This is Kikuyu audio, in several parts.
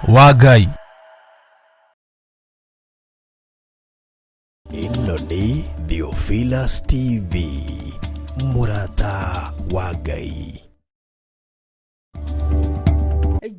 Wa Ngai. Ĩno nĩ Theophilus TV, mũrata wa Ngai.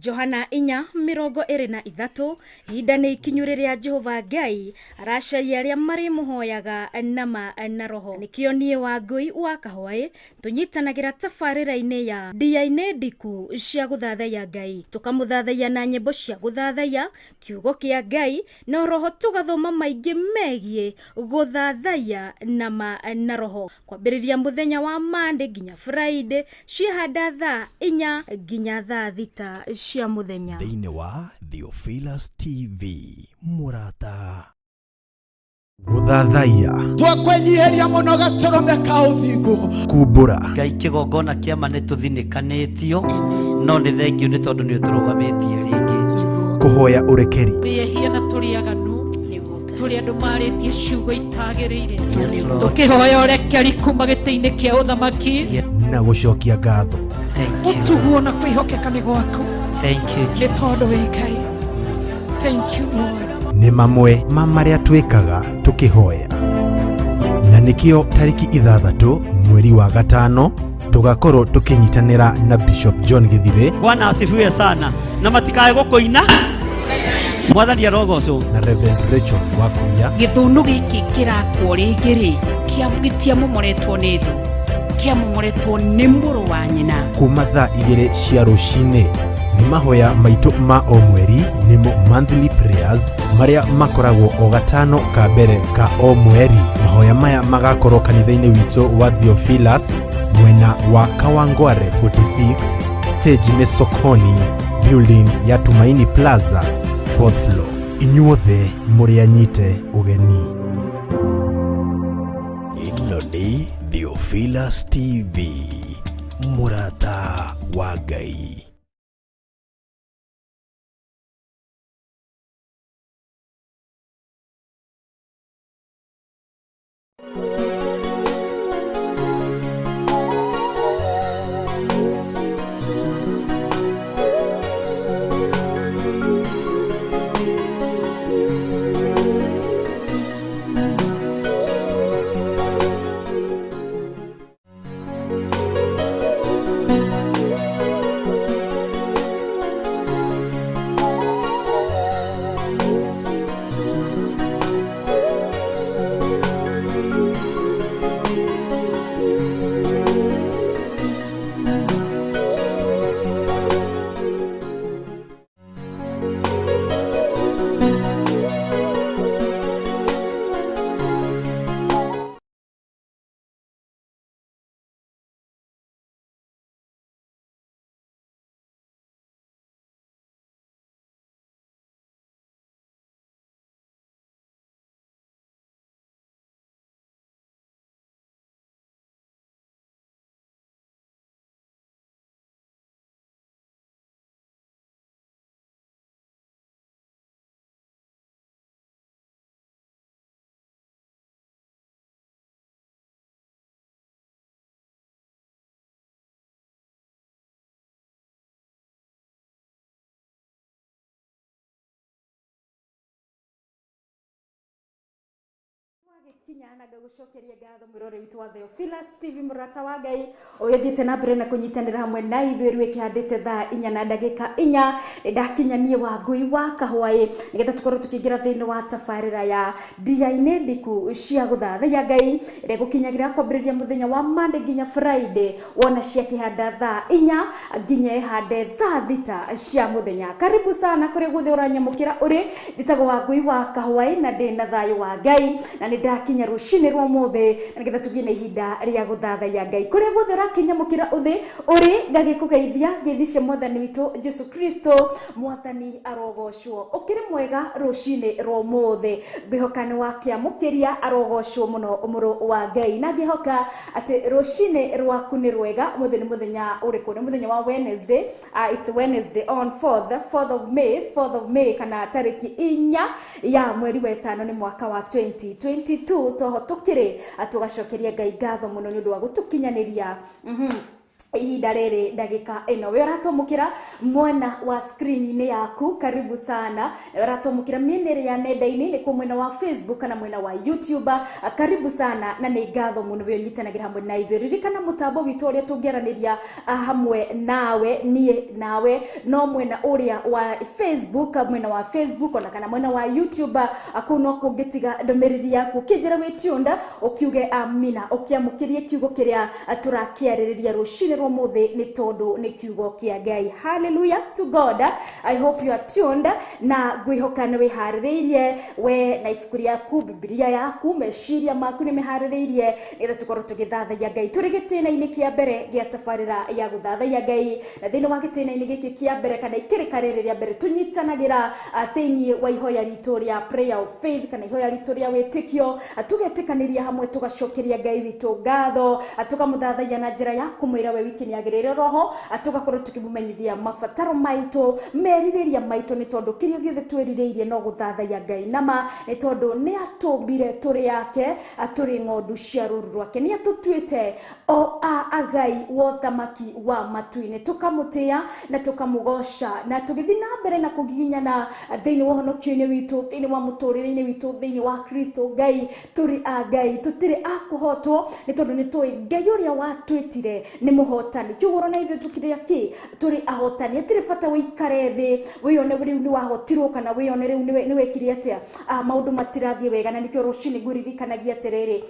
Johana 4:23. Ihinda nĩ ikinyu rĩrĩa Jehova Ngai aracaria arĩa marĩmũhoyaga nama na roho. Nĩkĩo niĩ Wangũi wa Kahwaĩ tũnyitanagĩra tabarĩra-inĩ ya ndia-inĩ ndiku cia gũthathaiya Ngai, tũkamũthathaiya na nyĩmbo cia gũthathaiya kiugo kĩa Ngai na roho, tũgathoma maingĩ megiĩ gũthathaiya nama na roho, kwambĩrĩria mũthenya wa Monday nginya Friday, ciĩhanda thaa 4 nginya thaa 6 cia mũthenya. Thĩinĩ wa Theophilus TV, mũrata Gũthathaiya. Twakwenyiheria mũno gatũrũme ka ũthingu. Kumbũra. Ngai kĩgongona kĩama nĩ tũthinĩkanĩtio, no nĩ thengio nĩ tondũ nĩ ũtũrũgamĩtie rĩngĩ. Kũhoya ũrekeri. Tũrĩ ehia na tũrĩ aganu, tũrĩ andũ marĩtie ciugo itagĩrĩire. Yes, Lord. Tũkĩhoya ũrekeri kuma gĩtĩ-inĩ kĩa ũthamaki. Na gũcokia ngatho. Thank you. Ũtuguo na kwĩhokeka nĩ gwaku. Thank you, nĩ Jesus. tondũ wĩ Ngai. Thank you, Lord. Nĩ mamwe ma marĩa twĩkaga tũkĩhoya, na nĩkĩo tarĩki 6 mweri wa 5 tũgakorwo tũkĩnyitanĩra na Bishop John Gĩthirĩ. Bwana asifiwe sana, na matikae gũkũina. Mwathani arogocwo. Na Reverend Rachel Wakuria. Gĩthũnũ gĩkĩ kĩrakwo rĩngĩ rĩ, gĩtiamomoretwo nĩ thũ, kĩamomoretwo nĩ mũrũ wa nyina. Kuma thaa 2 cia rũcinĩ nĩ mahoya maitũ ma o mweri, nĩmo monthly prayers, marĩa makoragwo o gatano ka mbere ka o mweri. Mahoya maya magakorwo kanitha-inĩ witũ wa Theophilus, mwena wa Kawangware 46, stage nĩ Sokoni, building ya Tumaini Plaza, 4th floor. Inyuothe mũrĩ anyite ũgeni. Ĩno nĩ Theophilus TV, mũrata wa Ngai. Kinya na ngagũcokeria ngatho mwĩrore witũ wa Theophilus TV, mũrata wa Ngai ũrĩa ũthiĩte na mbere na kũnyitanĩra hamwe na ithuĩ. Rĩu ĩkĩhandĩte thaa 4:04, nĩndakinya niĩ Wangũi wa Kahwaĩ nĩgetha tũkorwo tũkĩingĩra thĩinĩ wa tabarĩra ya ndia-inĩ ndiku cia gũthathaiya Ngai, ĩrĩa ĩgũkinyagĩra kwambĩrĩria mũthenya wa Monday nginya Friday, wona ciakĩhanda thaa 4 nginya ĩhande thaa 6 cia mũthenya. Karibu sana kũrĩa guothe ũranyamũkĩra ũrĩ. Njĩtagwo Wangũi wa Kahwaĩ na ndĩ na thayũ wa Ngai, na nĩndakinya rũcinĩ rwa ũmũthĩ na nĩgetha tũgĩe na ihinda rĩa gũthathaiya Ngai. Kũrĩa guothe ũrakinyamũkĩra ũthĩ ũrĩ, ngagĩkũgeithia ngeithi cia Mwathani witũ Jesu Kristo. Mwathani arogocwo. Ũkĩrĩ mwega rũcinĩ rwa ũmũthĩ? Ngwĩhoka nĩ wakĩamũkĩria. Arogocwo mũno mũrũ wa Ngai, na ngĩhoka atĩ rũcinĩ rwaku nĩ rwega. Ũmũthĩ nĩ mũthenya ũrĩkũ? Nĩ mũthenya wa Wednesday. It's Wednesday on 4th of May, 4th of May, kana tarĩki 4 ya mweri wa 5 nĩ mwaka wa 2022. Toho tũkĩrĩ tũgacokeria Ngai ngatho mũno nĩ ũndũ wa gũtũkinyanĩria. Ihinda rĩrĩ ndagĩka ĩno we ũratũmũkĩra mwena wa screen-inĩ yaku, karibu sana. Ũratũmũkĩra mĩena ĩrĩa ya nenda-inĩ, nĩkuo mwena wa Facebook kana mwena wa YouTube, karibu sana na nĩ ngatho mũno we ũnyitanagĩra hamwe na ithuĩ. Ririkana mũtambo witũ ũrĩa tũngĩaranĩria hamwe nawe, niĩ nawe, no mwena ũrĩa wa Facebook, mwena wa Facebook ona kana mwena wa YouTube, kũu no kũngĩtiga ndũmĩrĩri yaku ũkĩnjĩra wĩ tuned, ũkiuge amina, ũkĩamũkĩrie kiugo kĩrĩa tũrakĩarĩrĩria rũcinĩ rwa ũmũthĩ, nĩ tondũ nĩ kiugo kĩa Ngai. Hallelujah to God. I hope you are tuned na ngwĩhoka nĩ wĩharĩrĩirie we na ibuku rĩaku, Bibilia yaku, meciria maku nĩ meharĩrĩirie nĩgetha tũkorwo tũgĩthathaiya Ngai. Tũrĩ gĩtĩna-inĩ kĩa mbere gĩa tabarĩra ya gũthathaiya Ngai, na thĩinĩ wa gĩtĩna-inĩ gĩkĩ kĩa mbere kana ikĩrĩka rĩrĩ rĩa mbere tũnyitanagĩra thĩinĩ wa ihoya ritũ rĩa prayer of faith kana ihoya ritũ rĩa wĩtĩkio, tũgetĩkanĩria hamwe, tũgacokeria Ngai witũ ngatho, tũkamũthathaiya na njĩra ya kũmwĩra we wiki nĩ agĩrĩire roho, tũgakorwo tũkĩmũmenyithia mabataro maitũ, merirĩria maitũ, nĩ tondũ kĩrĩa gĩothe twĩrirĩirie no gũthathaiya Ngai nama, nĩ tondũ nĩ atũmbire tũrĩ ake, tũrĩ ng'ondu cia rũũru rwake, nĩ atũtuĩte o a agai wa ũthamaki wa matu-inĩ, tũkamũtĩa na tũkamũgoca na tũgĩthiĩ na mbere na kũgiginyana thĩinĩ wa ũhonokio-inĩ witũ, thĩinĩ wa mũtũrĩre-inĩ witũ, thĩinĩ wa Kristo Ngai. Tũrĩ a Ngai, tũtirĩ a kũhotwo, nĩ tondũ nĩ tũĩ Ngai ũrĩa watwĩtire nĩ mũhotani. Kiugo na ithuĩ tũkĩrĩ akĩ tũrĩ ahotani, hatirĩ bata wĩikare thĩ wĩyone rĩu nĩ wahotirwo kana wĩyone rĩu nĩ wekire atĩa, maũndũ matirathiĩ wega. Na nĩkĩo rũcinĩ ngũririkanagia atĩrĩrĩ,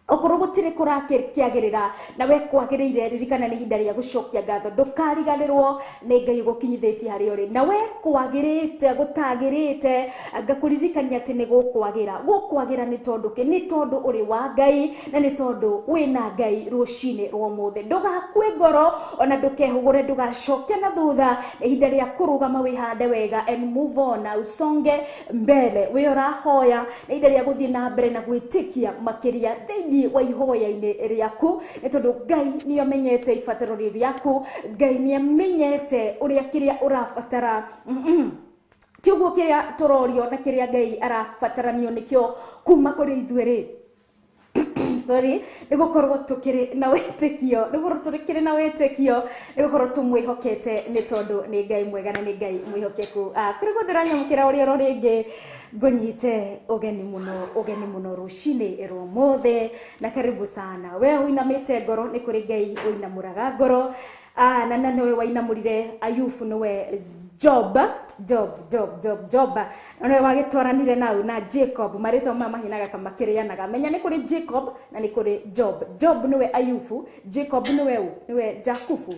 okorwo gũtirĩ kũrakĩagĩrĩra na we kwagĩrĩire, ririkana nĩ ihinda rĩa gũcokia ngatho, ndũkariganĩrwo nĩ Ngai ũgũkinyithĩtie harĩa ũrĩ. Na we kwagĩrĩte gũtagĩrĩte, ngakũririkania atĩ nĩ gũkwagĩra, gũkwagĩra nĩ tondũ kĩ? Nĩ tondũ ũrĩ wa Ngai na nĩ tondũ wĩna Ngai rũcinĩ rwa ũmũthĩ. Ndũgakue ngoro ona ndũkehũgũre, ndũgacoke na thutha, nĩ ihinda rĩa kũrũgama wĩhande wega and move on na usonge mbere. Wĩ ũrahoya, nĩ ihinda rĩa gũthiĩ na mbere na gwĩtĩkia makĩria thĩinĩ wa ihoya-inĩ rĩaku, nĩ tondũ Ngai nĩ amenyete ibataro rĩaku, Ngai nĩ amenyete ũrĩa kĩrĩa ũrabatara. Kiugo kĩrĩa tũrorio na kĩrĩa Ngai arabataranio nĩkĩo kuma kũrĩ ithuĩ rĩ, sorry, nĩ gũkorwo tũkĩrĩ na wĩtĩkio, nĩ gũkorwo tũkĩrĩ na wĩtĩkio, nĩ gũkorwo tũmwĩhokete, nĩ tondũ nĩ Ngai mwega na nĩ Ngai mwĩhokeku. Kũrĩ guothe ũranyamũkĩra ũrĩa oro rĩngĩ, ngũnyite ũgeni mũno, ũgeni mũno rũcinĩ rwa ũmũthĩ, na karibu sana. We ũinamĩte ngoro, nĩ kũrĩ Ngai ũinamũraga ngoro, na nĩwe wainamũrire Ayubu, nĩwe Job, Job, Job, Job, Job, na nĩwe wagĩtwaranire nau na Jacob, marĩtwa maya mahinaga kamakĩrĩanaga. Menya nĩ kũrĩ Jacob na nĩ kũrĩ Job. Job nĩwe Ayubu, Jacob nĩwe ũ? Nĩwe Jakubu.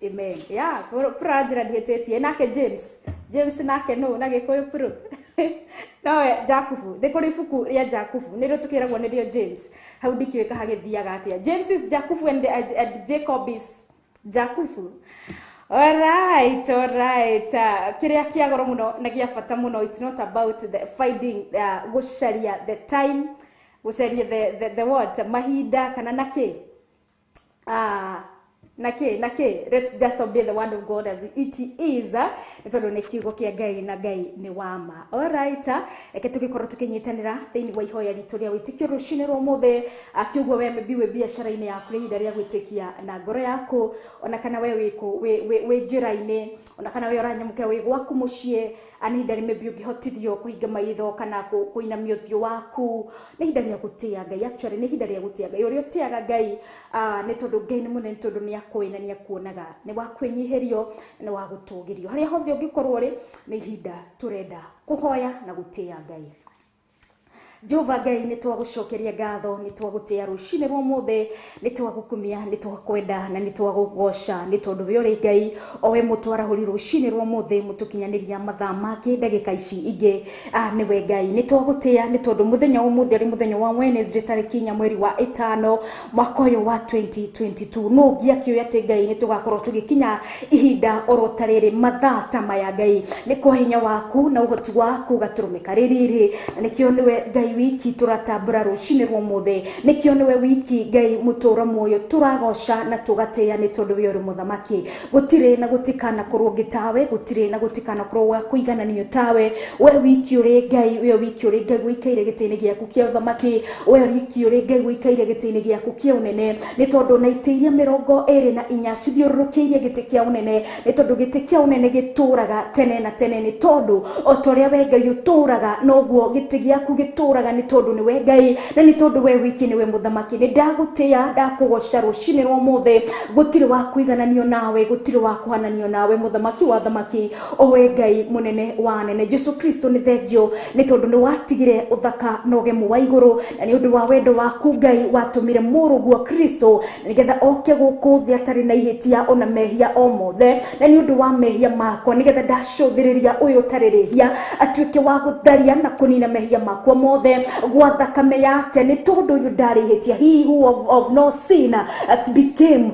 Amen. Yeah, pura njĩra ndihĩtĩtie. Nake James, James nake nũ na Gĩkũyũ puru nowe Jakubu. Nĩ kũrĩ ibuku rĩa Jakubu, nĩrĩo tũkĩragwo nĩrĩo James. Hau ndikĩũĩ hagĩthiaga atĩa. James is Jakubu and Jacob is Jakubu. Alright, alright. Kĩrĩa kĩa goro mũno na gĩa bata mũno, it's not about the finding, gũcaria the time, gũcaria the what, mahinda kana nakĩ, nakĩ nakĩ. Let's just obey the word of God as it is, nĩ tondũ nĩ kiugo kĩa Ngai na Ngai nĩ wa ma. Alright, reke tũgĩkorwo tũkĩnyitanĩra thĩinĩ wa ihoya ritũ rĩa wĩtĩkio rũcinĩ rwa ũmũthĩ. Kiugo we maybe wĩ biacara-inĩ yaku, nĩ ihinda rĩa gwĩtĩkia na ngoro yaku, ona kana we wĩkũ wĩ njĩra-inĩ, ona kana we ũranyamũkĩra wĩ gwaku mũciĩ, nĩ ihinda rĩ maybe ũngĩhotithio kũhinga maitho kana kũinamia ũthiũ waku, nĩ ihinda rĩa gũtĩa Ngai. Actually nĩ ihinda rĩa gũtĩa Ngai. Ũrĩa ũtĩaga Ngai, nĩ tondũ Ngai nĩ mũnene, nĩ tondũ nĩ akũĩ na nĩ akuonaga, nĩ wa kwĩnyihĩrio, nĩ wa gũtũgĩrio. Harĩa hothe ũngĩkorwo rĩ, nĩ ihinda tũrenda kũhoya na gũtĩa Ngai. Jehova Ngai, nĩ twagũcokeria ngatho, nĩ twagũtĩa rũcinĩ rwa ũmũthĩ, nĩ twagũkumia, nĩ twakwenda na nĩ twagũgoca, nĩ tondũ we ũrĩ Ngai o we mũtwarahũri rũcinĩ rwa ũmũthĩ, mũtũkinyanĩria mathaa make ndagĩka ici ingĩ, nĩwe Ngai. Nĩ twagũtĩa nĩ tondũ mũthenya wa ũmũthĩ ũrĩ mũthenya wa Wednesday tarĩki 4 mweri wa 5 mwaka ũyũ wa 2022. No ũngĩakĩũĩ atĩ Ngai nĩ tũgakorwo tũgĩkinya ihinda oro ta rĩrĩ, mathaa ta maya Ngai, nĩ kwa hinya waku na ũhoti waku gatũrũme karĩrĩrĩ, na nĩkĩo nĩwe Ngai wiki tũratambũra rũcinĩ rwa ũmũthĩ, nĩkĩo nĩwe wiki Ngai mũtũra muoyo tũragoca na tũgatĩĩa nĩ tondũ we ũrĩ mũthamaki. Gũtirĩ na gũtikanakorwo ũngĩ tawe, gũtirĩ na gũtikanakorwo wa kũigananio tawe. We wiki ũrĩ Ngai, we wiki ũrĩ Ngai ũikaire gĩtĩ-inĩ gĩaku kĩa ũthamaki, we wiki ũrĩ Ngai ũikaire gĩtĩ-inĩ gĩaku kĩa ũnene, nĩ tondũ na itĩ iria 24 cithiũrũrũkĩirie gĩtĩ kĩa ũnene, nĩ tondũ gĩtĩ kĩa ũnene gĩtũraga tene na tene, nĩ tondũ o ta ũrĩa we Ngai ũtũraga noguo gĩtĩ gĩaku gĩtũraga, nĩ tondũ nĩwe Ngai na nĩ tondũ we wiki nĩwe mũthamaki. Nĩ ndagũtĩĩa, ndakũgoca rũcinĩ rwa ũmũthĩ, gũtirĩ wa kũigananio nawe, gũtirĩ wa kũhananio nawe, mũthamaki wa thamaki, o we Ngai mũnene wa anene. Jesu Kristo nĩ thengio nĩ tondũ nĩ watigire ũthaka na ũgemu wa igũrũ, na nĩ ũndũ wa wendo waku Ngai watũmire mũrũguo Kristo nĩgetha oke gũkũ thĩ atarĩ na ihĩtia ona mehia o mothe, na nĩ ũndũ wa mehia makwa nĩgetha ndacũthĩrĩria ũyũ ũtarĩ rĩhia atuĩke wa gũtharia na kũnina mehia makwa mothe gwa thakame yake, nĩ tondũ ũyũ ndarĩ ihĩtia. He who of no sin became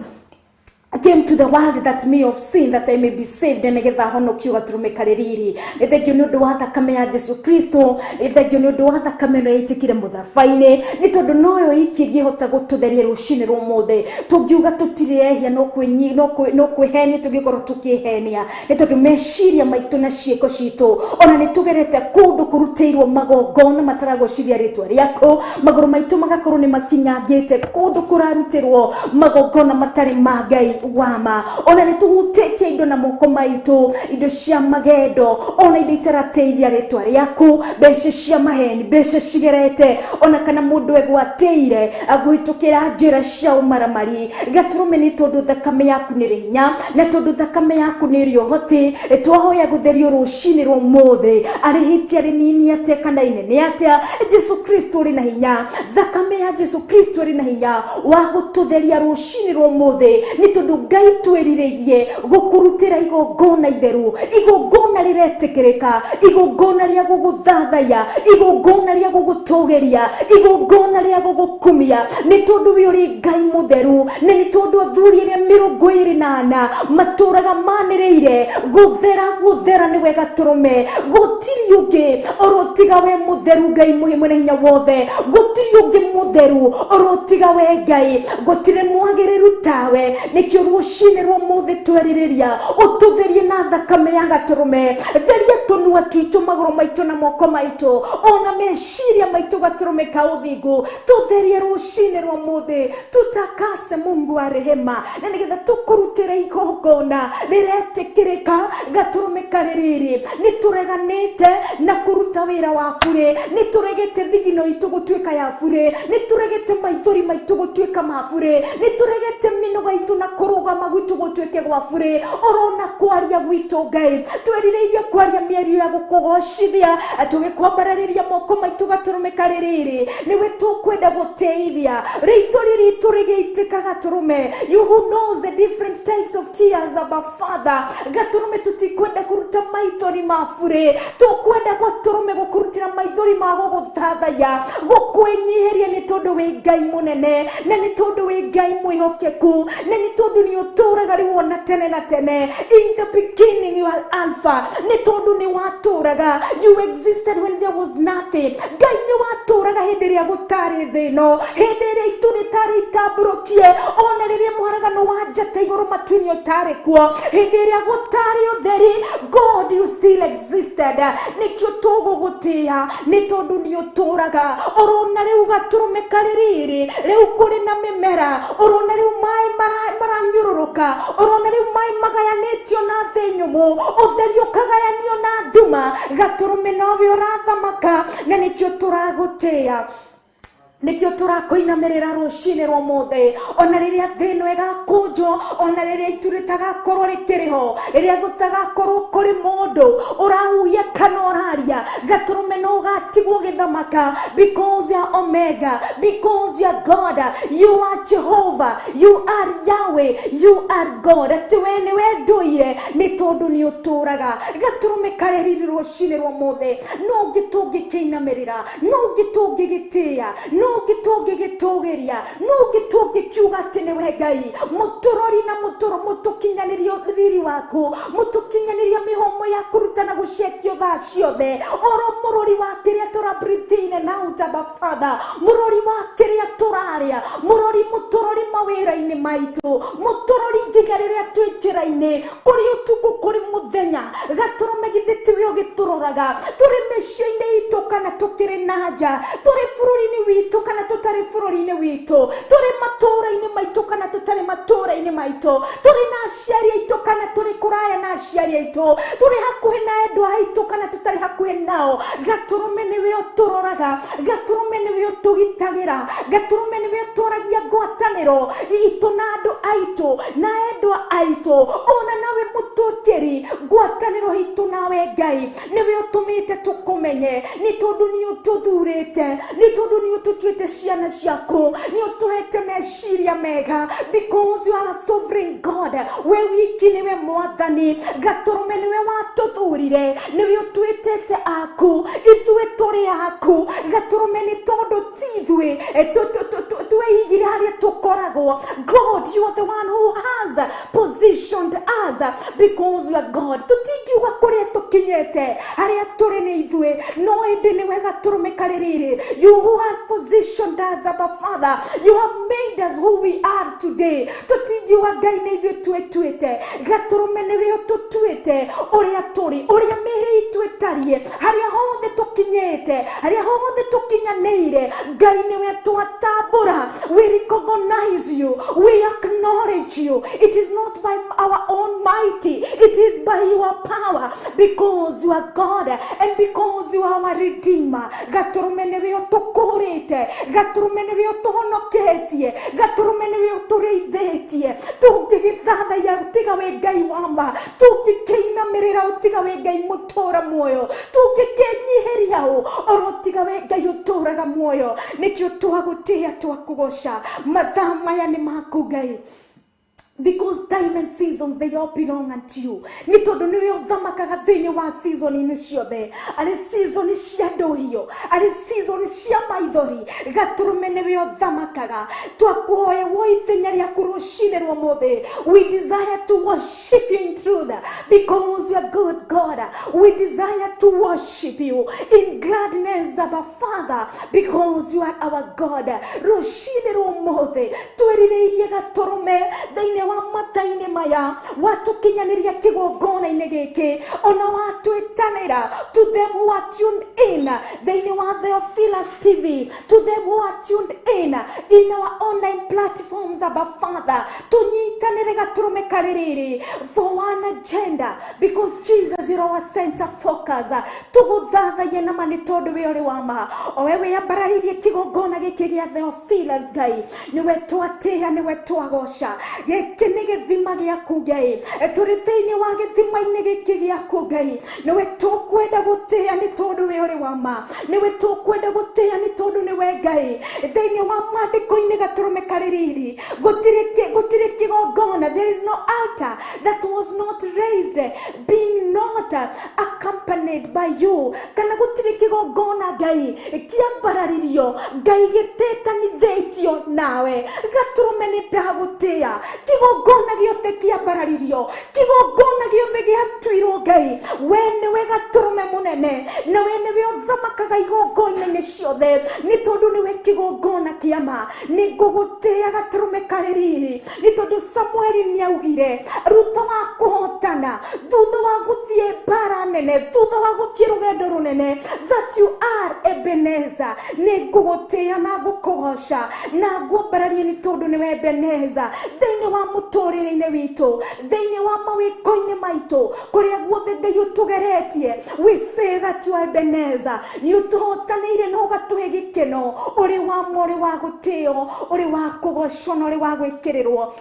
came to the world that me of sin that I may be saved, nĩgetha honokio gatũrũme karĩ riri. Nĩ thengio nĩ ũndũ wa thakame ya Jesu Kristo, nĩ thengio nĩ ũndũ wa thakame ĩno yaitĩkire mũtharaba-inĩ, nĩ tondũ noyo iki ĩngĩhota gũtũtheria rũcinĩ rwa ũmũthĩ. Tũngiuga tũtirĩ ehia no kwĩhenia tũngĩkorwo tũkĩhenia, nĩ tondũ meciria maitũ na ciĩko citũ ona nĩ tũgerete kũndũ kũrutĩirwo magongona mataragocithia rĩtwa rĩaku, magũrũ maitũ magakorwo nĩ makinyangĩte kũndũ kũrarutĩrwo magongona matarĩ ma Ngai wama, ona nĩ tũhutĩtie indo na moko maitũ, indo cia magendo, ona indo itarateithia rĩtwa rĩaku, mbeca cia maheni, mbeca cigerete, ona kana mũndũ egwatĩire agũhĩtũkĩra njĩra cia ũmaramari. Gatũrũme nĩ tondũ thakame yaku nĩ ĩrĩ hinya, na tondũ thakame yaku nĩ ĩrĩ ũhoti, twahoya gũtherio rũcinĩ rwa ũmũthĩ, arĩ ihĩtia rĩnini atĩa kana inene atĩa, Jesu Kristo ũrĩ na hinya, thakame ya Jesu Kristo ĩrĩ na hinya wa gũtũtheria rũcinĩ rwa ũmũthĩ, nĩ tondũ Ngai twĩrirĩirie gũkũrutĩra igongona itheru, igongona rĩretĩkĩrĩka, igongona rĩa gũgũthathaiya, igongona rĩa gũgũtũgĩria, igongona rĩa gũgũkumia, nĩ tondũ we ũrĩ Ngai mũtheru, na nĩ tondũ athuri arĩa 24 matũraga manĩrĩire gũthera gũthera nĩwe gatũrũme, gũtirĩ ũngĩ oro tiga we mũtheru Ngai mwene hinya wothe, gũtirĩ ũngĩ mũtheru oro tiga we Ngai, gũtirĩ mwagĩrĩru tawe. Nĩkĩo rũcinĩ rwa ũmũthĩ twerirĩria ũtũtherie na thakame ya gatũrũme, theria tũnua twitũ, magũrũ maitũ na moko maitũ, ona meciria maitũ gatũrũme ka ũthingu, tũtherie rũcinĩ rwa ũmũthĩ, tutakase Mungu wa rehema, na nĩgetha tũkũrutĩre igongona rĩretĩkĩrĩka gatũrũme karĩ riri. Nĩ tũreganĩte na kũruta wĩra wa burĩ, nĩ tũregete thigino itũ gũtuĩka ya burĩ, nĩ tũregete maithori maitũ gũtuĩka ma burĩ, nĩ tũregete mĩnoga itũ na kũrũgama gwitũ gũtuĩke gwa burĩ, orona kwaria gwitũ Ngai twĩrirĩirie kwaria mĩario ya gũkũgocithia, tũgĩkwambararĩria moko maitũ gatũrũme karĩ riri, nĩwe tũkwenda gũteithia rĩithori ritũ rĩgĩitĩka gatũrũme. You who knows the different types of tears, Abba Father, gatũrũme tũtikwenda kũruta maithori ma burĩ, tũkwenda gatũrũme gũkũrutĩra maithori ma gũgũthathaiya, gũkwĩnyihĩria, nĩ tondũ wĩ Ngai mũnene, na nĩ tondũ wĩ Ngai mwĩhokeku, na nĩ tondũ nĩ ũtũraga rĩu ona tene na tene. In the beginning you are Alpha, nĩ tondũ nĩ watũraga, you existed when there was nothing. Ngai nĩ watũraga hĩndĩ ĩrĩa gũtarĩ thĩ ĩno, hĩndĩ ĩrĩa itu rĩtarĩ itambũrũkie, ona rĩrĩa mũharagano wa njata igũrũ matu-inĩ ũtarĩ kuo, hĩndĩ ĩrĩa gũtarĩ ũtheri, God you still existed. Nĩkĩo tũgũgũtĩĩa nĩ tondũ nĩ ũtũraga, orona rĩu gatũrũme karĩ riri, rĩu kũrĩ na mĩmera, orona rĩu maĩ maranyũrũrũka, orona rĩu maĩ magayanĩtio na thĩ nyũmũ, ũtheri ũkagayanio na nduma, gatũrũme nowe ũrathamaka, na nĩkĩo tũragũtĩĩa, nĩkĩo tũrakũinamĩrĩra rũcinĩ rwa ũmũthĩ, ona rĩrĩa thĩ ĩno ĩgakũnjwo, ona rĩrĩa itu rĩtagakorwo rĩkĩrĩ ho, rĩrĩa gũtagakorwo kũrĩ mũndũ ũrahuhia kana ũraria, gatũrũme no ũgatigwo ũgĩthamaka, because you are Omega, because you are God, you are Jehovah, you are Yahweh, you are God. Atĩ we nĩwe ndũire nĩ tondũ nĩ ũtũraga. Gatũrũme karĩ riri rũcinĩ rwa ũmũthĩ, no ũngĩ tũngĩkĩinamĩrĩra, no ũngĩ tũngĩgĩtĩĩa, no Nũ ũngĩ tũngĩgĩtũgĩria? Nũ ũngĩ tũngĩkiuga atĩ nĩwe Ngai mũtũrori na mũtũkinyanĩria riri waku, mũtũkinyanĩria mĩhũmũ ya kũruta na gũcekio thaa ciothe, oro mũrori wa kĩrĩa tũra breathe in and out, Abba Father, mũrori wa kĩrĩa tũrarĩa, mũrori mũtũrori mawĩra-inĩ maitũ, mũtũrori nginya rĩrĩa twĩ njĩra-inĩ, kũrĩ ũtukũ kũrĩ mũthenya, gatũrũme githĩ tiwe ũgĩtũroraga, tũrĩ mĩciĩ-inĩ itũ kana tũkĩrĩ na nja, tũrĩ bũrũri-inĩ witũ kana tũtarĩ bũrũri-inĩ witũ, tũrĩ matũũra-inĩ maitũ kana tũtarĩ matũũra-inĩ maitũ, tũrĩ na aciari aitũ kana tũrĩ kũraya na aciari aitũ, tũrĩ hakuhĩ na endwa aitũ kana tũtarĩ hakuhĩ nao, gatũrũme nĩwe ũtũroraga, gatũrũme nĩwe ũtũgitagĩra, gatũrũme nĩwe ũtwaragia ngwatanĩro itũ na andũ aitũ na endwa aitũ, ona nawe mũtũkĩri ngwatanĩro itũ nawe Ngai nĩwe ũtũmĩte tũkũmenye, nĩ tondũ nĩ ũtũthurĩte, nĩ tondũ nĩ ũtũtuĩte ciana ciaku, nĩ ũtũhete meciria mega, because you are a sovereign God. We wiki nĩwe mwathani, gatũrũme nĩwe watũthurire, nĩwe ũtwĩtĩte aku, ithuĩ tũrĩ aku, gatũrũme nĩ tondũ ti ithuĩ tweigire harĩa tũkoragwo. God, you are the one who has positioned us because you are God. Tũtingiuga kũrĩa tũkinyĩte, harĩa tũrĩ nĩ ithuĩ, no ĩndĩ nĩwe gatũrũme karĩ riri. You who has positioned us, Abba Father, you have made us who we are today. Tũtingiuga Ngai nĩ ithuĩ twĩtuĩte, gatũrũme nĩwe ũtũtuĩte ũrĩa tũrĩ, ũrĩa mĩĩrĩ itũ ĩtariĩ, harĩa hothe tũkinyĩte, harĩa hothe tũkinyanĩire, Ngai nĩwe twatambũra. We recognize you, we acknowledge you. It is not by our own mighty, it is by your power, because you are God and because you are our Redeemer. Gatũrũme nĩwe ũtũkũrĩte, gatũrũme nĩwe ũtũhonoketie, gatũrũme nĩwe ũtũrĩithĩtie. Tũngĩgĩthathaiya ũtiga wĩ Ngai wa ma, tũngĩkĩinamĩrĩra ũtiga wĩ Ngai mũtũũra muoyo, tũngĩkĩnyihĩria ũ oro ũtiga wĩ Ngai ũtũũraga muoyo. Nĩkĩo twagũtĩĩa, twakũgoca. Mathaa maya nĩ maku Ngai, because time and seasons, they all belong unto you. Nĩ tondũ nĩwe ũthamakaga thĩinĩ wa season-inĩ ciothe, arĩ season cia ndũhiũ, arĩ season cia maithori, gatũrũme nĩwe ũthamakaga. Twakũhoya wo ithenya rĩaku rũcinĩ rwa ũmũthĩ. We desire to worship you in truth because you are good God. We desire to worship you in gladness, Abba Father, because you are our God. Rũcinĩ rwa ũmũthĩ twĩrirĩirie gatũrũme thĩinĩ wa matha-inĩ maya, watũkinyanĩria kĩgongona-inĩ gĩkĩ, ona watwĩtanĩra. To them who are tuned in thĩinĩ wa Theophilus TV, to them who are tuned in our online platforms, Abba Father, tũnyitanĩre gatũrũme karĩ rĩrĩ for one agenda, because Jesus, you're our center focus. Tũgũthathaia na ma nĩ tondũ we ũrĩ wa ma, o we wĩambararĩirie kĩgongona gĩkĩ gĩa Theophilus. Ngai, nĩwe twatĩĩa, nĩwe twagoca. Gĩkĩ nĩ gĩthima gĩaku Ngai, tũrĩ thĩinĩ wa gĩthima-inĩ gĩkĩ gĩaku Ngai, nĩwe tũkwenda gũtĩĩa nĩ tondũ we ũrĩ wa ma, nĩwe tũkwenda gũtĩĩa nĩ tondũ nĩwe Ngai. Thĩinĩ wa maandĩko-inĩ gatũrũme karĩ riri, gũtirĩ kĩgongona, there is no altar that was not raised being not accompanied by you, kana gũtirĩ kĩgongona Ngai kĩambararirio Ngai gĩtetanithĩtio nawe. Gatũrũme nĩ ndagũtĩĩa. Kĩgongona gĩothe kĩambararirio, kĩgongona gĩothe gĩatuirwo Ngai, we nĩwe gatũrũme mũnene, na we nĩwe ũthamakaga igongona-inĩ ciothe, nĩ tondũ nĩwe kĩgongona kĩa ma. Nĩ ngũgũtĩĩa gatũrũme karĩ riri, nĩ tondũ Samueli nĩaugire thutha wa kũhotana, thutha wa gũthiĩ mbara nene, thutha wa gũthiĩ rũgendo rũnene, that you are Ebeneza. Nĩ ngũgũtĩĩa na ngũkũgoca na ngwambararie nĩ tondũ nĩwe Ebeneza thĩinĩ wa mũtũrĩre-inĩ witũ, thĩinĩ wa mawĩko-inĩ maitũ, kũrĩa guothe Ngai ũtũgeretie. We say that you are Ebeneza. Nĩ ũtũhotanĩire na ũgatũhe gĩkeno. Ũrĩ wa ma, ũrĩ wa gũtĩo, ũrĩ wa kũgocwo na ũrĩ wa gwĩkĩrĩrwo.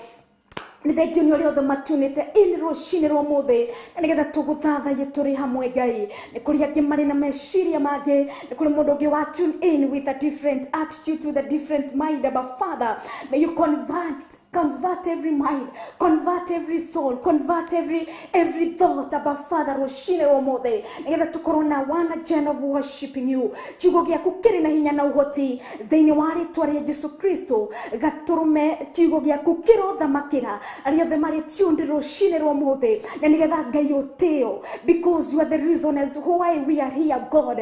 Nĩ thengio nĩ ũrĩa othe matunĩte in rũcinĩ rwa ũmũthĩ na nĩgetha tũgũthathaie tũrĩ hamwe Ngai. Nĩ kũrĩ angĩ marĩ na meciria mangĩ, nĩ kũrĩ mũndũ ũngĩ wa tune in with a different attitude, with a different mind. Abba Father, may you convert Convert every mind, convert every soul, convert every thought about Father rũcinĩ rwa ũmũthĩ, nĩgetha tũkorwo na one agenda of worshiping you. Kiugo gĩaku kĩrĩ na hinya na ũhoti thĩinĩ wa rĩtwa rĩa Jesu Kristo. Gatũrũme kiugo gĩaku kĩrothamakĩra arĩa othe marĩ tuned rũcinĩ rwa ũmũthĩ, na nĩgetha Ngai ũtĩo, because you are the reason as why we are here. God,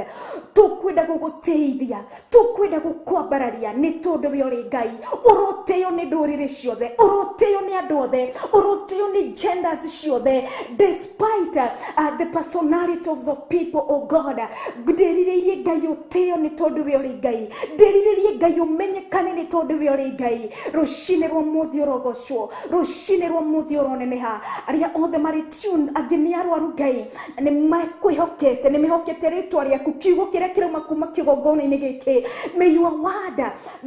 tũkwenda gũgũtĩithia, tũkwenda gũkwambararia, nĩ tondũ we ũrĩ Ngai ũrotĩo nĩ ndũrĩrĩ ciothe, ũrotĩo nĩ andũ othe, ũrotĩo nĩ genders ciothe, despite the personalities of people. Oh God, ndĩrirĩirie Ngai ũtĩo nĩ tondũ we ũrĩ Ngai, ndĩrirĩirie Ngai ũmenyekane nĩ tondũ we ũrĩ Ngai. Rũcinĩ rwa ũmũthĩ ũrogocwo, rũcinĩ rwa ũmũthĩ ũroneneha. Arĩa othe marĩ tuned, angĩ nĩ arwaru Ngai, na nĩ makwĩhokete, nĩ mehokete rĩtwa rĩaku, kiugo kĩrĩa kĩrauma kuma kĩgongona-inĩ gĩkĩ. May your word,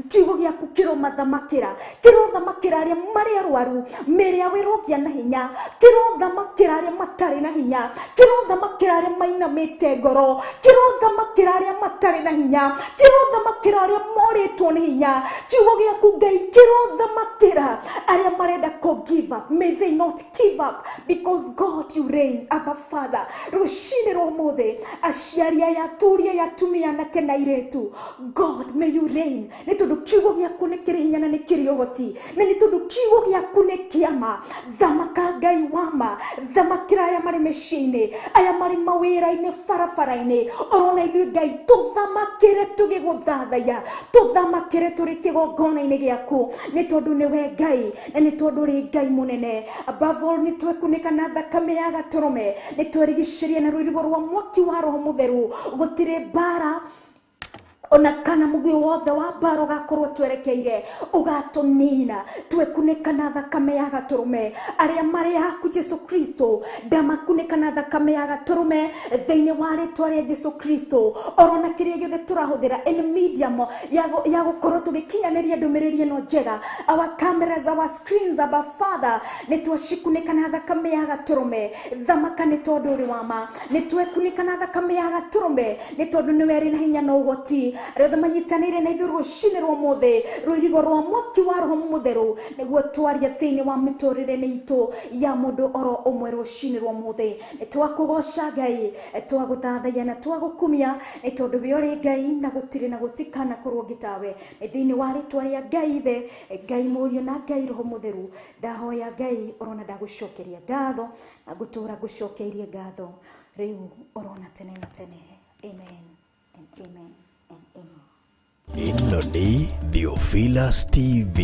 kiugo gĩaku kĩromathamakĩra, kĩrothamakĩra arĩa marĩ arwaru, mĩĩrĩ yao ĩrogĩa na hinya, kĩrothamakĩra arĩa matarĩ na hinya, kĩrothamakĩra arĩa mainamĩte ngoro, kĩrothamakĩra arĩa matarĩ na hinya, kĩrothamakĩra arĩa morĩtwo nĩ hinya. Kiugo gĩaku Ngai kĩrothamakĩra arĩa marenda kũ give up. May they not give up, because God, you reign. Abba Father, rũcinĩ rwa ũmũthĩ, aciari aya, athuri aya, atumia, anake na airĩtu, God, may you reign, nĩ tondũ kiugo gĩaku nĩ kĩrĩ hinya na nĩ kĩrĩ ũhoti, na nĩ tondũ kiugo gĩaku nĩ kĩama. Thamaka Ngai wama, thamakĩra aya marĩ mĩciĩ-inĩ, aya marĩ mawĩra-inĩ, barabara-inĩ, orona ithuĩ Ngai tũthamakĩre tũgĩgũthathaiya, tũthamakĩre tũrĩ kĩgongona-inĩ gĩaku, nĩ tondũ nĩwe Ngai na nĩ tondũ ũrĩ Ngai mũnene. Above all, nĩ twekunĩka na thakame ya gatũrũme, nĩ twerigicĩria na rũirigo rwa mwaki wa Roho Mũtheru. Gũtirĩ mbara ona kana mũguĩ wothe wa mbara ũgakorwo twerekeire ũgatũnina. Twekunĩka na thakame ya gatũrũme. Arĩa marĩ aku Jesu Kristo, ndamakunĩka na thakame ya gatũrũme thĩinĩ wa rĩtwa rĩa Jesu Kristo. Orona kĩrĩa gĩothe tũrahũthĩra in medium ya gũkorwo tũgĩkinyanĩria ndũmĩrĩri ĩno njega, our cameras, our screens, our Father, nĩ twacikunĩka na thakame ya gatũrũme. Thamaka nĩ tondũ ũrĩ wa ma. Nĩ twekunĩka na thakame ya gatũrũme nĩ tondũ nĩwe ĩrĩ na hinya na ũhoti. Arĩa othe manyitanĩire na ithuĩ rũcinĩ rwa ũmũthĩ, rũirigo rwa mwaki wa Roho Mũtheru nĩguo twaria thĩinĩ wa mĩtũrĩre-inĩ itũ ya mũndũ oro ũmwe rũcinĩ rwa ũmũthĩ. Nĩ twakũgoca Ngai, twagũthathaiya na twagũkumia, nĩ tondũ we ũrĩ Ngai na gũtirĩ na gũtikanakorwo ũngĩ tawe. Nĩ thĩinĩ wa rĩtwa rĩa Ngai Ithe, Ngai Mũriũ na Ngai Roho Mũtheru, ndahoya Ngai orona ndagũcokeria ngatho, na ngũtũra ngũcokeirie ngatho rĩu orona tene na tene. Amen and amen and amen. Ĩno nĩ Theophilus TV,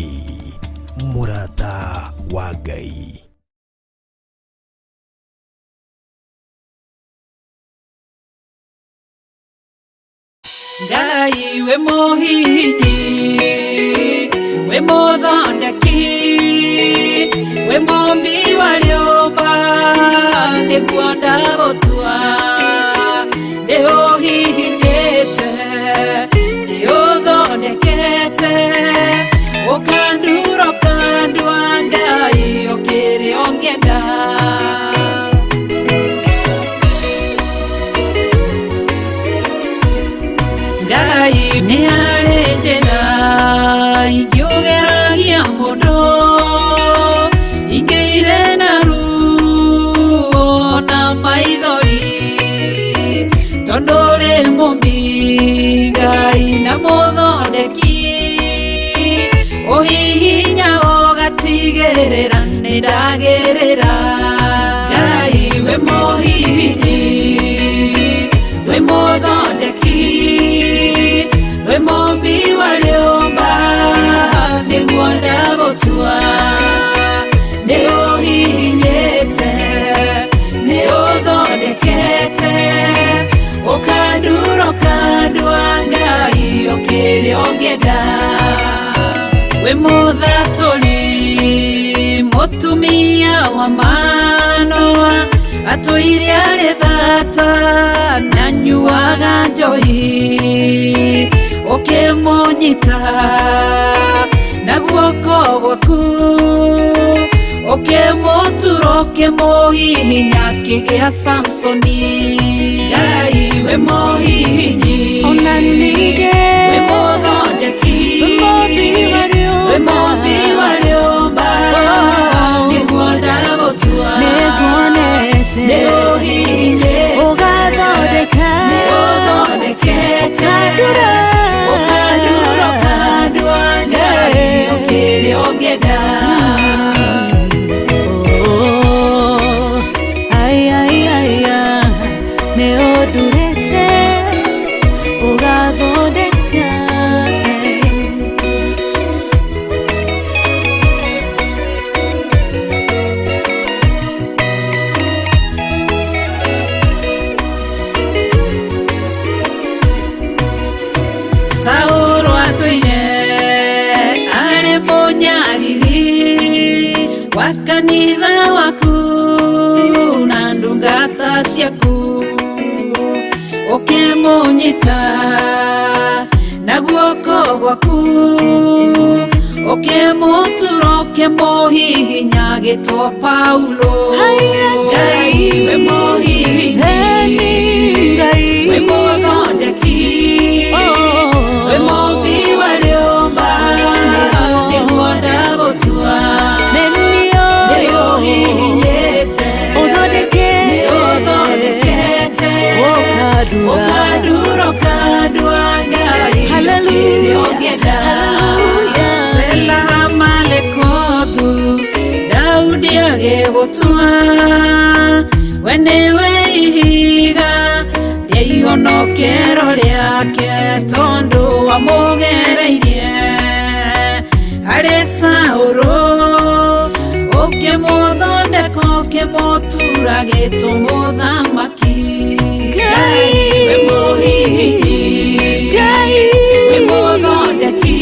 mũrata wa Ngai. Ngai we mũhihinyi, we mũthondeki, we mũmbi wa rĩũmba, nĩguo ndagũtua. Nĩ ũhihinyĩte, nĩ ũthondekete, ũkandura ũkandua, Ngai ũkĩrĩ ũngĩenda. Ngai nĩ harĩ njĩra ingĩũgeragia mũndũ, ingĩire na ruo na maithori, tondũ ũrĩ mũmbi Ngai na mũthondeki, ũhihinya ũgatigĩrĩra nĩ ndagĩrĩra. Ngai we mũhihinyi, we mũthondeki, we mũmbi wa rĩũmba, nĩguo ndagũtua. Nĩ ũhihinyĩte, nĩ ũthondekete, ũkandura ũkandua, Ngai ũkĩrĩ ũngĩenda. We mũthatũri, mũtumia wa Manoa, atũire arĩ thata na nyuaga njohi, ũkĩmũnyita na guoko gwaku, ũkĩmũtura ũkĩmũhihinya akĩgĩa Samsoni. Ngai we mũhihinyi, Ona ningĩ we mũthondeki, we mũmbi wa we rĩũmba, mũmbi wa rĩũmba, Ũndurĩte ũgathondeka. Saũlũ atũire arĩ mũnyariri wa kanitha waku na ndungata ciaku, ũkĩmũnyita na guoko gwaku, ũkĩmũtura, ũkĩmũhihinya gĩtwo Paulo. Ngai wĩ mũhihinyi, wĩ mũthondeki, wĩ mũmbi wa rĩũmba, nĩguo ndagũtua. Nĩũhihinyĩte, nĩũthondekete, ũkandura, ũkandua Ngai kĩrĩa ũngĩenda. Sela Malekothu, Daudi agĩgũtua, we nĩwe ihiga rĩa ihonokero rĩake, tondũ wamũgereirie harĩ Saũlũ, ũkĩmũthondeka, ũkĩmũtura gĩtũ mũthamaki. Ngai wĩ mũhihinyi, wĩ mũthondeki,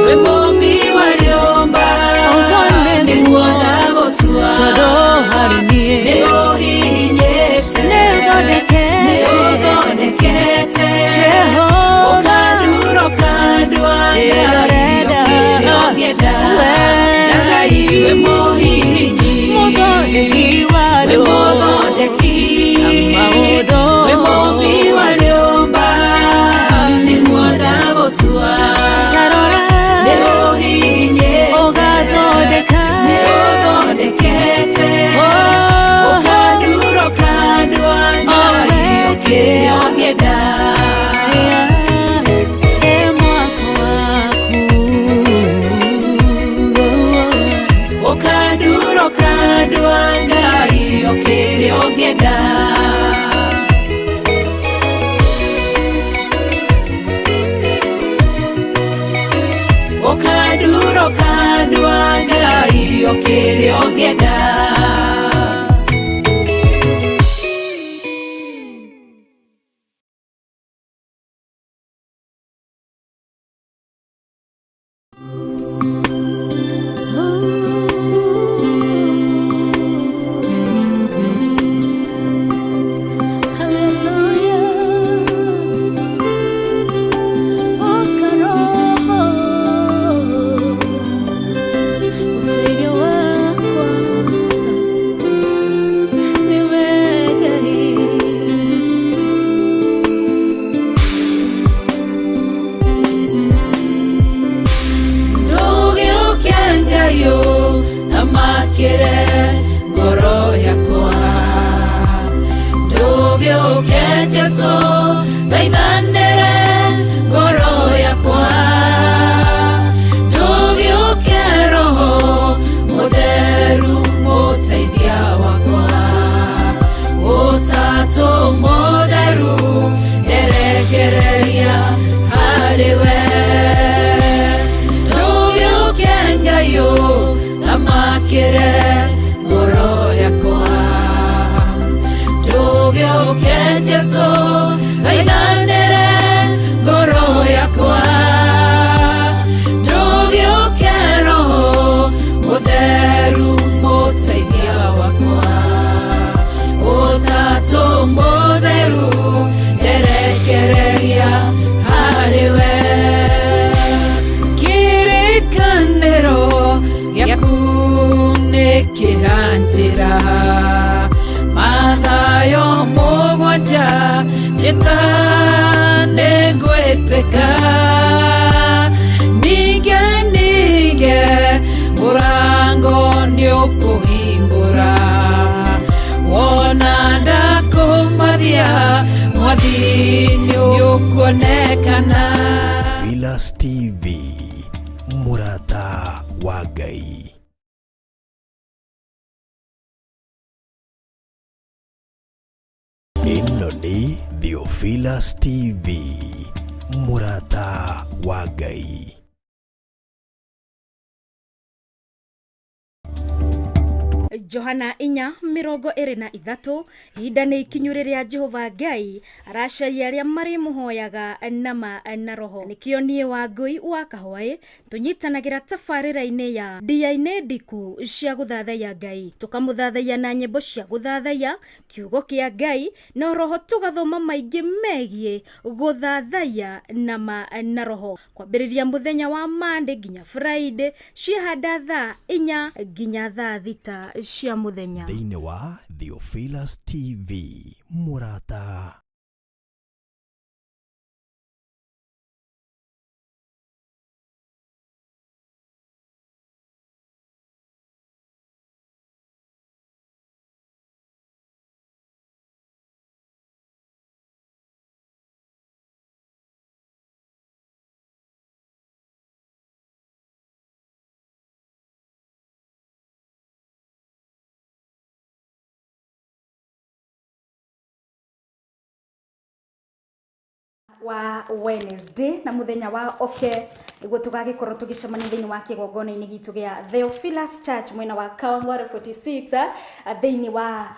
wĩ mũmbi wa rĩũmba, nĩguo ndagũtua. Tondũ harĩ niĩ Nĩũhihinyĩte, nĩũthondekete, ũkandura, ũkandua Ngai kĩrĩa ũngĩenda. Ngai wĩ mũhihinyi, wĩ mũthondeki, wĩ mũmbi wa rĩũmba, nĩguo ndagũtua. Nĩũhihinyĩte, nĩũthondekete, ũkandura, ũkandua Ngai kĩrĩa ũngĩenda. Ũkandura, ũkandua Ngai kĩrĩa ũngĩenda. Ũkandura, ũkandua Ngai kĩrĩa ũngĩenda. Ndũgĩũke Ngai ũthamakĩre ngoro yakwa, ndũgĩũke Jesũ thaithanĩre ngoro yakwa, ndũgĩũke Roho Mũtheru mũteithia wakwa, Ũtatũ Mũtheru nderekereria harĩ we. Ndũgĩũke Ngai ũthamakĩre ngoro yakwa, ndũgĩũke Jesũ thaithanĩre ngoro yakwa, ndũgĩũke Roho Mũtheru mũteithia wakwa, Ũtatũ Mũtheru nderekereria harĩ we. Kĩrĩkanĩro gĩaku nĩ kĩranjĩra mathayo 7, njĩta nĩngwĩtĩka, ninge ninge mũrango nĩũkũhingũra, wona ndakũmathia mwathi nĩũkuonekana. Theophilus TV, mũrata wa Ngai. Ĩno nĩ Theophilus TV, mũrata wa Ngai. Johana 4:23 ihinda nĩ ikinyu rĩrĩa Jehova Ngai aracaria arĩa marĩmũhoyaga nama na roho. Nĩkĩo niĩ Wangũi wa Kahwaĩ tũnyitanagĩra tabarĩra-inĩ ya ndia-inĩ ndiku cia gũthathaiya Ngai, tũkamũthathaiya na nyĩmbo cia gũthathaiya kiugo kĩa Ngai, na roho tũgathoma maingĩ megiĩ gũthathaiya nama na roho, kwambĩrĩria mũthenya wa Monday nginya Friday ciĩhanda thaa 4 nginya thaa 6 cia mũthenya. Thĩinĩ wa Theophilus TV, mũrata wa Wednesday na muthenya wa oke niguo tugagikorwo tugicemania thiini wa kigongona-ini gitu gia Theophilus Church mwena wa Kawangware 46 thiini wa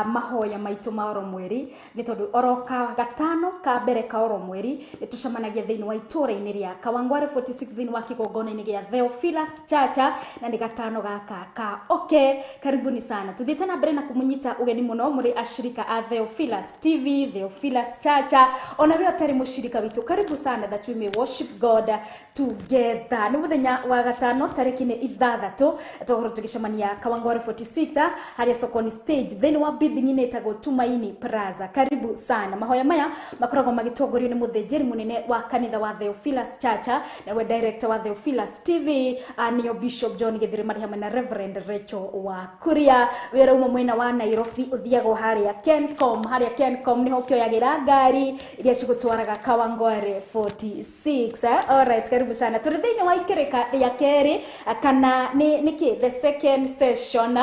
mahoya maitu ma oro mweri, ni tondu oro ka gatano ka mbere ka oro mweri ni tucemanagia thiini wa itura-ini ria Kawangware 46 thiini wa kigongona-ini gia Theophilus Church, na ni gatano gaka ka oke. Karibuni sana, tuthiite na mbere na kumunyita ugeni muno muri ashirika a Theophilus TV, Theophilus Church, ona we utari mushirika witu, karibu sana that we may worship God together. Ni muthenya wa gatano tariki ni 6 tũgakorwo tũgĩcemania Kawangware 46 haria sokoni stage thĩinĩ wa building ĩno ĩtagwo Tumaini Plaza. Karibu sana. Mahoya maya makoragwo magĩtongorio nĩ mũthĩnjĩri mũnene wa kanitha wa Theophilus Church na we director wa Theophilus TV nĩo Bishop John Githiri marĩ hamwe na Reverend Rachel wa Kuria. Wĩra umwe mwena wa Nairobi ũthiagwo harĩa Kencom, harĩa Kencom nĩho ũkĩoyagĩra ngari iria cigũtwaraga Kawangware 46. Alright, karibu sana. Turi thĩinĩ wa ikĩrĩka rĩa kerĩ kana nĩ nĩkĩ the second session,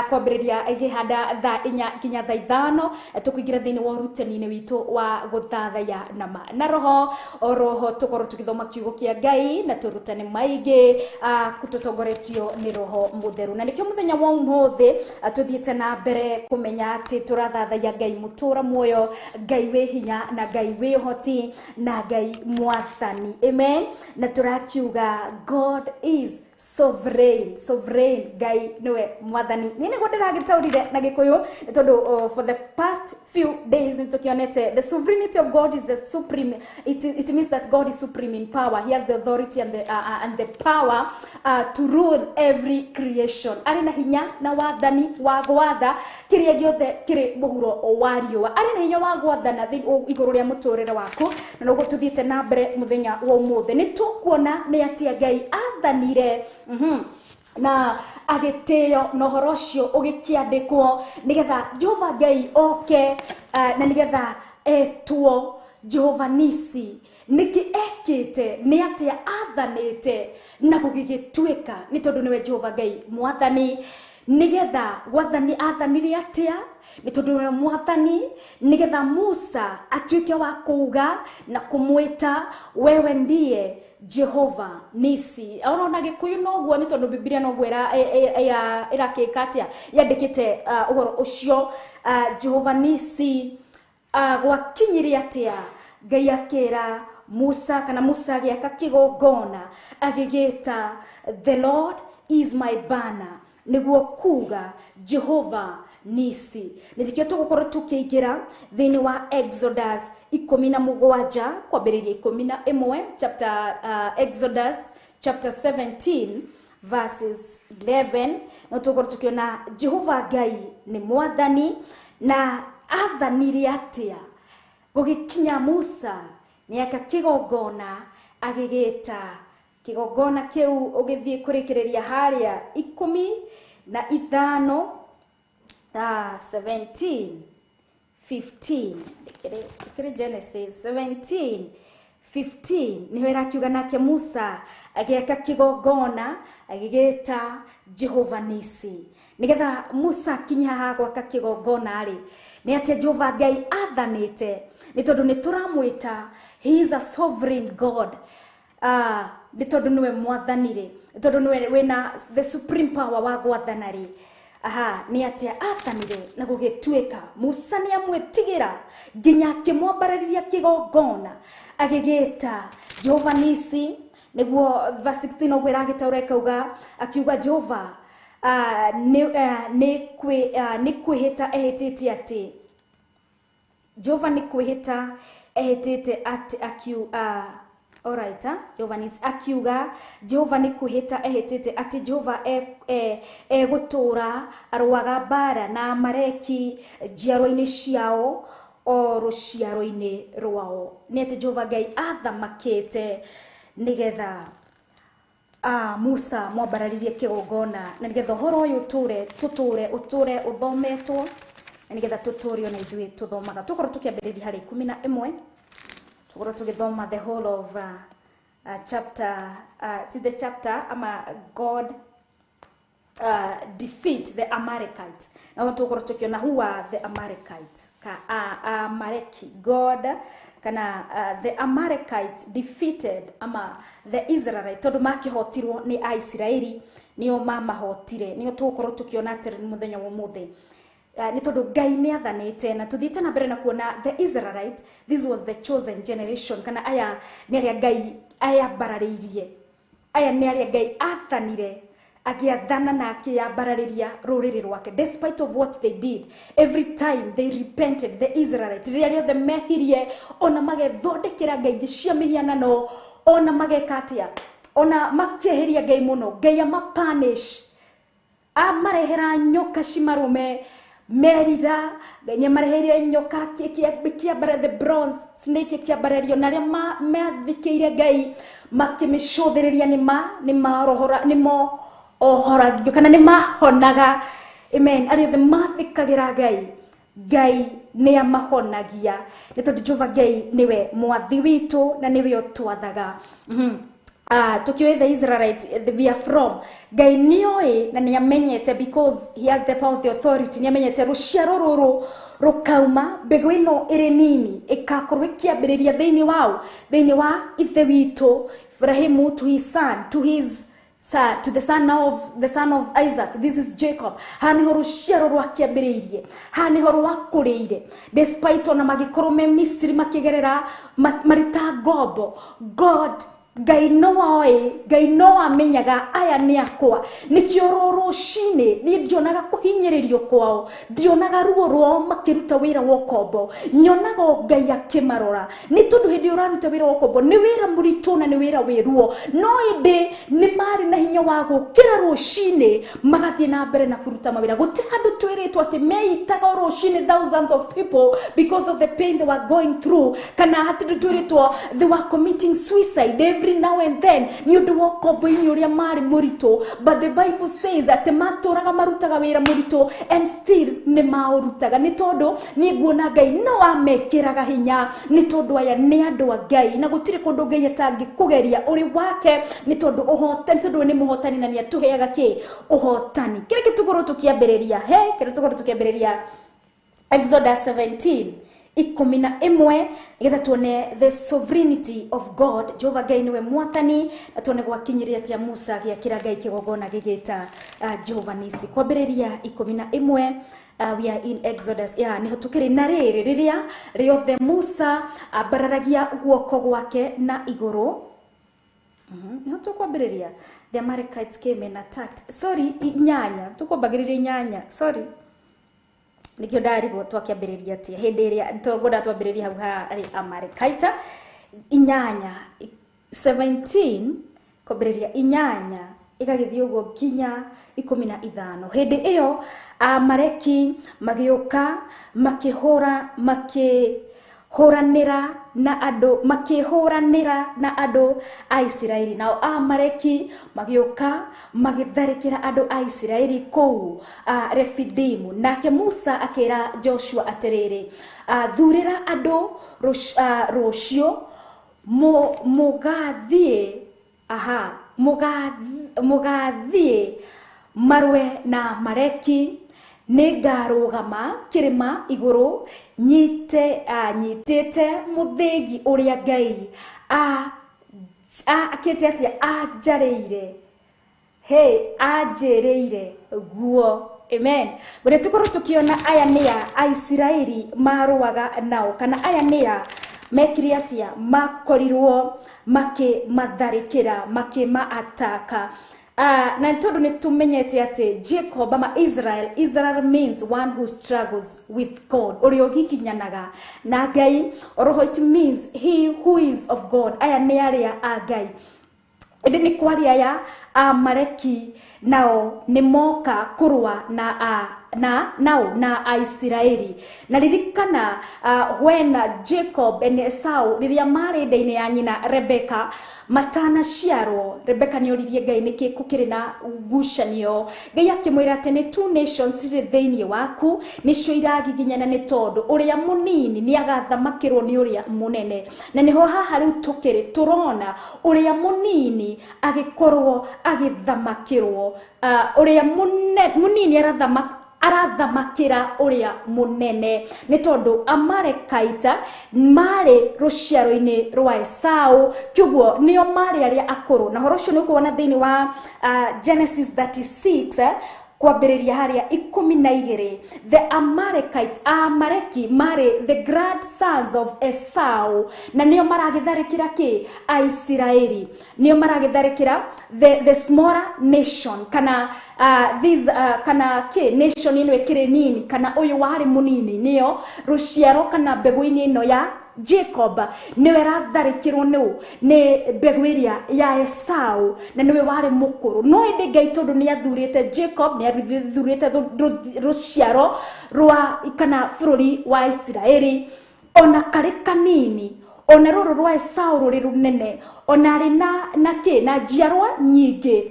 kwambĩrĩria ĩgĩhanda thaa 4 nginya thaa 5, tũkũingĩra thĩinĩ wa ũrutani-inĩ witũ wa gũthathaiya nama na roho. Oroho tũkorwo tũgĩthoma kiugo kĩa Ngai na tũrutane maingĩ tũtongoretio nĩ Roho Mũtheru, na nĩkĩo mũthenya wa ũmũthĩ tũthiĩte na mbere kũmenya atĩ tũrathathaiya Ngai mũtũra muoyo, Ngai wĩ hinya na Ngai wĩ ũhoti na Ngai mwathani. Amen. Na tũrakiuga God is sovereign, sovereign Ngai niwe mwathani. Ni niguo ndĩragĩtaũrire na Gĩkũyũ nĩ tondũ for the past few days nĩtũkĩonete the sovereignty of God is the supreme. It means that God is supreme in power. He has the authority and the power to rule every creation. Arĩ na hinya na wathani wa gwatha kĩrĩa gĩothe kĩrĩ mũhuro wa riũa. Arĩ na hinya wa gwathana igũrũ rĩa mũtũrĩre waku, na noguo tũthiĩte na mbere mũthenya wa ũmũthĩ. Nĩ tũkuona nĩ atĩa Ngai athanire na agĩtĩo na ũhoro ũcio ũgĩkĩandĩkwo nĩgetha Jehova Ngai oke na nĩgetha etwo Jehova Nisi. Nĩkĩ ekĩte, nĩ atĩa athanĩte na gũgĩgĩtuĩka nĩ tondũ nĩwe Jehova Ngai mwathani. Nĩgetha gwathani athanire atĩa nĩ tondũ nĩwe mwathani, nĩgetha Musa atuĩke wa kuuga na kũmwĩta wewe ndiye Jehova Nisi. Ona Gĩkũyũ noguo nĩ tondũ Bibilia noguo ĩrakĩka atĩa yandĩkĩte ũhoro ũcio Jehova Nisi. Gwakinyire atĩa Ngai akĩra Musa, kana Musa agĩaka kĩgongona agĩgĩta the Lord is my banner, nĩguo kuga Jehova Nisi. Nĩkĩo tũgũkorwo tũkĩingĩra thĩinĩ wa Exodus 17 kwambĩrĩria 11 chapter Exodus chapter 17 verses 11, na tũgũkorwo tũkĩona Jehova Ngai nĩ mwathani na athanire atĩa gũgĩkinya Musa nĩaka kĩgongona agĩgĩta kĩgongona kĩu ũgĩthiĩ kũrĩkĩrĩria harĩa 15 17 15 Genesis 17 15 niho irakiuga nake Musa agĩaka kĩgongona agĩgĩta Jehova Nisi. Nigetha Musa akinya haha gwaka kĩgongona rĩ, nĩ atĩ Jehova Ngai athanĩte, nĩ tondũ nĩ tũramwĩta he is a sovereign God. Nĩ tondũ nĩwe mwathani rĩ, nĩ tondũ nĩwe wĩna the supreme power wa gwathana rĩ. Aha, nĩ atĩa athanire na gũgĩtuĩka Musa nĩ amwĩtigĩra nginya akĩmwambarĩria kĩgongona agĩgĩta Jehova Nisi. Nĩguo verse 16 ũguo ĩragĩtaũra ĩkauga, akiuga Jehova nĩ kwĩhĩta ehĩtĩte atĩ Jehova nĩ kwĩhĩta ehĩtĩte atĩ alright, Jehova Nisi akiuga Jehova nĩ kwĩhĩta ehĩtĩte atĩ Jehova egũtũũra arũaga mbara na Amaleki njiarwa-inĩ ciao o rũciaro-inĩ rwao. Nĩ atĩ Jehova Ngai athamakĩte nĩgetha Musa mwambararirie kĩgongona na nĩgetha ũhoro ũyũ tũtũre ũtũre ũthometwo na nĩgetha tũtũre ona ithuĩ tũthomaga. Tũkorwo tũkĩambĩrĩria harĩ 11, tũkorwo tũgĩthoma the whole of chapter to the chapter ama God defeat the Amalekites. Na tũkorwo tũkĩona who are the Amalekites, ka Amaleki God kana the Amalekites defeated ama the Israelites, tondũ makĩhotirwo nĩ Aisiraeli, nĩo mamahotire. Nĩo tũgũkorwo tũkĩona atĩrĩ mũthenya wa ũmũthĩ. Nĩ tondũ Ngai nĩ athanĩte na tũthiĩte na mbere na kuona the Israelite, this was the chosen generation, kana aya nĩ arĩa Ngai ayambararĩirie, aya nĩ arĩa Ngai athanire agĩathana na akĩyambararĩria rũrĩrĩ rwake despite of what they did. Every time they repented, the Israelite rĩrĩa rĩothe mehirie ona magethondekera ngai ingĩ cia mĩhianano, ona mageka atĩa, ona makĩeheria Ngai mũno, Ngai amapunish, amarehera nyoka cimarume merira, Ngai nĩamareheire nyoka kĩambara the bronze snake kĩambarario, na arĩa mathikĩire Ngai makĩmĩcũthĩrĩria nĩmo ohoragio kana nĩ mahonaga. Amen. Arĩa othe mathikagĩra Ngai, Ngai nĩ amahonagia, nĩ tondũ Jehova Ngai nĩwe mwathi witũ na nĩwe ũtwathaga. Tukioe the Israelite we are from, Ngai nĩoĩ na nĩamenyete because he has the power of the authority, nĩamenyete rũciaro rũrũ rũkauma mbegũ ĩno ĩrĩ nini ĩkakorwo ĩkĩambĩrĩria thĩinĩ wao, thĩinĩ wa ithe witũ Ibrahimu, to his son, to his son, to the son of the son of Isaac, this is Jacob. Haha nĩho rũciaro rwakĩambĩrĩirie, haha nĩho rwakũrĩire despite ona magĩkorwo me Misiri makĩgerera marĩ ta ngombo. God Ngai no oĩ, Ngai no amenyaga aya nĩ akwa. Nĩkĩo rũcinĩ niĩ ndionaga kũhinyĩrĩrio kwao, ndionaga ruo rwao makĩruta wĩra wa ũkombo, nyonaga o Ngai akĩmarora. Nĩ tondũ hĩndĩ ũraruta wĩra wa ũkombo nĩ wĩra mũritũ na nĩ wĩra wĩ ruo, no ĩndĩ nĩ marĩ na hinya wa gũkĩra rũcinĩ magathiĩ na mbere na kũruta mawĩra. Gũtirĩ handũ twĩrĩtwo atĩ meitaga rũcinĩ thousands of people because of the pain they were going through, kana hatirĩ twĩrĩtwo they were committing suicide every now and then nĩ ũndũ wa ũkombo-inĩ ũrĩa marĩ mũritũ. But the Bible says atĩ matũraga marutaga wĩra mũritũ and still nĩ maũrutaga, nĩ tondũ niĩ nguona Ngai no amekĩraga hinya, nĩ tondũ aya nĩ andũ a Ngai na gũtirĩ kũndũ Ngai atangĩkũgeria ũrĩ wake, nĩ tondũ ũhotani, tondũ we nĩ mũhotani na nĩ atũheaga kĩ ũhotani. Kĩrĩa gĩtũkorwo tũkĩambĩrĩria, he kĩrĩa tũkorwo tũkĩambĩrĩria Exodus 17 11, nĩgetha tuone the sovereignty of God. Jehova Ngai nĩwe mwathani, na tuone gwakinyĩrĩria atĩa Musa agĩakĩra Ngai kĩgongona gĩgĩta Jehova Nisi. Kwambĩrĩria 11, we are in Exodus. Ya nĩho tũkĩrĩ. Na rĩrĩ, rĩrĩa rĩothe Musa ambararagia guoko gwake na igũrũ, nĩho tũkwambĩrĩria the Amalekites came and attacked. Sorry, inyanya, tũkwambagĩrĩria inyanya, sorry, nikio ndarigwo twakĩambĩrĩria atĩa hĩndĩ ĩrĩa tũngũnda twambĩrĩria hau harĩ Amalekite. Inyanya 17 kwambĩrĩria inyanya ĩgagĩthiĩ ũguo nginya 15. Hĩndĩ ĩyo Amaleki magĩũka makĩhũranĩra na andũ, makĩhũranĩra na andũ a Isiraeli. Nao Amaleki magĩũka magĩtharĩkĩra andũ a Isiraeli kũu Refidimu. Nake Musa akĩra Joshua atĩrĩrĩ, thurĩra andũ rũciũ Mũgathiĩ aha mũgathiĩ marwe na Amaleki, nĩngarũgama kĩrĩma igũrũ nyitĩte mũthĩgi ũrĩa Ngai akĩte atĩa anjarĩire, hey, anjĩrĩire guo. Amen. Bure tukorwo tukiona aya nĩ a Aisiraeli marũaga nao, kana aya nĩ a mekire atĩa, makorirwo makĩmatharĩkĩra, makĩmaataka. Na tondũ nĩ tũmenyete atĩ Jacob ama Israel, Israel means one who struggles with God, ũrĩa ũgiginyanaga na Ngai. Oroho it means he who is of God. Aya nĩ arĩa a Ngai. Ĩndĩ nĩ kwaria aya Amaleki nao nĩ moka kũrũa na nao na Aisiraeli. Na ririkana when Jacob and Esau rĩrĩa marĩ nda-inĩ ya nyina Rebeka matanaciarwo, Rebeka nĩ oririe Ngai nĩkĩ gũkĩrĩ na ngucanio. Ngai akĩmwĩra atĩ nĩ two nations cirĩ thĩinĩ waku, nĩcio iragiginyana nĩ tondũ ũrĩa mũnini nĩ agathamakĩrwo nĩ ũrĩa mũnene. Na nĩho haha rĩu tũkĩrĩ tũrona ũrĩa mũnini agĩkorwo agĩthamakĩrwo, ũrĩa mũnini arathamakĩra ũrĩa mũnene, nĩ tondũ Amalekite marĩ rũciaro-inĩ rwa Esau, kĩguo nĩo marĩ arĩa akũrũ. Na ũhoro ũcio nĩ ũkuona thĩinĩ wa Genesis 36 kwambĩrĩria harĩa 12. The Amalekites, Amaleki marĩ the grandsons of Esau, na nĩo maragĩtharĩkĩra kĩ Aisiraeli, nĩo maragĩtharĩkĩra the smaller nation, kana this kana kĩ nation ĩno ĩkĩrĩ nini, kana ũyũ warĩ mũnini, nĩo rũciaro kana mbegũ-inĩ ĩno ya Jacob niwe ratharĩkĩrwo nĩ mbegũ ĩrĩa ya Esau, na niwe warĩ mũkũrũ. No ĩndĩ Ngai tondũ nĩ athurĩte Jacob, nĩ athurĩte rũciaro rwa kana bũrũri wa Isiraeli, ona karĩ kanini, ona rũrũ rwa Esau rũrĩ rũnene, ona arĩ na kĩ na njiarwa nyingĩ,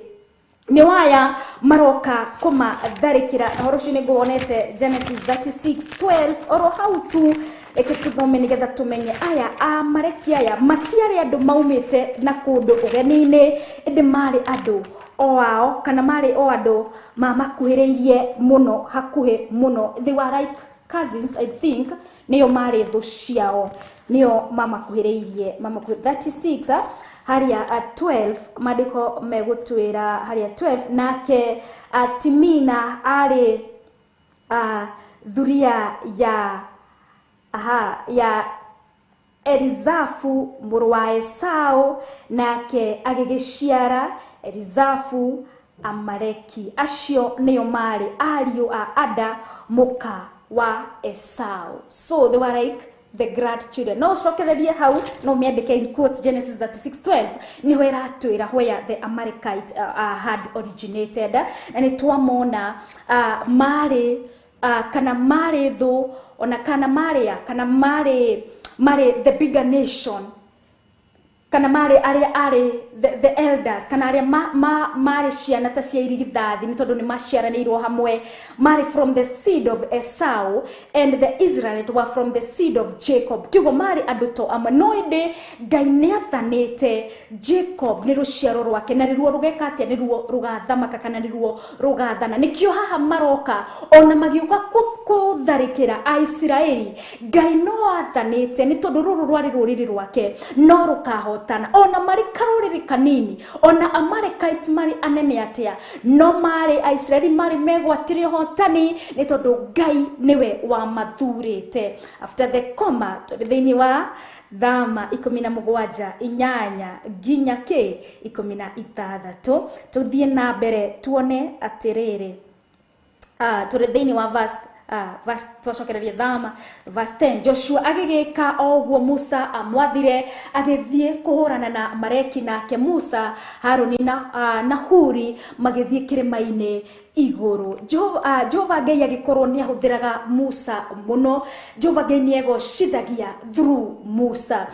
nĩ waya maroka kũmatharĩkĩra. Na ũhoro ũcio nĩ nguonete Genesis 36:12 oro hau tu. Reke tũthome nĩgetha tũmenye aya Amaleki aya matiarĩ andũ maumĩte na kũndũ ũgeni-inĩ, ĩndĩ marĩ andũ o ao, kana marĩ o andũ mamakuhĩrĩirie mũno, hakuhĩ mũno. They were like cousins, I think, nĩo marĩ thũ ciao, nĩo mamakuhĩrĩirie. 36 harĩa 12 maandĩko megũtwĩra harĩa 12, nake Timina arĩ thuria ya ya Elizafu mũrũ wa Esau, nake agĩgĩciara Elizafu Amaleki. Acio nĩo marĩ ariũ a Ada mũka wa Esau. So they were like the grandchildren. No cokererie hau, no mĩandĩke in quotes Genesis 36:12 nĩho ĩratwĩra where the Amalekite had originated. Na nĩ twamona marĩ kana marĩ thũ, ona kana marĩa, kana marĩ the bigger nation, kana marĩ arĩa arĩ the elders, kana arĩa marĩ ciana ta cia irigithathi, nĩ tondũ nĩ maciaranĩirwo hamwe. Marĩ from the seed of Esau, and the Israelites were from the seed of Jacob. Kiugo marĩ andũ to amwe, no ĩndĩ Ngai nĩ athanĩte Jacob nĩ rũciaro rwake, na nĩruo rũgeka atĩa, nĩruo rũgathamaka, kana nĩruo rũgathana. Nĩkĩo haha maroka ona magĩũka kũtharĩkĩra Aisiraeli, Ngai no athanĩte, nĩ tondũ rũrũ rwarĩ rũrĩrĩ rwake, no rũkahotana. Ona marĩ karũrĩrĩ kanini, ona Amalekite marĩ anene atĩa, no marĩ Aisiraeli marĩ megwatĩre ũhotani, nĩ tondũ Ngai nĩwe wamathurĩte. After the comma, tũrĩ thĩinĩ wa Thama 17 8 nginya kĩ 16. Tũthiĩ na mbere tuone atĩrĩrĩ, tũrĩ thĩinĩ wa verse twacokereria Thama verse 10. Joshua agĩgĩka o ũguo Musa amwathire, agĩthiĩ kũhũrana na Amaleki, nake Musa, Haruni na Huri magĩthiĩ kĩrĩma-inĩ Iguru. Jehova Ngai agikorwo ni ahuthiraga Musa muno. Jehova Ngai ni egocithagia through Musa.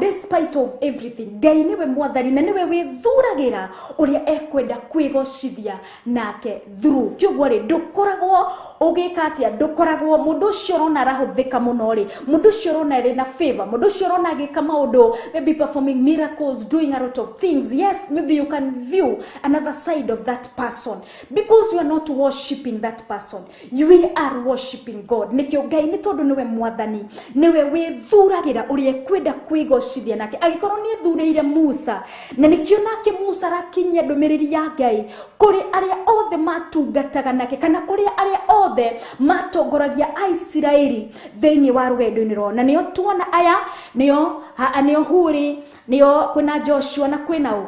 Despite of everything, Ngai niwe mwathani na niwe withuragira uria ekwenda kwigocithia nake through. Kĩoguo rĩ, ndukoragwo ũgĩka atia, ndukoragwo mundu ucio urona arahuthika muno ri, mundu ucio urona arĩ na favor, mundu ucio urona agĩka maundu, maybe performing miracles, doing a lot of things. Yes, maybe you can view another side of that person because you are not worshiping that person, you are worshiping God. Nikio Ngai ni tondu niwe mwathani, niwe withuragira uria ekwenda kwigocithia nake. Agikorwo ni ethurĩire Musa, na nikio nake Musa arakinyia ndũmĩrĩri ya Ngai kũrĩ arĩa othe matungataga nake, kana kũrĩ arĩa othe matongoragia Aisiraeli thĩinĩ wa rũgendo-inĩ rwao. Na nĩo tuona aya, nĩo Huri, nĩo kwĩna Joshua, na kwĩna ũ,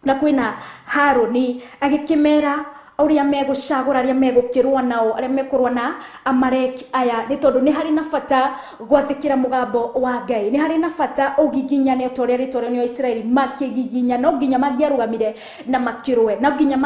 na kwĩna Harũni, agĩkĩmera uria megucagura aria megukirwa nao, aria mekurwa na Amaleki aya, ni tondu ni hari na bata gwathikira mugambo wa Ngai, ni hari na bata ugiginyane o ta uria ritwa rĩo Isiraeli makigiginya, no nginya mangiarugamire na makirwe, no nginya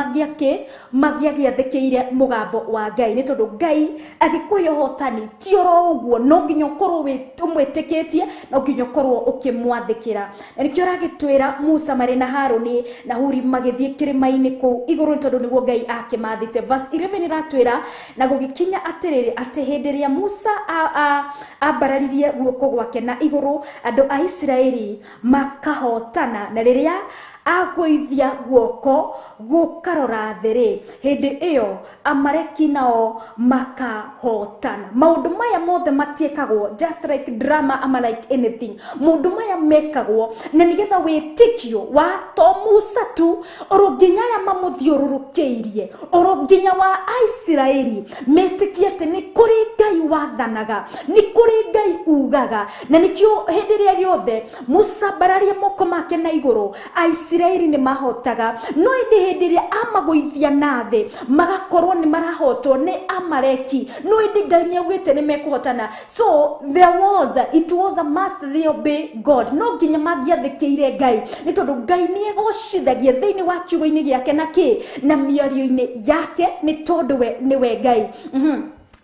mangiagiathikire mugambo wa Ngai, ni tondu Ngai agikuhe uhotani ti oro uguo, no nginya ukorwo umwitikitie, no nginya ukorwo ukimwathikira. Na nikio aragitwira Musa mari na Haruni na Huri magithie kirima-ini kuu iguru, ni tondu niguo Ngai akimathite. Verse 11 iratwira, na gugikinya atiriri, ati hindi ria Musa ambararirie guoko gwake na iguru, andu a Isiraeli makahotana, na riria agũithia guoko gũkarora thĩ rĩ, hĩndĩ ĩyo Amaleki nao makahotana. Maũndũ maya mothe matiĩkagwo just like drama ama like anything. Maũndũ maya mekagwo na nĩgetha wĩtĩkio wa to Musa tu, oro nginya aya mamũthiũrũrũkĩirie, oro nginya wa Aisiraeli metĩkie atĩ nĩ kũrĩ Ngai wathanaga, nĩ kũrĩ Ngai ugaga. Na nĩkĩo hĩndĩ ĩrĩa rĩothe Musa ambararie moko make na igũrũ, Aisiraeli nĩ mahotaga, no ĩndĩ hĩndĩ ĩrĩa amagũithia na thĩ magakorwo nĩ marahotwo nĩ Amaleki, no ĩndĩ Ngai nĩ augĩte nĩ mekũhotana. So there was, it was a must they obey God. No nginya mangĩathĩkĩire Ngai, nĩ tondũ Ngai nĩ egocithagia thĩinĩ wa kiugo-inĩ gĩake na kĩ, na mĩario-inĩ yake, nĩ tondũ we nĩwe Ngai.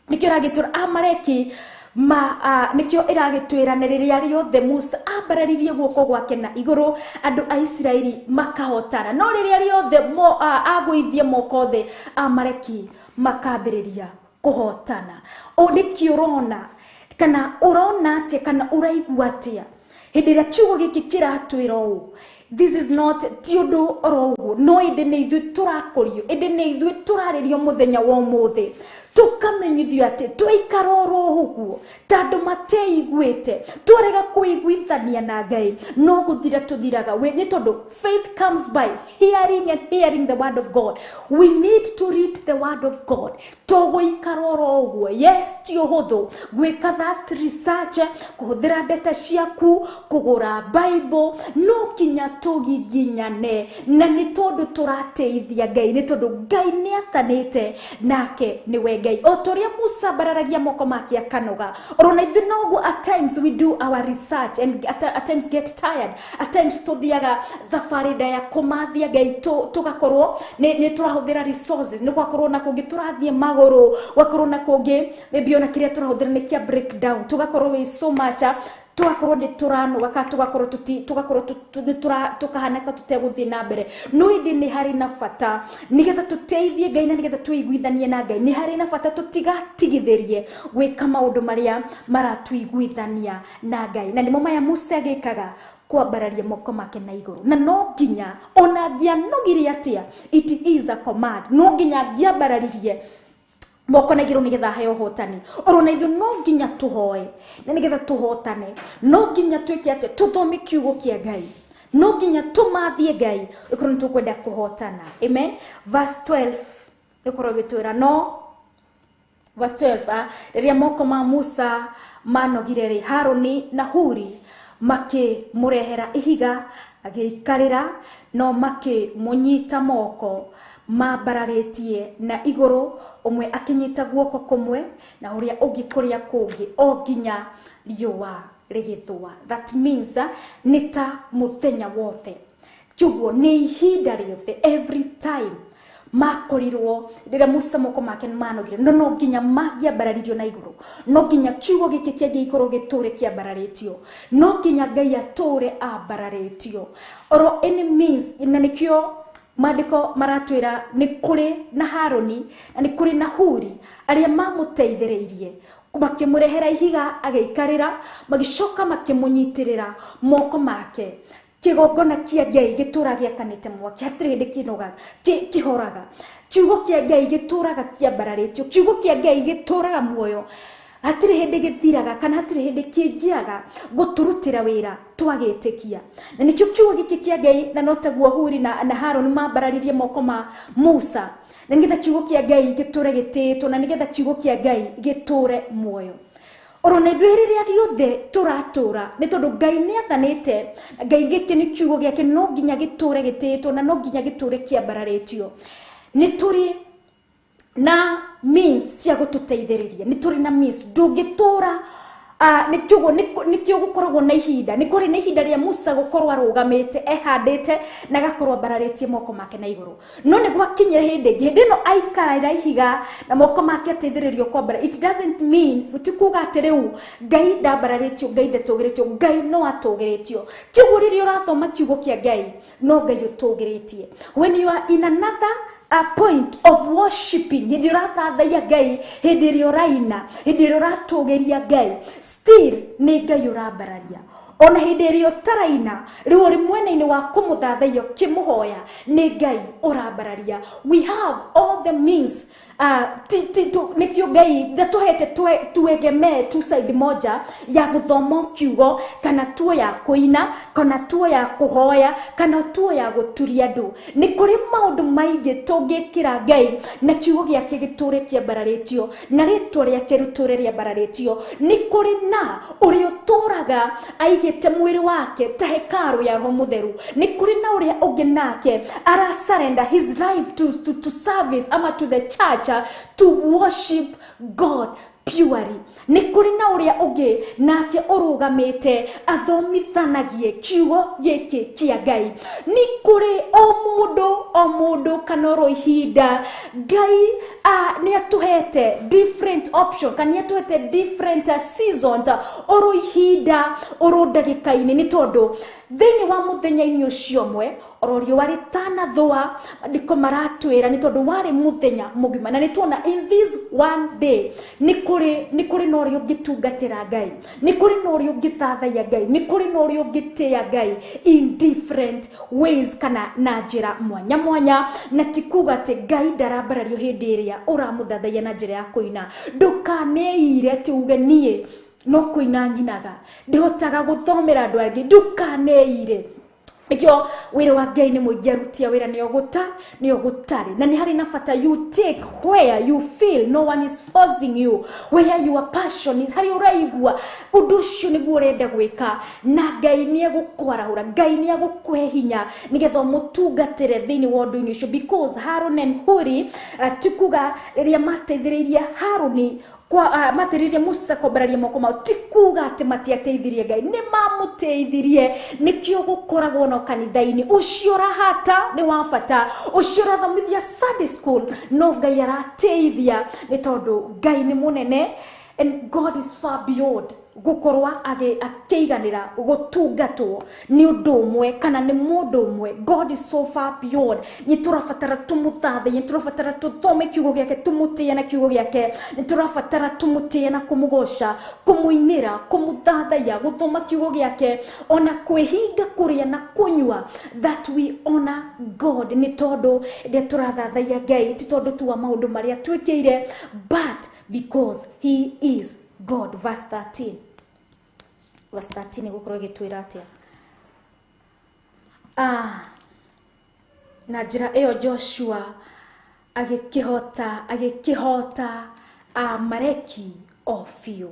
Nĩkĩo ĩragĩtwĩra Amaleki nikio iragitwira ni riria riothe Musa ambararirie guoko gwake na iguru, andu a Isiraeli makahotana, no riria riothe agũithie moko thĩ, Amaleki makambĩrĩria kũhotana. O nĩkĩ ũrona, kana ũrona atĩa, kana ũraigua atĩa hĩndĩ ĩrĩa kiugo gĩkĩ kĩratwĩra ũũ? This is not ti ũndũ oro ũguo, no ĩndĩ nĩ ithuĩ tũrakũrio, ĩndĩ nĩ ithuĩ tũrarĩrio mũthenya wa ũmũthĩ, tũkamenyithio atĩ twaikara oro ũguo ta andũ mateiguĩte, twarega kũiguithania na Ngai, no gũthira tũthiraga. Nĩ tondũ faith comes by hearing and hearing the word of God. We need to read the word of God. Tũgũikara oro ũguo, yes, ti ũhũthũ gwĩka that research, kũhũthĩra ndeta ciaku, kũgũra Bible, no nginya tũgiginyane, na nĩ tondũ tũrateithia Ngai, nĩ tondũ Ngai nĩ athanĩte nake nĩwe Ngai. O ta ũrĩa Musa ambararagia moko make akanoga, oro na ithuĩ noguo at times we do our research and at times get tired, at times tũthiaga thabarĩ ndaya kũmathia Ngai, tũgakorwo nĩ tũrahũthĩra resources, nĩ gwakorwo na kũngĩ tũrathiĩ magũrũ, gwakorwo na kũngĩ maybe ona kĩrĩa tũrahũthĩra nĩ kĩa breakdown, tũgakorwo wĩ so much, tugakorwo nĩ tũranoga, kana tugakorwo tugakorwo tukahanaka tutegũthiĩ na mbere. No ĩndĩ nĩ harĩ na bata nĩgetha tũteithie Ngai na nĩgetha tũiguithanie na Ngai, nĩ harĩ na bata tũtigatigithĩrie gwĩka maũndũ marĩa maratuiguithania na Ngai. Na nĩmo maya Musa agĩkaga, kwambararia moko make na igũrũ, na no nginya ona angĩanogire atĩa, it is a command, no nginya angĩambararirie moko na igũrũ nĩgetha aheo ũhotani. Oro na ithuĩ no nginya tũhoe na nĩgetha tũhotane, no nginya twĩke atĩa, tũthome kiugo kĩa Ngai, no nginya tũmathie Ngai ĩkorwo nĩ tũkwenda kũhotana. Amen. Verse 12 ĩkorwo ĩgĩtwĩra, no verse 12, rĩrĩa moko ma Musa manogire rĩ, Harũni na Huri makĩmũrehera ihiga agĩikarĩra, no makĩmũnyita moko mambararĩtie na igũrũ, ũmwe akĩnyita guoko kũmwe na ũrĩa ũngĩ kũrĩa kũngĩ, o nginya riũa rĩgĩthũa. That means nĩ ta mũthenya wothe, kĩoguo nĩ ihinda rĩothe, every time Makorirwo rĩrĩa Musa moko make manogire, no no nginya mangĩambararirio na igũrũ, no nginya kiugo gĩkĩ kĩa Ngai gĩkorwo gĩtũre kĩambararĩtio, no nginya Ngai atũre ambararĩtio oro any means. Na nĩkĩo maandĩko maratwĩra nĩ kũrĩ na Harũni na nĩ kũrĩ na Huri arĩa mamũteithĩrĩirie, makĩmũrehera ihiga agĩikarĩra, magĩcoka makĩmũnyitĩrĩra moko make. Kĩgongona kĩa Ngai gĩtũraga gĩakanĩte mwaki, hatirĩ hĩndĩ kĩnogaga, kĩhoraga. Kiugo kĩa Ngai gĩtũraga kĩambararĩtio, kiugo kĩa Ngai gĩtũraga muoyo, hatirĩ hĩndĩ gĩthiraga kana hatirĩ hĩndĩ kĩngĩaga gũtũrutĩra wĩra twagĩtĩkia. Na nĩkĩo kiugo gĩkĩ kĩa Ngai, na no taguo Huri na Harũni mambararirie moko ma Musa, na nĩgetha kiugo kĩa Ngai gĩtũre gĩtĩĩtwo, na nĩgetha kiugo kĩa Ngai gĩtũre muoyo. Oro na ithuĩ rĩrĩa rĩothe tũratũra, nĩ tondũ Ngai nĩ athanĩte, Ngai gĩkĩ nĩ kiugo gĩake, no nginya gĩtũre gĩtĩĩtwo na no nginya gĩtũre kĩambararĩtio. Nĩ tũrĩ na means cia gũtũteithĩrĩria, nĩ tũrĩ na means. Ndũngĩtũra nĩkĩo gũkoragwo na ihinda, nĩ kũrĩ na ihinda rĩa Musa gũkorwo arũgamĩte ehandĩte na agakorwo ambararĩtie moko make na igũrũ. No nĩ gwakinyire hĩndĩ ĩngĩ, hĩndĩ ĩno aikarĩra ihiga na moko make ateithĩrĩrio kwambara, it doesn't mean, ti kuga atĩ rĩu Ngai ndambararĩtio, Ngai ndatũgĩrĩtio, Ngai no atũgĩrĩtio. Kĩguo rĩrĩa ũrathoma kiugo kĩa Ngai, no Ngai ũtũgĩrĩtie. When you are in another a point of worshiping, hĩndĩ ũrathathaiya Ngai, hĩndĩ ĩrĩa ũraina, hĩndĩ ĩrĩa ũratũgĩria Ngai, still nĩ Ngai ũrambararia. Ona hĩndĩ ĩrĩa ũtaraina, rĩu ũrĩ mwena-inĩ wa kũmũthathaiya ũkĩmũhoya, nĩ Ngai ũrambararia. We have all the means. Nĩkĩo Ngai ndatũhete tuegemee tu side moja ya gũthoma kiugo, kana tuo ya kũina, kana tuo ya kũhoya, kana tuo ya gũturia andũ. Nĩ kũrĩ maũndũ maingĩ tũngĩkĩra Ngai na kiugo gĩake gĩtũre kĩambararĩtio, na rĩtwa rĩake rĩtũre rĩambararĩtio. Nĩ kũrĩ na ũrĩa ũtũraga aigĩte mwĩrĩ wake ta hekarũ ya Roho Mũtheru. Nĩ kũrĩ na ũrĩa ũngĩ nake ara surrender his life to service ama to the church, to worship God purely. Nĩ kũrĩ na ũrĩa ũngĩ nake ũrũgamĩte athomithanagie kiugo gĩkĩ kĩa Ngai. Nĩ kũrĩ o mũndũ o mũndũ kana oro ihinda Ngai nĩ atũhete different option, kana nĩ atũhete different seasons, oro ihinda oro ndagĩka-inĩ. Nĩ tondũ thĩinĩ wa mũthenya-inĩ ũcio ũmwe oro riũa rĩtanathũa, maandĩko maratwĩra nĩ tondũ warĩ mũthenya mũgima, na nĩ tuona in this one day nĩ kũrĩ na ũrĩa ũngĩtungatĩra Ngai, nĩ kũrĩ na ũrĩa ũngĩthathaiya Ngai, nĩ kũrĩ na ũrĩa ũngĩtĩĩa Ngai in different ways kana na njĩra mwanya mwanya. Na ti kuga atĩ Ngai ndarambarario hĩndĩ ĩrĩa ũramũthathaiya na njĩra ya kũina. Ndũkaneire atĩ uge niĩ no kũina nyinaga, ndihotaga gũthomera andũ angĩ. Ndũkaneire. Nĩkĩo wĩra wa Ngai nĩ mũingĩ, aruti a wĩra nĩo gũtarĩ, na nĩ harĩ na bata you take where you feel no one is forcing you, where your passion is, harĩa ũraigua ũndũ ũcio nĩguo ũrenda gwĩka, na Ngai nĩ egũkwarahũra, Ngai nĩ egũkũhe hinya nĩgetha ũmũtungatĩre thĩinĩ wa ũndũ-inĩ ũcio. Because Harũni and Huri, ti kuga rĩrĩa mateithĩrĩirie Harũni kwa mateithĩrĩirie Musa kwambararia moko mao, ti kuga atĩ matiateithirie Ngai, nĩ mamũteithirie. Nĩkĩo gũkoragwo na kanitha-inĩ ũcio ũrahata nĩ wa bata, ũcio ũrathomithia Sunday school, no Ngai arateithia, nĩ tondũ Ngai nĩ mũnene and God is far beyond gũkorwo akĩiganĩra gũtungatwo nĩ ũndũ ũmwe kana nĩ mũndũ ũmwe. God is so far beyond. Nĩ tũrabatara tũmũthathaiye, nĩ tũrabatara tũthome kiugo gĩake, tũmũtĩe na kiugo gĩake, nĩ tũrabatara tũmũtĩe na kũmũgoca, kũmũinĩra, kũmũthathaiya, gũthoma kiugo gĩake, ona kwĩhinga kũrĩa na kũnyua, that we honor God. Nĩ tondũ rĩrĩa tũrathathaiya Ngai ti tondũ tu wa maũndũ marĩa twĩkĩire, but because he is God. Verse 13. Verse 13 gũkorwo ĩgĩtwĩra atĩa? Na njĩra ĩyo Joshua agĩkĩhota Amaleki o biũ.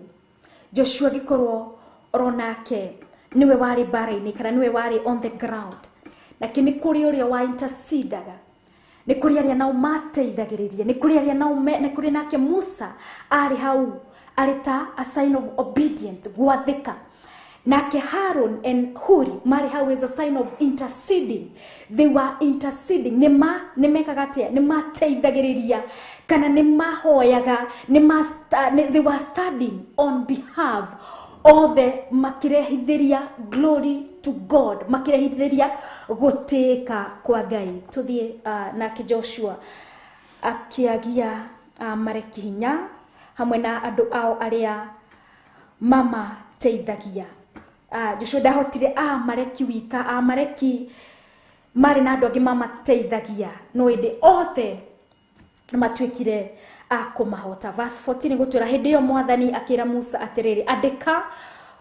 Joshua agĩkorwo oro nake nĩwe warĩ mbara-inĩ, kana nĩwe warĩ on the ground. Nake nĩ kũrĩ ũrĩa wa intercedaga, nĩ kũrĩ arĩa nao mateithagĩrĩria, nĩ kũrĩ arĩa nao nĩ kũrĩ nake Musa arĩ hau arĩ ta a sign of obedient, gwathĩka. Nake Harun and Huri marĩ hau as a sign of interceding. They were interceding. Nĩ mekaga atĩa? Nĩ mateithagĩrĩria kana nĩ mahoyaga, they were standing on behalf othe, makĩrehithĩria glory to God, makĩrehithĩria gũtĩĩka kwa Ngai. Tũthiĩ nake Joshua akĩagia Amaleki hinya hamwe na andũ ao arĩa mamateithagia. Joshua ndahotire Amaleki wika, Amaleki marĩ na andũ angĩ mamateithagia, no ĩndĩ othe nĩmatuĩkire a kũmahota. Verse 14 gũtwĩra hĩndĩ ĩyo Mwathani akĩra Musa atĩrĩrĩ, andĩka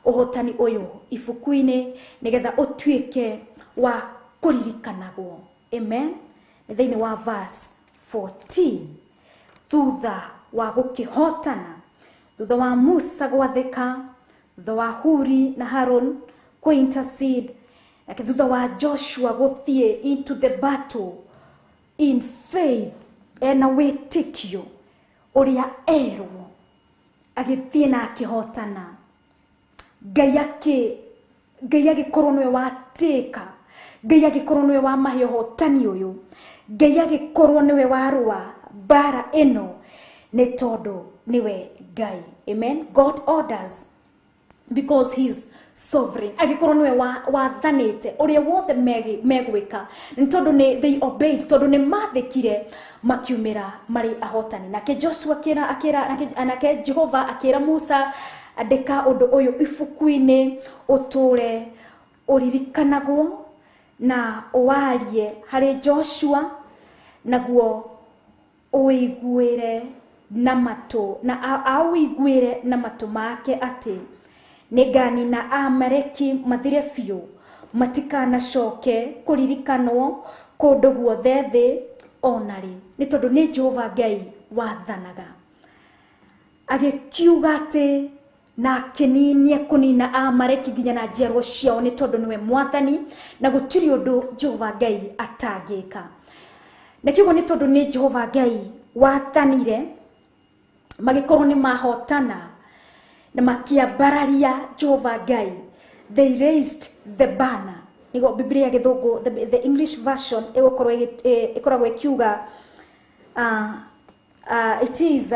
ũhotani ũyũ ibuku-inĩ nĩgetha ũtuĩke wa kũririkanagwo. Amen. Nĩ thĩinĩ wa verse 14, thutha wa gũkĩhotana, thutha wa Musa gwathĩka, thutha wa Huri na Harun kũ intercede, nake thutha wa Joshua gũthiĩ into the battle in faith, ena wĩtĩkio ũrĩa erwo, agĩthiĩ na akĩhotana. Ngai agĩkorwo nĩwe watĩka, Ngai agĩkorwo nĩwe wamahe ũhotani ũyũ, Ngai agĩkorwo nĩwe warũa mbara ĩno, nĩ tondũ nĩwe Ngai. Amen. God orders because he is sovereign. Agĩkorwo nĩwe wathanĩte ũrĩa wothe megwĩka, nĩ tondũ nĩ they obeyed, tondũ nĩ mathĩkire, makiumĩra marĩ ahotani. Nake Joshua akĩra nake Jehova akĩra Musa, andĩka ũndũ ũyũ ibuku-inĩ ũtũre ũririkanagwo na ũwarie harĩ Joshua, naguo ũiguĩre na matũ, na aũiguĩre na matũ make atĩ nĩnganina Amaleki mathire biũ, matikanacoke kũririkanwo kũndũ guothe thĩ ona rĩ, nĩ tondũ nĩ Jehova Ngai wathanaga. Agĩkiuga atĩ na akĩninie kũnina Amaleki nginya na njiarwo ciao, nĩ tondũ nĩwe Mwathani na gũtirĩ ũndũ Jehova Ngai atangĩka. Na kiugo nĩ tondũ nĩ Jehova Ngai wathanire, magĩkorwo nĩ mahotana na makĩambararia Jehova Ngai. They raised the banner. Nĩguo Biblia ya Gĩthũngũ, the English version ĩgũkorwo ĩkoragwo ĩkiuga it is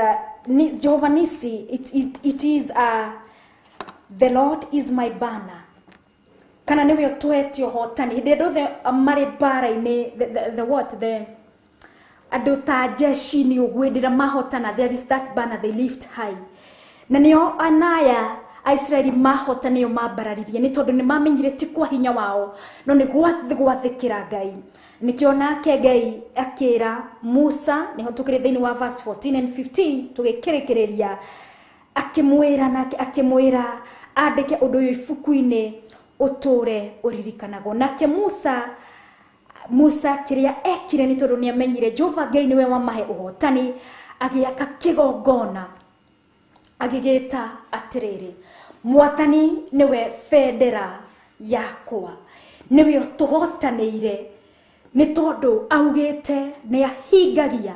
Jehovah Nisi, it is the Lord is my banner. Kana nĩwe ũtũhete ũhotani hĩndĩ ĩrĩa othe marĩ mbara-inĩ, the what the andũ ta jeshi-inĩ ũguo, hĩndĩ ĩrĩa mahotana, there is that banner they lift high. Na nĩo anaya Aisraeli mahota, nĩo mambararirie, nĩ tondũ nĩ mamenyire ti kwa hinya wao, no nĩ gwathĩkĩra Ngai. Nĩkĩo nake Ngai akĩra Musa, nĩho tũkĩrĩ thĩinĩ wa verse 14 and 15 tũgĩkĩrĩkĩrĩria, akĩmwĩra nake akĩmwĩra andĩke ũndũ ũyũ ibuku-inĩ ũtũre ũririkanagwo. Nake Musa kĩrĩa ekire, nĩ tondũ nĩ amenyire Jehova Ngai nĩwe wamahe ũhotani, agĩaka kĩgongona agĩgĩta atĩrĩrĩ, Mwathani nĩwe bendera yakwa, nĩwe ũtũhotanĩire, nĩ tondũ augĩte nĩ ahingagia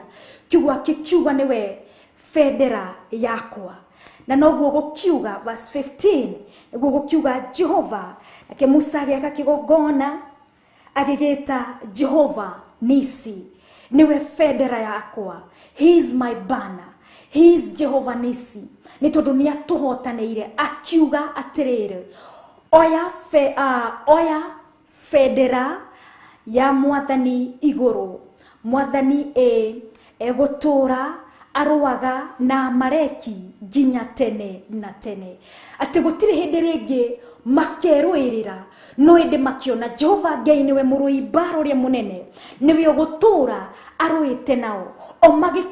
kiugo akĩkiuga nĩwe bendera yakwa. Na noguo gũkiuga verse 15, nĩguo gũkiuga Jehova. Nake Musa agĩaka kĩgongona agĩgĩta Jehova Nisi, nĩwe bendera yakwa, he is my banner, he is Jehova Nisi, nĩ tondũ nĩ atũhotanĩire. Akiuga atĩrĩrĩ, oya bendera ya Mwathani igũrũ, Mwathani egũtũra arũaga na Amaleki nginya tene na tene. Atĩ gũtirĩ hĩndĩ rĩngĩ makerũĩrĩra, no ĩndĩ makĩona Jehova Ngai nĩwe mũrũi mbara ũrĩa mũnene, nĩwe ũgũtũra arũĩte nao, o marĩ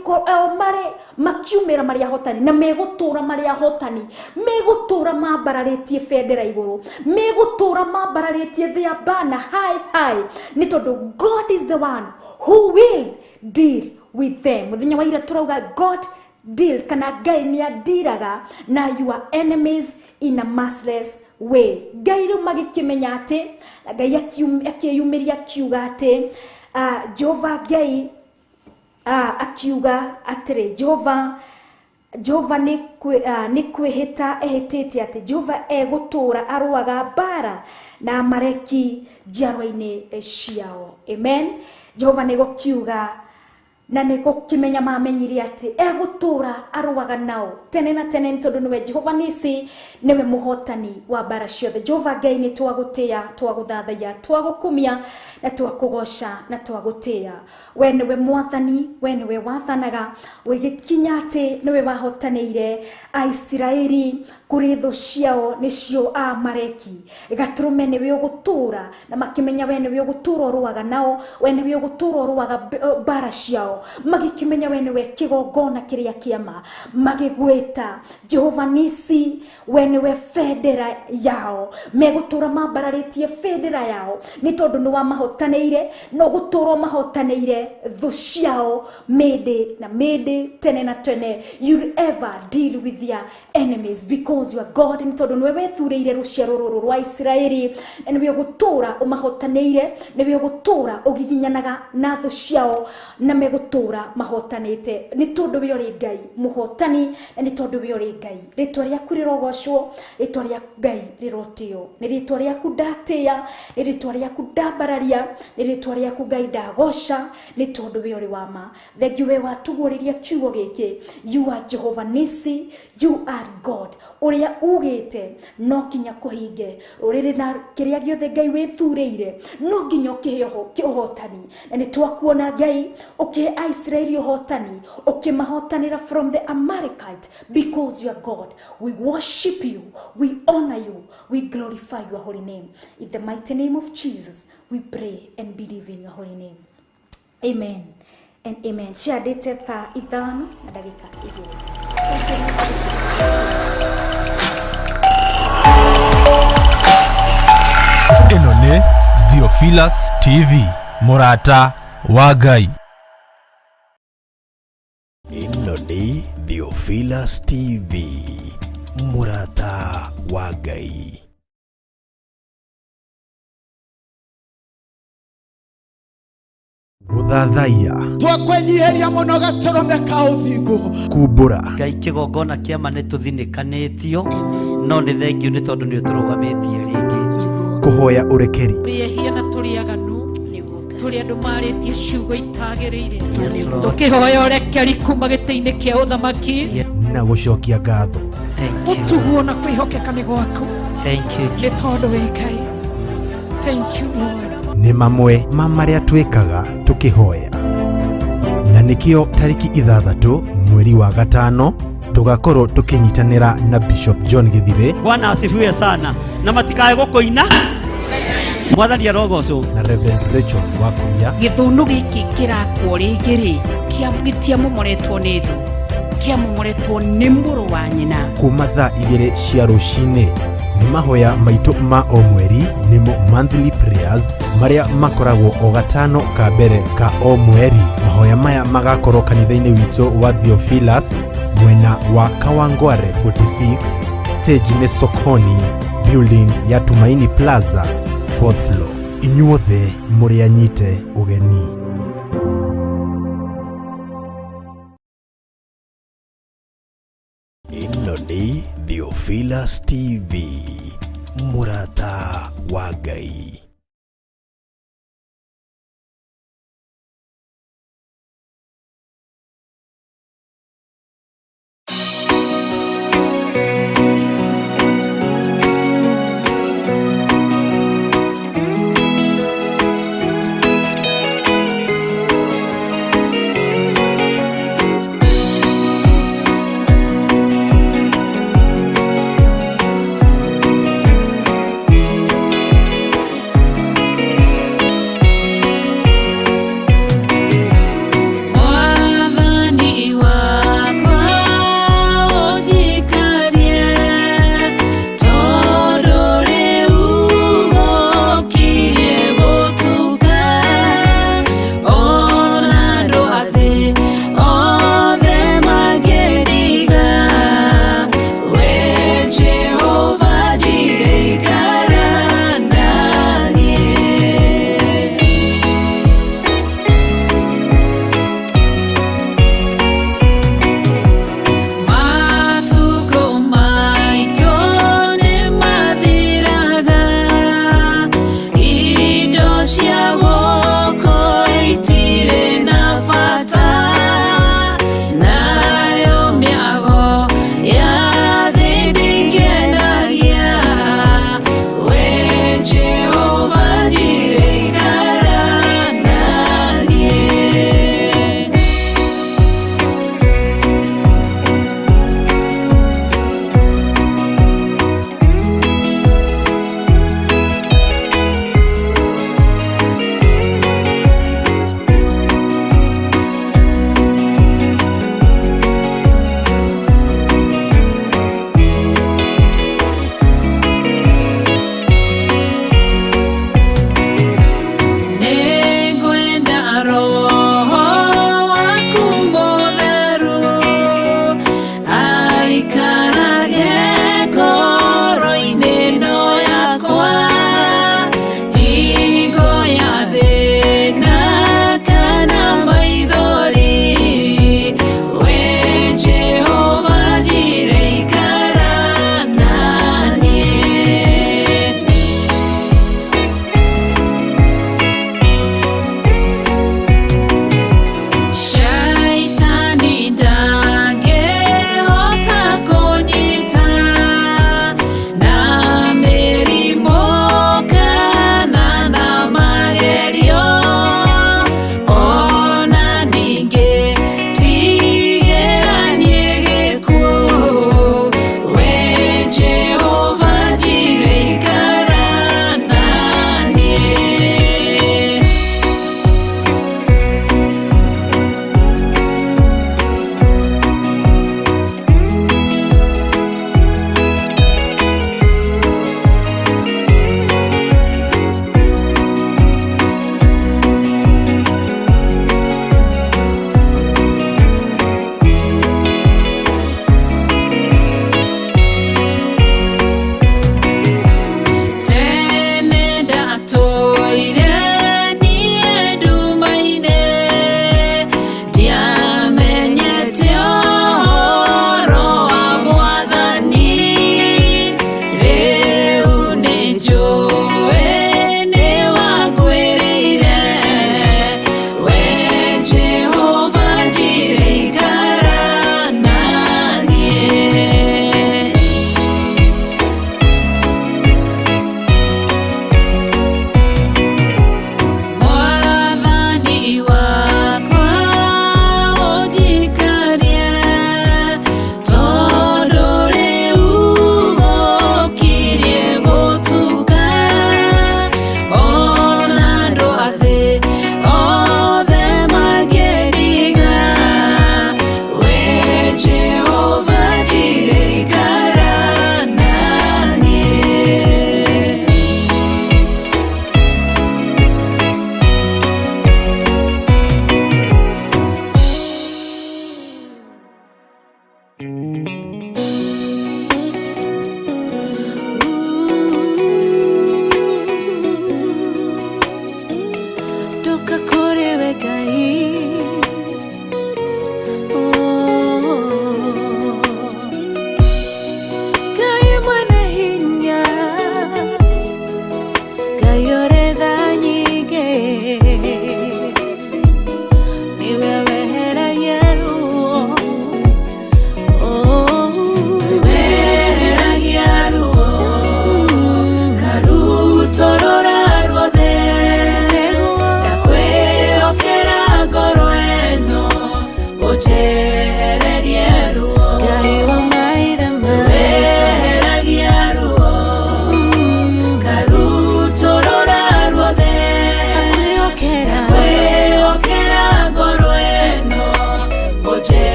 makiumĩra marĩ ahotani, na megũtũra marĩ ahotani, megũtũra mambararĩtie bendera igũrũ, megũtũra mambararĩtie their banner high high, nĩ tondũ God is the one who will deal with them. Mũthenya wa ira tũrauga God deals, kana Ngai nĩ andiraga na your enemies in a merciless way. Ngai rĩu magĩkĩmenya atĩ, Ngai akĩyumĩria akiuga atĩ Jehova Ngai akiuga atĩrĩ, Jehova Jehova nĩ kwĩhĩta ehĩtĩte atĩ Jehova egũtũũra arũaga mbara na Amaleki njiarwa-inĩ ciao. Amen. Jehova nĩ gũkiuga na nĩ gũkĩmenya mamenyire atĩ egũtũũra arũaga nao tene na tene, nĩ tondũ nĩwe Jehova Nisi, nĩwe mũhotani wa mbara ciothe. Jehova Ngai, nĩ twagũtĩĩa, twagũthathaiya, twagũkumia na twakũgoca na twagũtĩĩa. We nĩwe mwathani, we nĩwe wathanaga, wĩgĩkinya atĩ nĩwe wahotanĩire Aisiraeli kũrĩ thũ ciao nĩcio Amaleki. Gatũrũme nĩwe ũgũtũũra, na makĩmenya we nĩwe ũgũtũũra ũrũaga nao, we nĩwe ũgũtũũra ũrũaga mbara ciao. Magĩkĩmenya we nĩwe kĩgongona kĩrĩa kĩama, magĩgwĩta Jehova Nisi, we nĩwe bendera yao. Megũtũũra mambararĩtie bendera yao nĩ tondũ nĩ wamahotanĩire, no gũtũũra mahotanĩire thũ ciao mĩndĩ na mĩndĩ, tene na tene. You'll ever deal with their enemies because you are God, nĩ tondũ nĩwe wethurĩire rũciaro rũrũ rwa Isiraeli, na nĩwe ũgũtũũra ũmahotanĩire, nĩwe ũgũtũũra ũgiginyanaga na thũ ciao, na megũtũũra mahotanĩte, nĩ tondũ we ũrĩ Ngai mũhotani, na nĩ tondũ we ũrĩ Ngai. Rĩtwa rĩaku rĩrogocwo, rĩtwa rĩa Ngai rĩrotĩo, nĩ rĩtwa rĩaku ndatĩĩa, nĩ rĩtwa rĩaku ndambararia, nĩ rĩtwa rĩaku Ngai ndagoca, nĩ tondũ we ũrĩ wa ma. Thengiũ we watũguũrĩria kiugo gĩkĩ. You are Jehovah Nisi, you are God. Ũrĩa ugĩte no nginya kũhinge. Rũrĩrĩ na kĩrĩa gĩothe Ngai wĩthurĩire no nginya ũkĩhe ũhotani, na nĩ twakuona Ngai ũkĩhe Aisiraeli ũhotani, ũkĩmahotanĩra from the Amalekite, because you are God. We worship you, we honor you, we glorify your holy name. In the mighty name of Jesus we pray and believe in your holy name. Amen and amen. Ciandĩte thaa 5 na ndagĩka 2. Ĩno nĩ Theophilus TV, mũrata wa Ngai. Ĩno nĩ Theophilus TV, mũrata wa Ngai. Gũthathaiya, Twakwenyiheria mũno gatũrũme ka ũthingu, kumbũra, Ngai kĩgongona kĩama nĩ tũthinĩkanĩtio, no nĩ thengiũ nĩ tondũ nĩ ũtũrũgamĩtie rĩngĩ. Kũhoya ũrekeri, Tũrĩ ehia na tũrĩ aganu, tũrĩ andũ marĩtie ciugo itagĩrĩire, Yes, Lord. tũkĩhoya ũrekeri kuma gĩtĩ-inĩ kĩa ũthamaki. Na gũcokia ngatho. Thank you. Ũtuguo na kwĩhokeka nĩ gwaku, Thank you, nĩ Jesus. tondũ wĩ Ngai. Thank you, Lord. Nĩ mamwe ma marĩa twĩkaga tũkĩhoya, na nĩkĩo tarĩki 6 mweri wa 5 tũgakorwo tũkĩnyitanĩra na Bishop John Gĩthire. Bwana asifiwe sana, na matikae gũkũina. Mwathani arogocwo. Na Reverend Rachel Wakuria. Gĩthũnũ gĩkĩ kĩrakwo rĩngĩ rĩ, gĩtiamomoretwo nĩ thũ, kĩamomoretwo nĩ mũrũ wa nyina. Kuma thaa 2 cia rũcinĩ nĩ mahoya maitũ ma o mweri, nĩmo monthly prayers, marĩa makoragwo o gatano ka mbere ka o mweri. Mahoya maya magakorwo kanitha-inĩ witũ wa Theophilus, mwena wa Kawangware 46, stage nĩ Sokoni, building ya Tumaini Plaza, 4th floor. Inyuothe mũrĩ anyite ũgeni. Ĩno nĩ Theophilus TV, mũrata wa Ngai.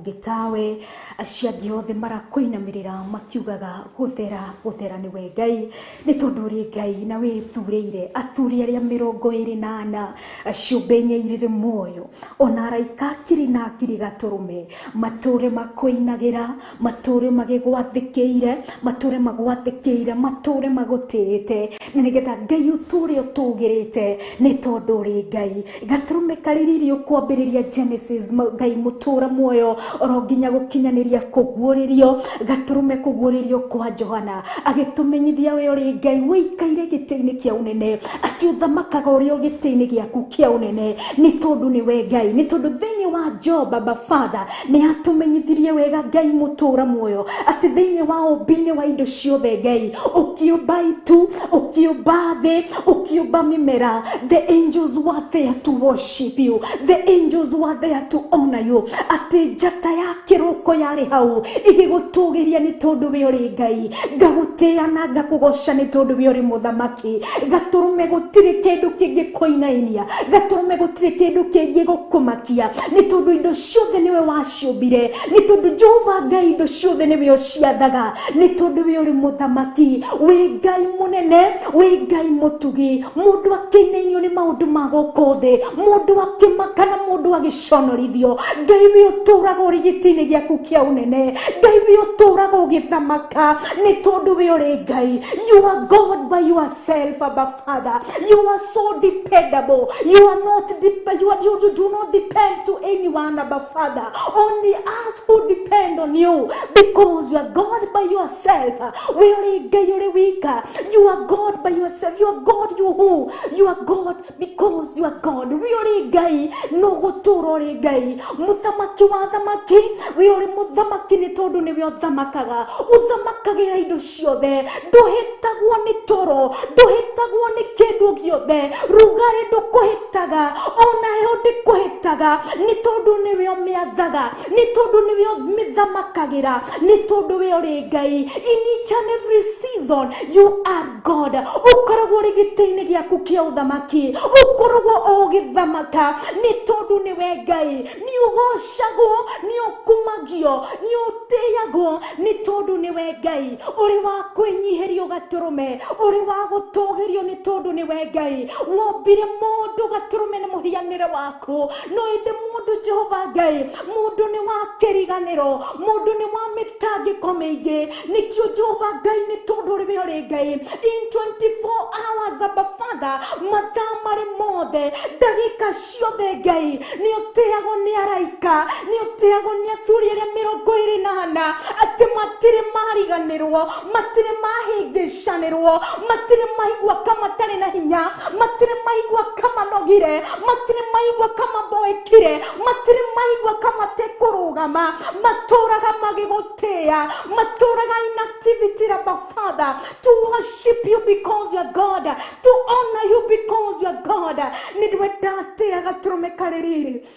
Ũngĩ tawe. Acio angĩ othe marakũinamĩrĩra makiugaga gũthera gũthera nĩwe Ngai, nĩ tondũ ũrĩ Ngai na wĩthurĩire athuri arĩa 24 ciũmbe inya irĩ muoyo, ona araika ngiri na ngiri gatũrũme matũre makũinagĩra, matũre magĩgwathĩkĩire, matũre magwathĩkĩire, matũre magũtĩĩte, na nĩgetha Ngai ũtũre ũtũgĩrĩte nĩ tondũ ũrĩ Ngai. Gatũrũme karĩrĩrio kwambĩrĩria Genesis, Ngai mũtũra muoyo oro nginya gũkinyanĩria kũguũrĩrio, gatũrũme kũguũrĩrio kwa Johana agĩtũmenyithia we ũrĩ Ngai wĩikaire gĩtĩ-inĩ kĩa ũnene, atĩ ũthamakaga ũrĩ o gĩtĩ-inĩ gĩaku kĩa ũnene nĩ tondũ nĩwe Ngai. Nĩ tondũ thĩinĩ wa Job, Baba Father nĩ atũmenyithirie wega Ngai mũtũra muoyo atĩ thĩinĩ wa ũmbi-inĩ wa indo ciothe Ngai ũkĩũmba itu, ũkĩũmba thĩ, ũkĩũmba mĩmera, the angels were there to worship you, the angels were there to honor you, atĩ njata ya kĩroko yarĩ hau ĩgĩgũtũgĩria nĩ tondũ we ũrĩ Ngai. Ngagũtĩĩa na ngakũgoca nĩ tondũ we ũrĩ mũthamaki. Gatũrũme gũtirĩ kĩndũ kĩngĩkũinainia, gatũrũme gũtirĩ kĩndũ kĩngĩgũkũmakia nĩ tondũ indo ciothe nĩwe waciũmbire, nĩ tondũ Jehova Ngai indo ciothe nĩwe ũciathaga, nĩ tondũ we ũrĩ mũthamaki, wĩ Ngai mũnene, wĩ Ngai mũtugi. Mũndũ akĩinainio nĩ maũndũ ma gũkũ thĩ, mũndũ akĩmaka na mũndũ agĩconorithio, Ngai we ũtũraga ũrĩ gĩtĩ-inĩ gĩaku kĩa ũnene, Ngai we ũtũraga ũgĩthamaka nĩ tondũ we ũrĩ Ngai. You are God by yourself, Abba Father. You are so dependable. You are not you do not depend to anyone, Abba Father. Only us who depend on you, because you are God by yourself. We ũrĩ Ngai ũrĩ wika. You are God by yourself. You are God, you who? You are God because you are God. We ũrĩ Ngai no gũtũra ũrĩ Ngai, mũthamaki wa thamaki. We ũrĩ mũthamaki nĩ tondũ nĩwe ũthamakaga, ũthamakagĩra indo ciothe, ndũhĩtagwo nĩ toro, ndũhĩtagwo nĩ kĩndũ gĩothe, rugarĩ ndũkũhĩtaga, ona heho ndĩkũhĩtaga, nĩ tondũ nĩwe ũmĩathaga, nĩ tondũ nĩwe ũmĩthamakagĩra, nĩ tondũ we ũrĩ Ngai. In each and every season you are God. Ũkoragwo ũrĩ gĩtĩ-inĩ gĩaku kĩa ũthamaki, ũkoragwo o ũgĩthamaka nĩ tondũ nĩwe Ngai. Nĩ ũgocagwo, nĩ ũkumagio, nĩ ũtĩagwo nĩ tondũ nĩwe Ngai. Ũrĩ wa kwĩnyihĩrio gatũrũme, ũrĩ wa gũtũgĩrio nĩ tondũ nĩwe Ngai. Wombire mũndũ gatũrũme nĩ mũhianĩre waku, no ĩndĩ mũndũ Jehova Ngai, mũndũ nĩ wa kĩriganĩro, mũndũ nĩ wa mĩtangĩko mĩingĩ. Nĩkĩo Jehova Ngai nĩ tondũ ũrĩ we ũrĩ Ngai, in 24 hours, Abba Father, mathaa marĩ mothe, ndagĩka ciothe Ngai nĩ ũtĩagwo nĩ araika, nĩ ũtĩagwo nĩ athuri arĩa 24, atĩ matirĩ mariganĩrwo, matirĩ mahĩngĩcanĩrwo, matirĩ maigua ka matarĩ na hinya, matirĩ maigua ka manogire, matirĩ maigua ka maboekire, matirĩ maigua ka matekũrũgama, matũraga magĩgũtĩĩa, matũraga in activity, Abba Father, to worship you because you are God, to honor you because you are God. Nĩwe ndatĩĩa gatũrũme karĩ riri,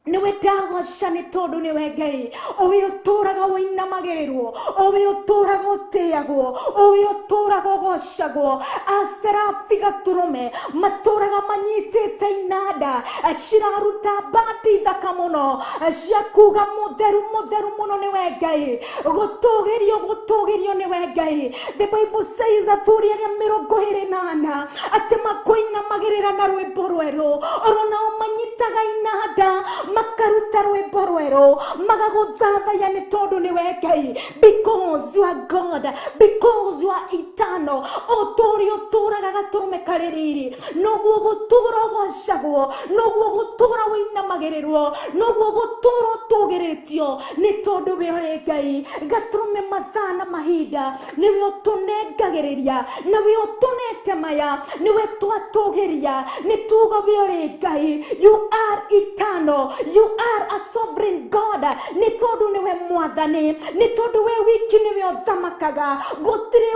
nĩwe ndagoca nĩ tondũ nĩwe Ngai, ũwe ũtũraga ũinamagĩrĩrwo, ũwe ũtũraga ũtĩagwo, ũwe ũtũraga ũgocagwo. Aserafi gatũrũme matũraga manyitĩte inanda ciraruta mbandi thaka mũno cia kuga mũtheru mũtheru mũno nĩwe Ngai, gũtũgĩrio gũtũgĩrio nĩwe Ngai. The Bible says athuri arĩa 24 atĩ makũinamagĩrĩra na rwĩmbo rwerũ, oro nao manyitaga inanda makaruta rwĩmbo rwerũ magagũthathaiya nĩ tondũ nĩwe Ngai, because you are God, because you are eternal. Ũtũũre ũtũũraga gatũrũme karĩ riri, noguo gũtũũra ũgocagwo, noguo gũtũũra ũinamagĩrĩrwo, noguo gũtũũra ũtũgĩrĩtio nĩ tondũ we ũrĩ Ngai. Gatũrũme mathaa na mahinda nĩwe ũtũnengagĩrĩria, nĩwe ũtũnete maya, nĩwe twatũgĩria, nĩ tuga we ũrĩ Ngai. You are eternal, you are a sovereign God, nĩ tondũ nĩwe mwathani, nĩ tondũ we wiki nĩwe ũthamakaga, gũtirĩ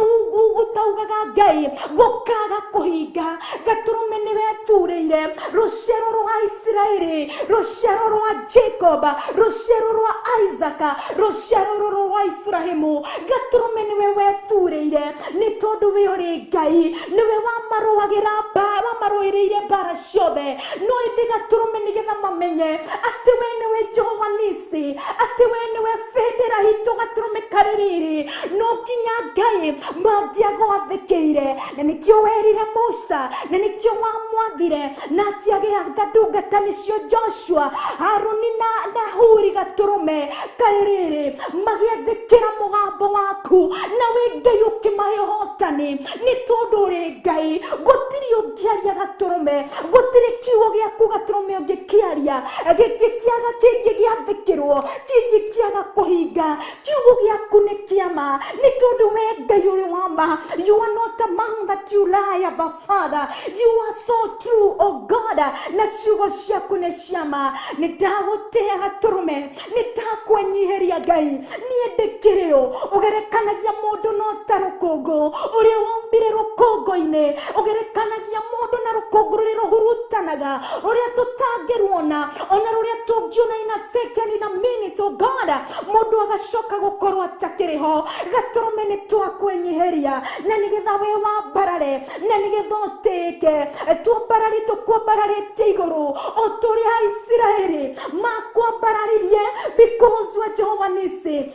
gũtaugaga Ngai gũkaga kũhinga. Gatũrũme nĩwe thurĩire rũciaro rwa Isiraeli, rũciaro rwa Jacob, rũciaro rwa Isaac, rũciaro rwa Ibrahimu. Gatũrũme nĩwe wethurĩire nĩ tondũ we ũrĩ Ngai, nĩwe wamarũagĩra mbara, wamarũĩrĩire mbara ciothe. No ĩndĩ gatũrũme nĩgetha mamenye atĩ we nĩwe Jehova Nisi, Nisi atĩ we nĩwe bendera itũ gatũrũme karĩ riri no nginya Ngai mangĩagwathĩkĩire na nĩkĩo werire Musa na nĩkĩo wamwathire na akĩagĩa ndungata nĩcio Joshua Haruni na Huri gatũrũme karĩ riri magĩathĩkĩra mũgambo waku na wĩ Ngai ũkĩmahe ũhotani nĩ tondũ ũrĩ Ngai gũtirĩ ũngĩaria gatũrũme gũtirĩ kiugo gĩaku gatũrũme ũngĩkĩaria gĩkĩaga kĩngĩgĩathĩkĩrwo kĩngĩkĩaga kũhinga kiugo gĩaku nĩ kĩama nĩ tondũ we Ngai ũrĩ wa ma. You are not a man that you lie, Abba Father. You are so true, oh God, na ciugo ciaku nĩ ciama. Nĩ ndagũtĩa gatũrũme nĩ ndakwenyiheria Ngai niĩ ndĩkĩrĩ ũ ũgerekanagia mũndũ no ta rũkũngũ ũrĩa waumire rũkũngũ-inĩ ũgerekanagia mũndũ na rũkũngũ rũrĩa rũhurutanaga rũrĩa tũtangĩruona ona rũrĩa tũngiona in a second, in a minute, oh God, mũndũ agacoka gũkorwo atakĩrĩ ho. Gatũrũme nĩ twakwenyiheria na nĩgetha we wambarare na nĩgetha ũtĩĩke twambarare tũkwambararĩtie igũrũ o tũrĩa Isiraeli makwambararirie because wa Jehova Nisi.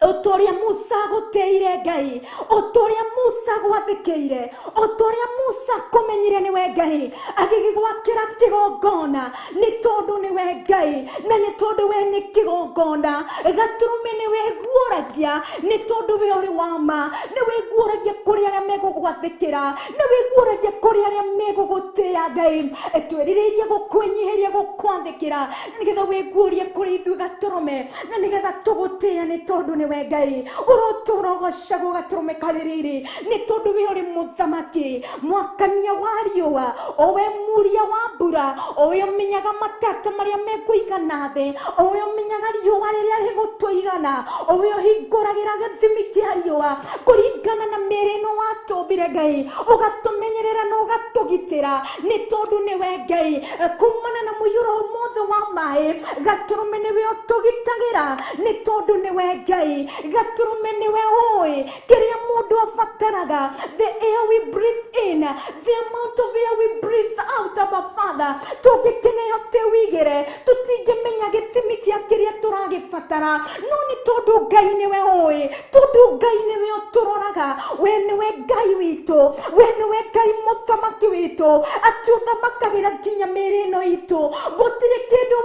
Otoria Musa gũtĩire Ngai otoria Musa gwathĩkĩire otoria Musa kũmenyire nĩwe Ngai agĩgĩgwakĩra kĩgongona nĩ tondũ nĩwe Ngai na nĩ tondũ we nĩ kĩgongona. Gatũrũme nĩwe guoragia nĩ tondũ we ũrĩ wa ma nĩwe guoragia kũrĩ arĩa megũgwathĩkĩra nĩwe guoragia kũrĩ arĩa megũgũtĩĩa Ngai. Twĩrirĩirie gũkwĩnyihĩria gũkwathĩkĩra nĩgetha wĩguorie kũrĩ ithuĩ gatũrũme na nĩgetha tũgũtĩĩa nĩ tondũ nĩwe Ngai ũrotũrogocagwo gatũrũme karĩ riri nĩ tondũ we ũrĩ mũthamaki mwakania wa riũa o we muria wa mbura o we ũmenyaga matata marĩa mekũigana thĩ o we ũmenyaga riũa rĩrĩa rĩgũtũigana o we ũhingũragĩra gĩthimi kĩa riũa kũringana na mĩĩrĩ ĩno watũmbire Ngai ũgatũmenyerera na ũgatũgitĩra nĩ tondũ nĩwe Ngai kumana na mũiyũro mothe wa maĩ gatũrũme nĩwe ũtũgitagĩra nĩ tondũ nĩwe Ngai. Gatũrũme nĩwe ũĩ kĩrĩa mũndũ abataraga. The air we breathe in, the amount of air we breathe out, Abba Father, tũngĩkĩneo tĩwigĩre tũtingĩmenya gĩthimi kĩa kĩrĩa tũragĩbatara no nĩ tondũ Ngai nĩwe ũĩ tondũ Ngai nĩwe ũtũroraga we nĩwe Ngai witũ we nĩwe Ngai mũthamaki witũ atĩ ũthamakagĩra nginya mĩĩrĩ ĩno itũ. Gũtirĩ kĩndũ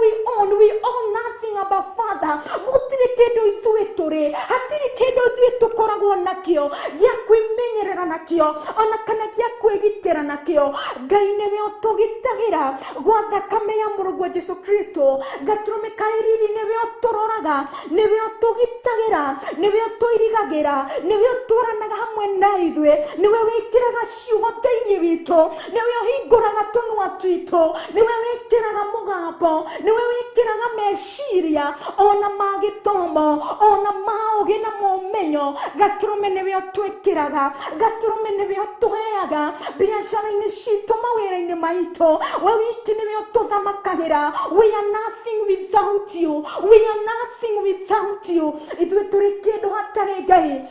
we own nothing, Abba Father. Gũtirĩ kĩndũ ithuĩ tũrĩ hatirĩ kĩndũ ithuĩ tũkoragwo nakĩo gĩa kwĩmenyerera nakĩo ona kana gĩa kwĩgitĩra nakĩo. Ngai nĩwe ũtũgitagĩra gwa thakame ya mũrũguo Jesu Kristo. Gatũrũme karĩ riri nĩwe ũtũroraga nĩwe ũtũgitagĩra nĩwe ũtũirigagĩra nĩwe ũtũranaga hamwe na ithuĩ nĩwe wĩkĩraga ciugo thĩinĩ witũ nĩwe ũhingũraga tũnua twitũ nĩwe wĩkĩraga mũgambo nĩwe wĩkĩraga meciria ona ma gĩthomo ona ma ũgĩ na mũmenyo. Gatũrũme nĩwe ũtwĩkĩraga gatũrũme nĩwe ũtũheaga biacara-inĩ citũ mawĩra-inĩ maitũ we wiki nĩwe ũtũthamakagĩra. We are nothing without you, we are nothing without you. Ithuĩ tũrĩ kĩndũ hatarĩ Ngai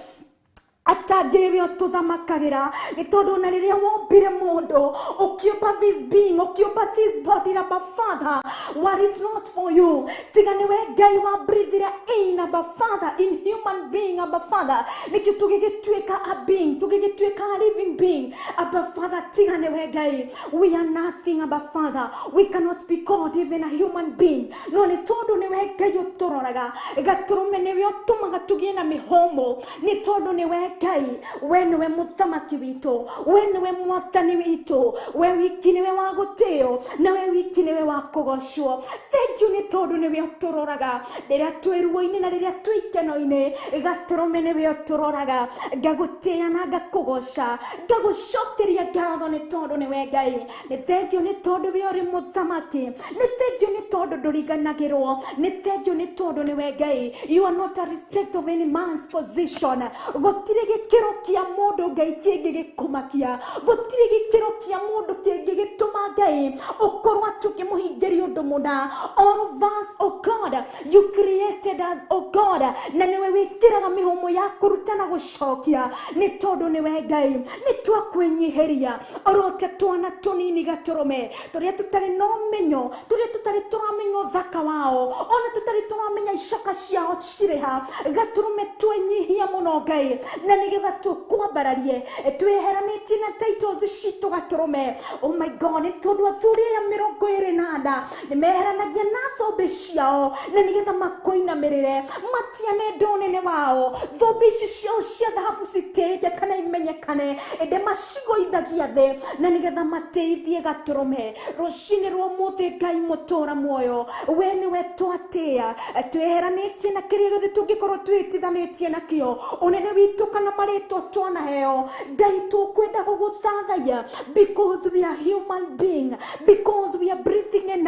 atangĩrĩ we ũtũthamakagĩra nĩ tondũ ona rĩrĩa wombire mũndũ ũkĩũmba this being ũkĩũmba this body, Abba Father, were it not for you tiga nĩwe Ngai wa breathire in, Abba Father, in human being, Abba Father, nĩkĩo tũgĩgĩtuĩka a being tũgĩgĩtuĩka a living being, Abba Father, tiga nĩwe Ngai. We are nothing, Abba Father. We cannot be called even a human being no nĩ tondũ nĩwe Ngai ũtũroraga gatũrũme nĩwe ũtũmaga tũgĩe na mĩhũmũ nĩ tondũ nĩwe Ngai we nĩwe mũthamaki witũ we nĩwe mwathani witũ we wiki nĩwe wa gũtĩo na we wiki nĩwe wa kũgocwo. Thank you nĩ tondũ nĩwe ũtũroraga rĩrĩa twĩ ruo-inĩ na rĩrĩa twĩ ikeno-inĩ gatũrũme nĩwe ũtũroraga. Ngagũtĩĩa na ngakũgoca ngagũcokeria ngatho nĩ tondũ nĩwe Ngai. Nĩ thank you nĩ tondũ we ũrĩ mũthamaki nĩ thank you nĩ tondũ ndũriganagĩrwo nĩ thank you nĩ tondũ nĩwe Ngai. You are not a respect of any man's position. Gũtirĩ gĩkĩro kĩa mũndũ Ngai kĩngĩgĩkũmakia gũtirĩ gĩkĩro kĩa mũndũ kĩngĩgĩtũma Ngai ũkorwo atĩ ũkĩmũhingĩria ũndũ mũna. All of us, oh God, God, you created us, oh God, na nĩwe wĩkĩraga mĩhũmũ ya kũruta na gũcokia, nĩ tondũ nĩwe Ngai. Nĩ twakwĩnyihĩria orote twana tũnini gatũrũme tũrĩa tũtarĩ na ũmenyo, tũrĩa tũtarĩ tũramenya ũthaka wao, ona tũtarĩ tũramenya icoka ciao cirĩ ha. Gatũrũme twenyihia mũno Ngai, na nĩgetha tũkwambararie tweheranĩtie na titles citũ gatũrũme. Oh my God, nĩ tondũ athuri aya 24 nĩ meheranagia na thũmbĩ ciao na nĩgetha makũinamĩrĩre, matiane ũnene wao, thũmbĩ ici ciao cia thahabu citĩĩke kana imenyekane, ĩndĩ macigoithagia thĩ na nĩgetha mateithie gatũrũme. Rũcinĩ rwa ũmũthĩ Ngai mũtũra muoyo, we nĩwe twatĩa, tweheranĩtie na kĩrĩa gĩothe tũngĩkorwo twĩtithanĩtie nakĩo, ũnene witũ kana marĩtwa twanaheo. Ngai tũkwenda gũgũthathaiya because we are human being, because we are breathing in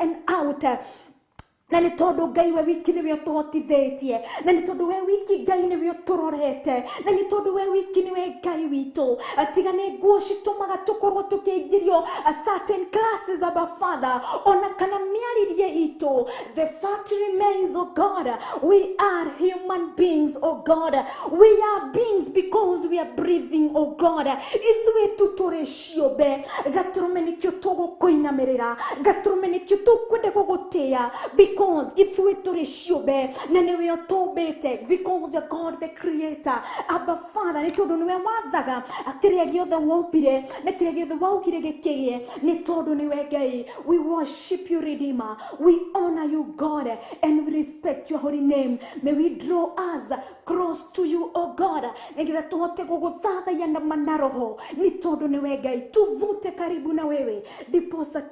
and out. Na nĩ tondũ Ngai we wiki nĩwe ũtũhotithĩtie, na nĩ tondũ we wiki Ngai nĩwe ũtũrorete, na nĩ tondũ we wiki nĩwe Ngai witũ. Tiga nĩ nguo citũmaga tũkorwo tũkĩingĩrio certain classes, Abba Father, ona kana mĩarĩrie itũ. The fact remains, oh God, we are human beings, oh God. We are beings because we are breathing, oh God. Ithuĩ tu tũrĩ ciũmbe. Gatũrũme nĩkĩo tũgũkũinamĩrĩra, gatũrũme nĩkĩo tũkwenda gũgũtĩĩa, because ithuĩ tũrĩ ciũmbe na nĩwe ũtũmbĩte, because you're God the creator. Abba Father, nĩ tondũ nĩwe wathaga kĩrĩa gĩothe wombire na kĩrĩa gĩothe waugire gĩkĩgĩe, nĩ tondũ nĩwe Ngai. We worship you, Redeemer. We honor you, God, and we respect your holy name. May we draw us close to you, oh God, nĩgetha tũhote gũgũthathaiya na manaroho, nĩ tondũ nĩwe Ngai. Tuvute karibu na wewe ndiposa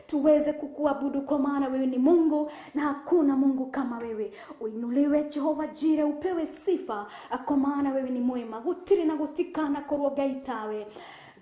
tuweze kukuabudu, kwa maana wewe ni Mungu na hakuna Mungu kama wewe. Uinuliwe Jehova Jire, upewe sifa, kwa maana wewe ni mwema. Gũtirĩ na gũtikana korwo Ngai tawe,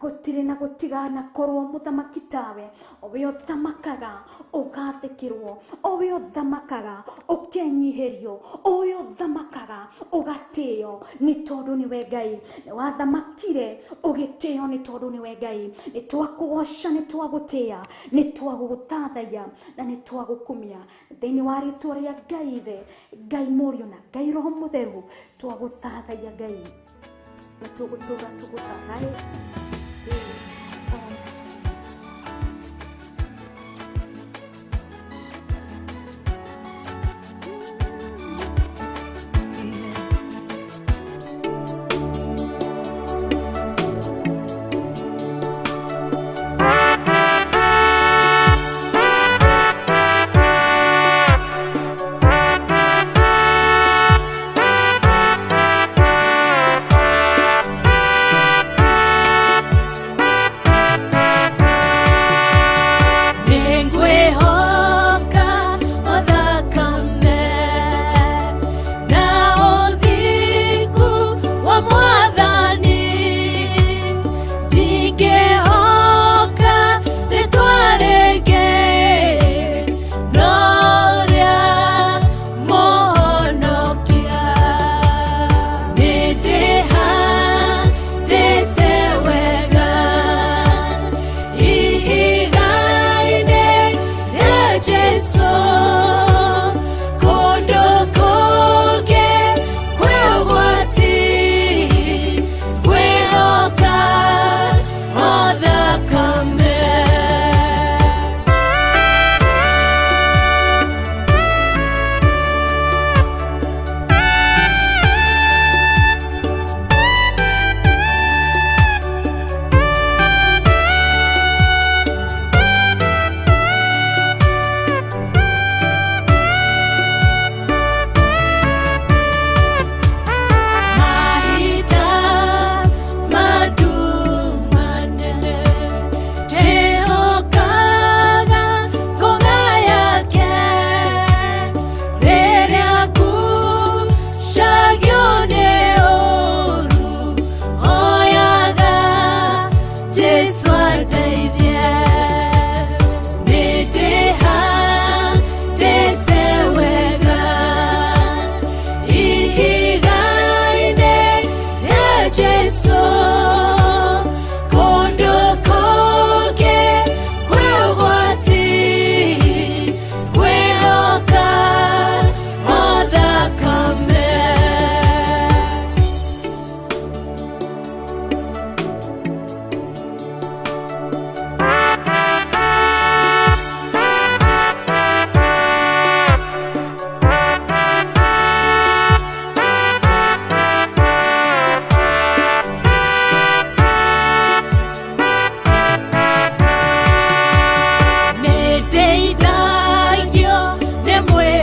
gũtirĩ na gũtigana korwo mũthamaki tawe. Owe ũthamakaga ũgathĩkĩrwo, owe ũthamakaga ũkenyihĩrio, owe ũthamakaga ũgatĩo, nĩ tondũ nĩwe Ngai. Nĩ wathamakire ũgĩtĩo, nĩ tondũ nĩwe Ngai. Nĩ twakũgoca, nĩ twagũtĩa, nĩ twagũgũthathaiya na nĩ twagũkumia thĩinĩ wa rĩtwa rĩa Ngai Ithe, Ngai Mũriũ na Ngai Roho Mũtheru. Twagũthathaiya Ngai na tũgũtũra tũgũthathaĩ.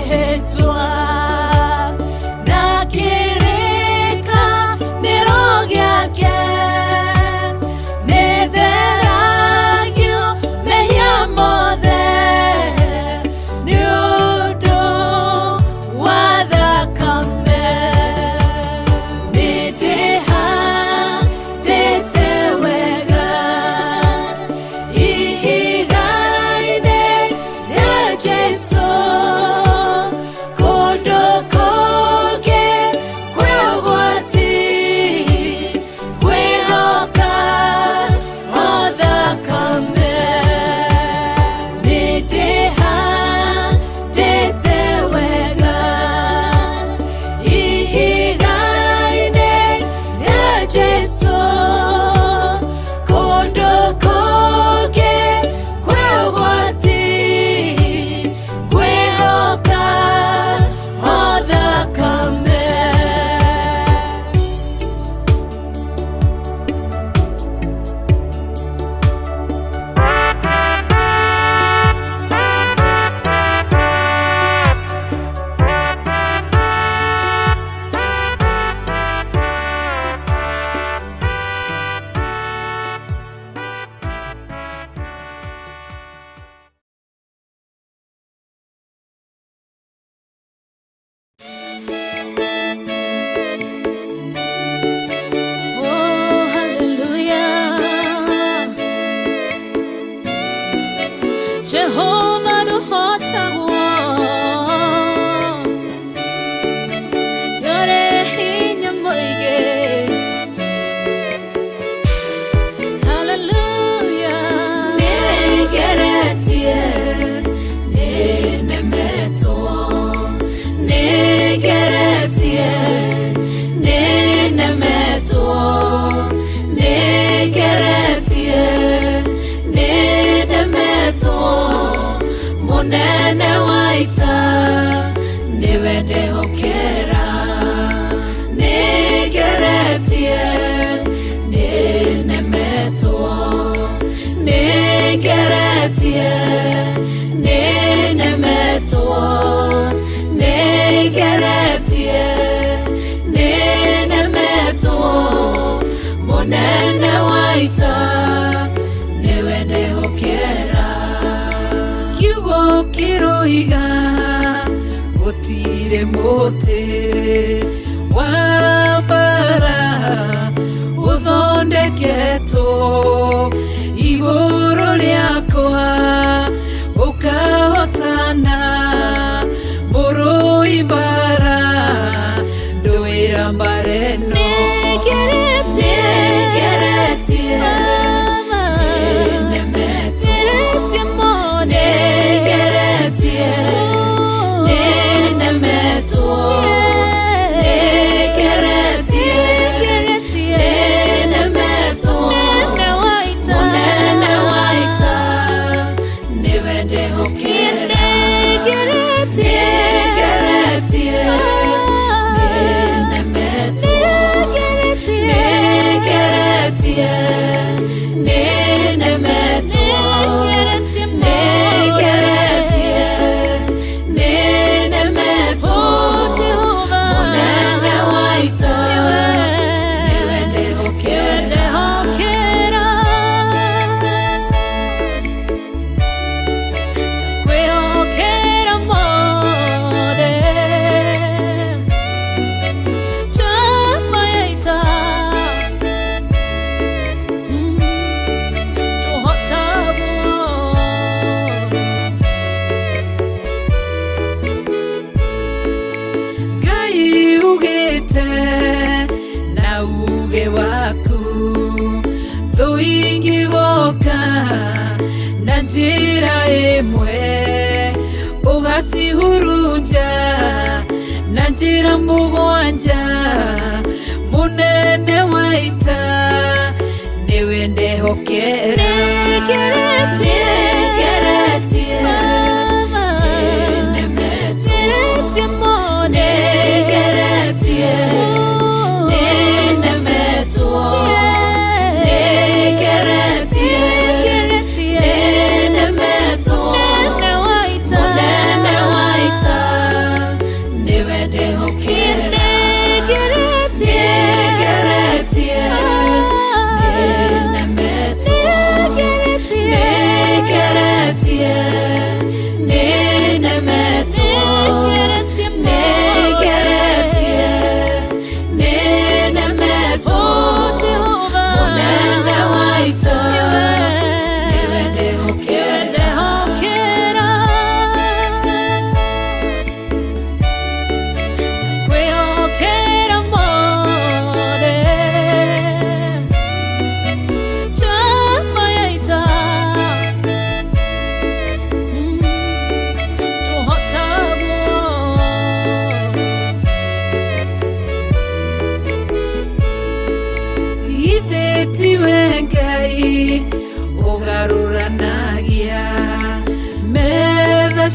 Mwĩhĩtwa na kĩrĩkanĩro gĩake, nĩtheragio mehia mothe nĩ ũndũ wa thakame. Nĩndĩhandĩte wega ihiga-inĩ rĩa Jesũ, kũndũ kũngĩ kwĩ ũgwati, kwĩhoka o thakame. Nĩndĩhandĩte wega ihiga-inĩ rĩa Jesũ, kũndũ kũngĩ kwĩ ũgwati, kwĩhoka o thakame. Oh, hallelujah. Jehovah nũhotagwo, nĩũrĩ hinya mũingĩ. Hallelujah. Nĩngeretie, nĩnemetwo, nĩngeretie, nĩnemetwo, nĩngeretie, nĩnemetwo, mũnene wa ita nĩwe ndehokera. Nĩngeretie, nĩnemetwo, nĩngeretie, nĩnemetwo, nĩngeretie, nĩnemetwo, mũnene wa ita nĩwe ndehokera. Kiugo kĩroiga gũtirĩ mũtĩ wa mbara ũthondeketwo igũrũ rĩakwa ũkahotana, mũrũi mbara ndũĩra mbara ĩno. Nĩngeretie, Nĩngeretie, nĩnemetwo, nĩngeretie, nĩnemetwo, nĩngeretie, nĩnemetwo, mũnene wa ita nĩwe ndehokera. Nĩngeretie, nĩnemetwo, nĩngeretie, nĩnemetwo, nĩngeretie, nĩnemetwo, mũnene wa ita nĩwe ndehokera. Kwĩhokera mothe njamba ya ita, tũhotagwo. Ngai ugĩte na uge waku, thũ ingĩgoka na njĩra ĩmwe ũgacihurunja na njĩra mũgwanja, mũnene wa ita nĩwe ndehokera. Nĩngeretie, Nĩngeretie, nĩnemetwo, nĩngeretie, nĩnemetwo, nĩngeretie, nĩnemetwo, mũnene wa ita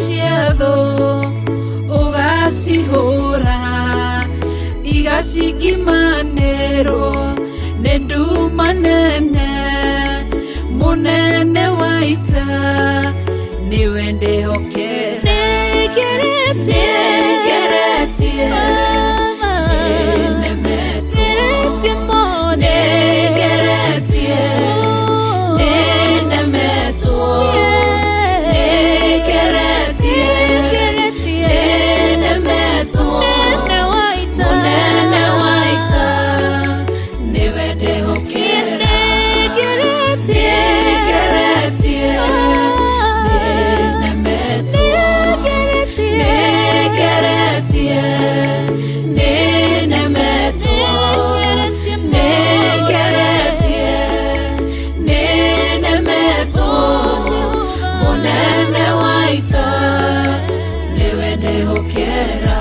cia thũ ũgacihũra igacingimanĩrwo nĩ nduma nene mũnene wa ita nĩwe ndĩhokera nĩngeretie nĩnemetwo nĩngeretie nĩnemetwo nĩngeretie nĩnemetwo mũnene wa ita nĩwe ndĩhokera nĩngeretie nĩnemetwo nĩngeretie nĩnemetwo nĩngeretie nĩnemetwo mũnene wa ita nĩwe ndĩhokera.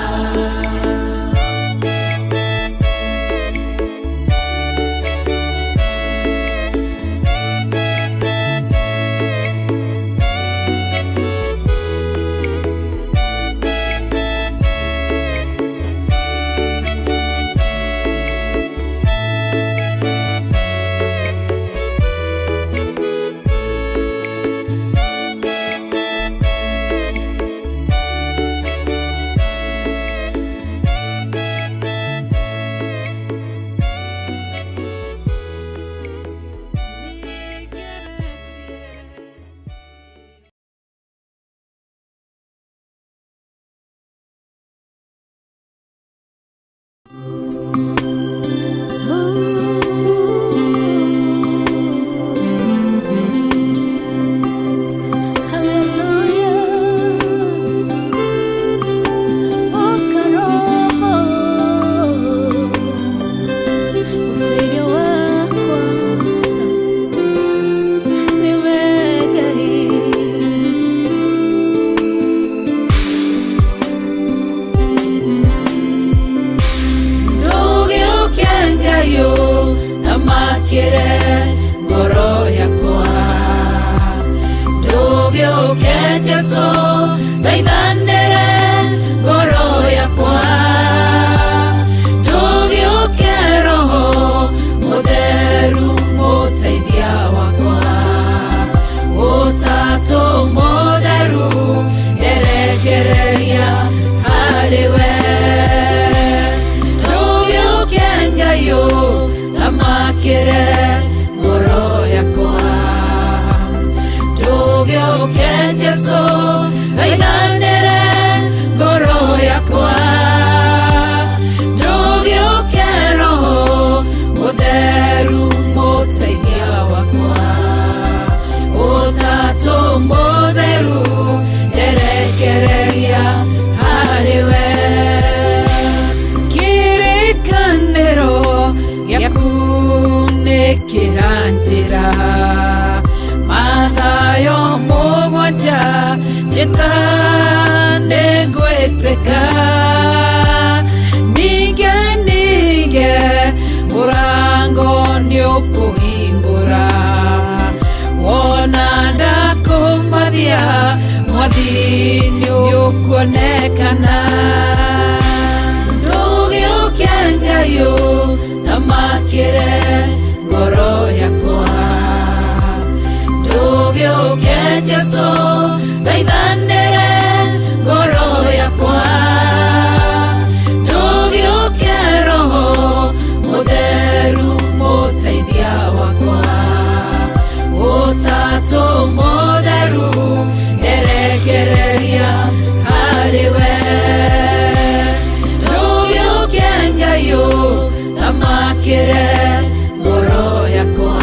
Ngoro yakwa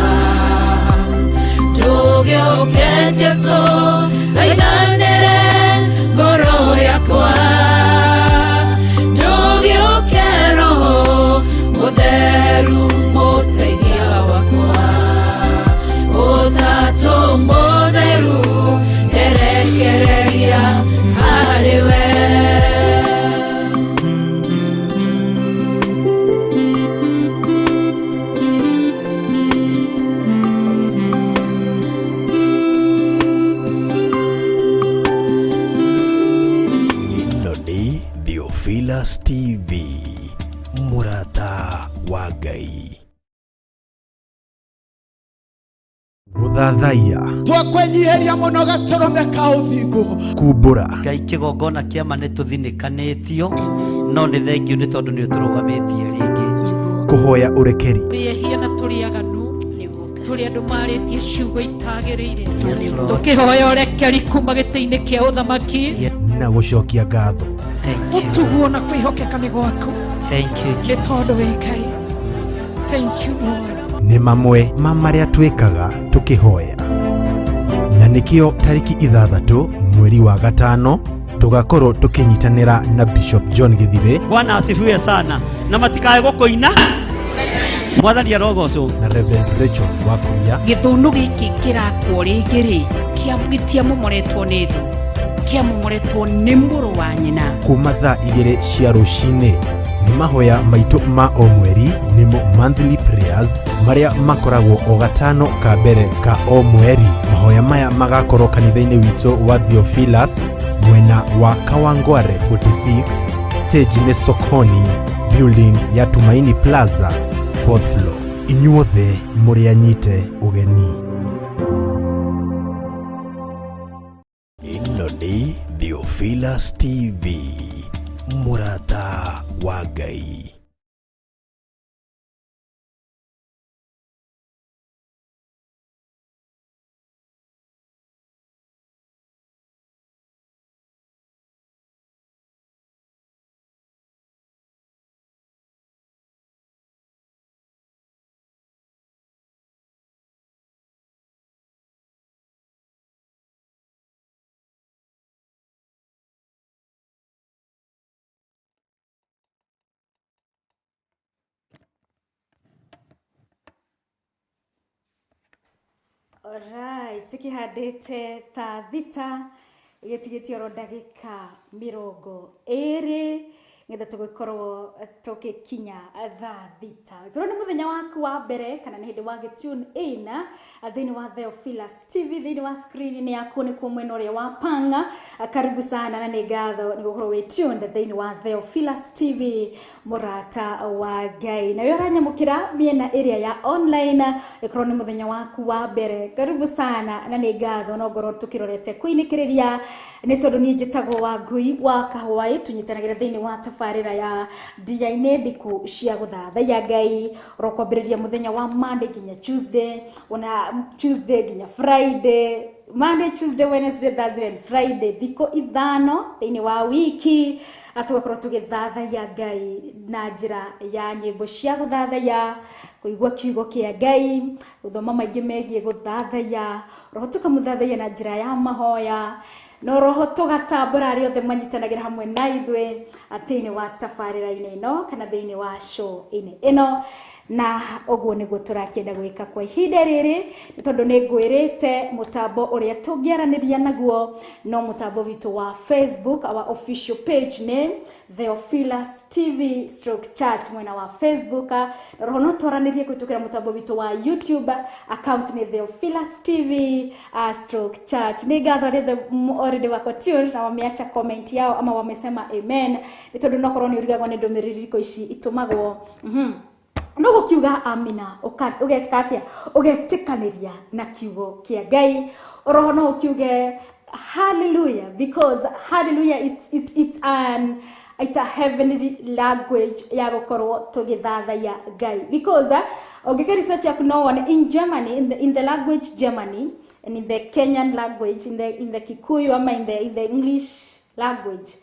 ndũgĩũke Jesũ. Theophilus TV, mũrata wa Ngai. Gũthathaiya, Twakwenyiheria mũno gatũrũme ka ũthingu. Kumbũra, Ngai, kĩgongona kĩama nĩ tũthinĩkanĩtio, no nĩ thengiũ nĩ tondũ nĩ ũtũrũgamĩtie rĩngĩ. Kũhoya ũrekeri, Tũrĩ ehia na tũrĩ aganu, tũrĩ andũ marĩtie ciugo itagĩrĩire. Yes, Lord. Tũkĩhoya ũrekeri kuma gĩtĩ-inĩ kĩa ũthamaki. Na gũcokia ngatho. Thank you. Ũtuguo na kwĩhokeka nĩ gwaku. Thank you, Nĩ Jesus. tondũ wĩ Ngai. Thank you, Lord. Nĩ mamwe ma marĩa twĩkaga tũkĩhoya, na nĩkĩo tarĩki 6 mweri wa 5 tũgakorwo tũkĩnyitanĩra na Bishop John Gĩthirĩ. Bwana asifiwe sana, na matikae gũkũina. Mwathani arogocwo. Na Reverend Rachel Wakuria. Gĩthũnũ gĩkĩ kĩrakwo rĩngĩ rĩ, gĩtiamomoretwo nĩ thũ, kĩamomoretwo nĩ mũrũ wa nyina. Kuma thaa 2 cia rũcinĩ nĩ mahoya maitũ ma o mweri, nĩmo monthly prayers, marĩa makoragwo o gatano ka mbere ka o mweri. Mahoya maya magakorwo kanitha-inĩ witũ wa Theophilus, mwena wa Kawangware 46, stage nĩ Sokoni building ya Tumaini Plaza, fourth floor. Inyuothe mũrĩ anyite ũgeni. Ĩno nĩ Theophilus TV, mũrata wa Ngai. Alright, tukihandĩte thaa 6 gĩtigĩtie oro ndagĩka 20 nĩgetha tũgĩkorwo tũgĩkinya thaa 6. Ĩkorwo nĩ mũthenya waku wa mbere kana nĩ hĩndĩ wagĩ tune in thĩinĩ wa Theophilus TV, thĩinĩ wa screen-inĩ yaku nĩkuo mwena ũrĩa wa panga, karibu sana na nĩ ngatho nĩ gũkorwo wĩ tuned thĩinĩ wa Theophilus TV, mũrata wa Ngai. Nawe ũranyamũkĩra mĩena ĩrĩa ya online, ĩkorwo nĩ mũthenya waku wa mbere, karibu sana na nĩ ngatho no ngorwo tũkĩrorete kũinĩkĩrĩria, nĩ tondũ niĩ njĩtagwo Wangui wa Kahũaĩ. Tũnyitanagĩra thĩinĩ wa tabarĩra ya ndia-inĩ ndiku cia gũthathaiya Ngai oro kwambĩrĩria mũthenya wa Monday nginya Tuesday, ona Tuesday nginya Friday, Monday, Tuesday, Wednesday, Thursday and Friday, thikũ 5 thĩinĩ wa wiki, tũgakorwo tũgĩthathaiya Ngai na njĩra ya nyĩmbo cia gũthathaiya, kũigua kiugo kĩa Ngai, gũthoma maingĩ megiĩ gũthathaiya, roho tũkamũthathaiya na njĩra ya mahoya, no roho tũgatambũra arĩa othe manyitanagĩra hamwe na ithuĩ thĩinĩ wa tabarĩra-inĩ ĩno kana thĩinĩ wa show-inĩ ĩno. Na ũguo nĩguo tũrakĩenda gwĩka kwa ihinda rĩrĩ, nĩ tondũ nĩ ngwĩrĩte mũtambo ũrĩa tũngĩaranĩria naguo no mũtambo witũ wa Facebook. Our official page nĩ Theophilus TV stroke church mwena wa Facebook, na roho no twaranĩrie kũhĩtũkĩra mũtambo witũ wa YouTube, account nĩ Theophilus TV stroke church. Nĩ ngatho arĩa already wako tuned na wameacha comment yao ama wamesema amen, nĩ tondũ no korwo nĩ ũrigagwo nĩ ndũmĩrĩri irĩkũ ici itũmagwo. No gũkiuga amina, ũgeka atĩa? Ũgetĩkanĩria na kiugo kĩa Ngai. Oroho no ũkiuge hallelujah, because hallelujah it's a heavenly language ya gũkorwo tũgĩthathaiya Ngai, because ũngĩka research yaku no wone in Germany, in the language Germany and in the Kenyan language, in the Kikuyu ama in the English language,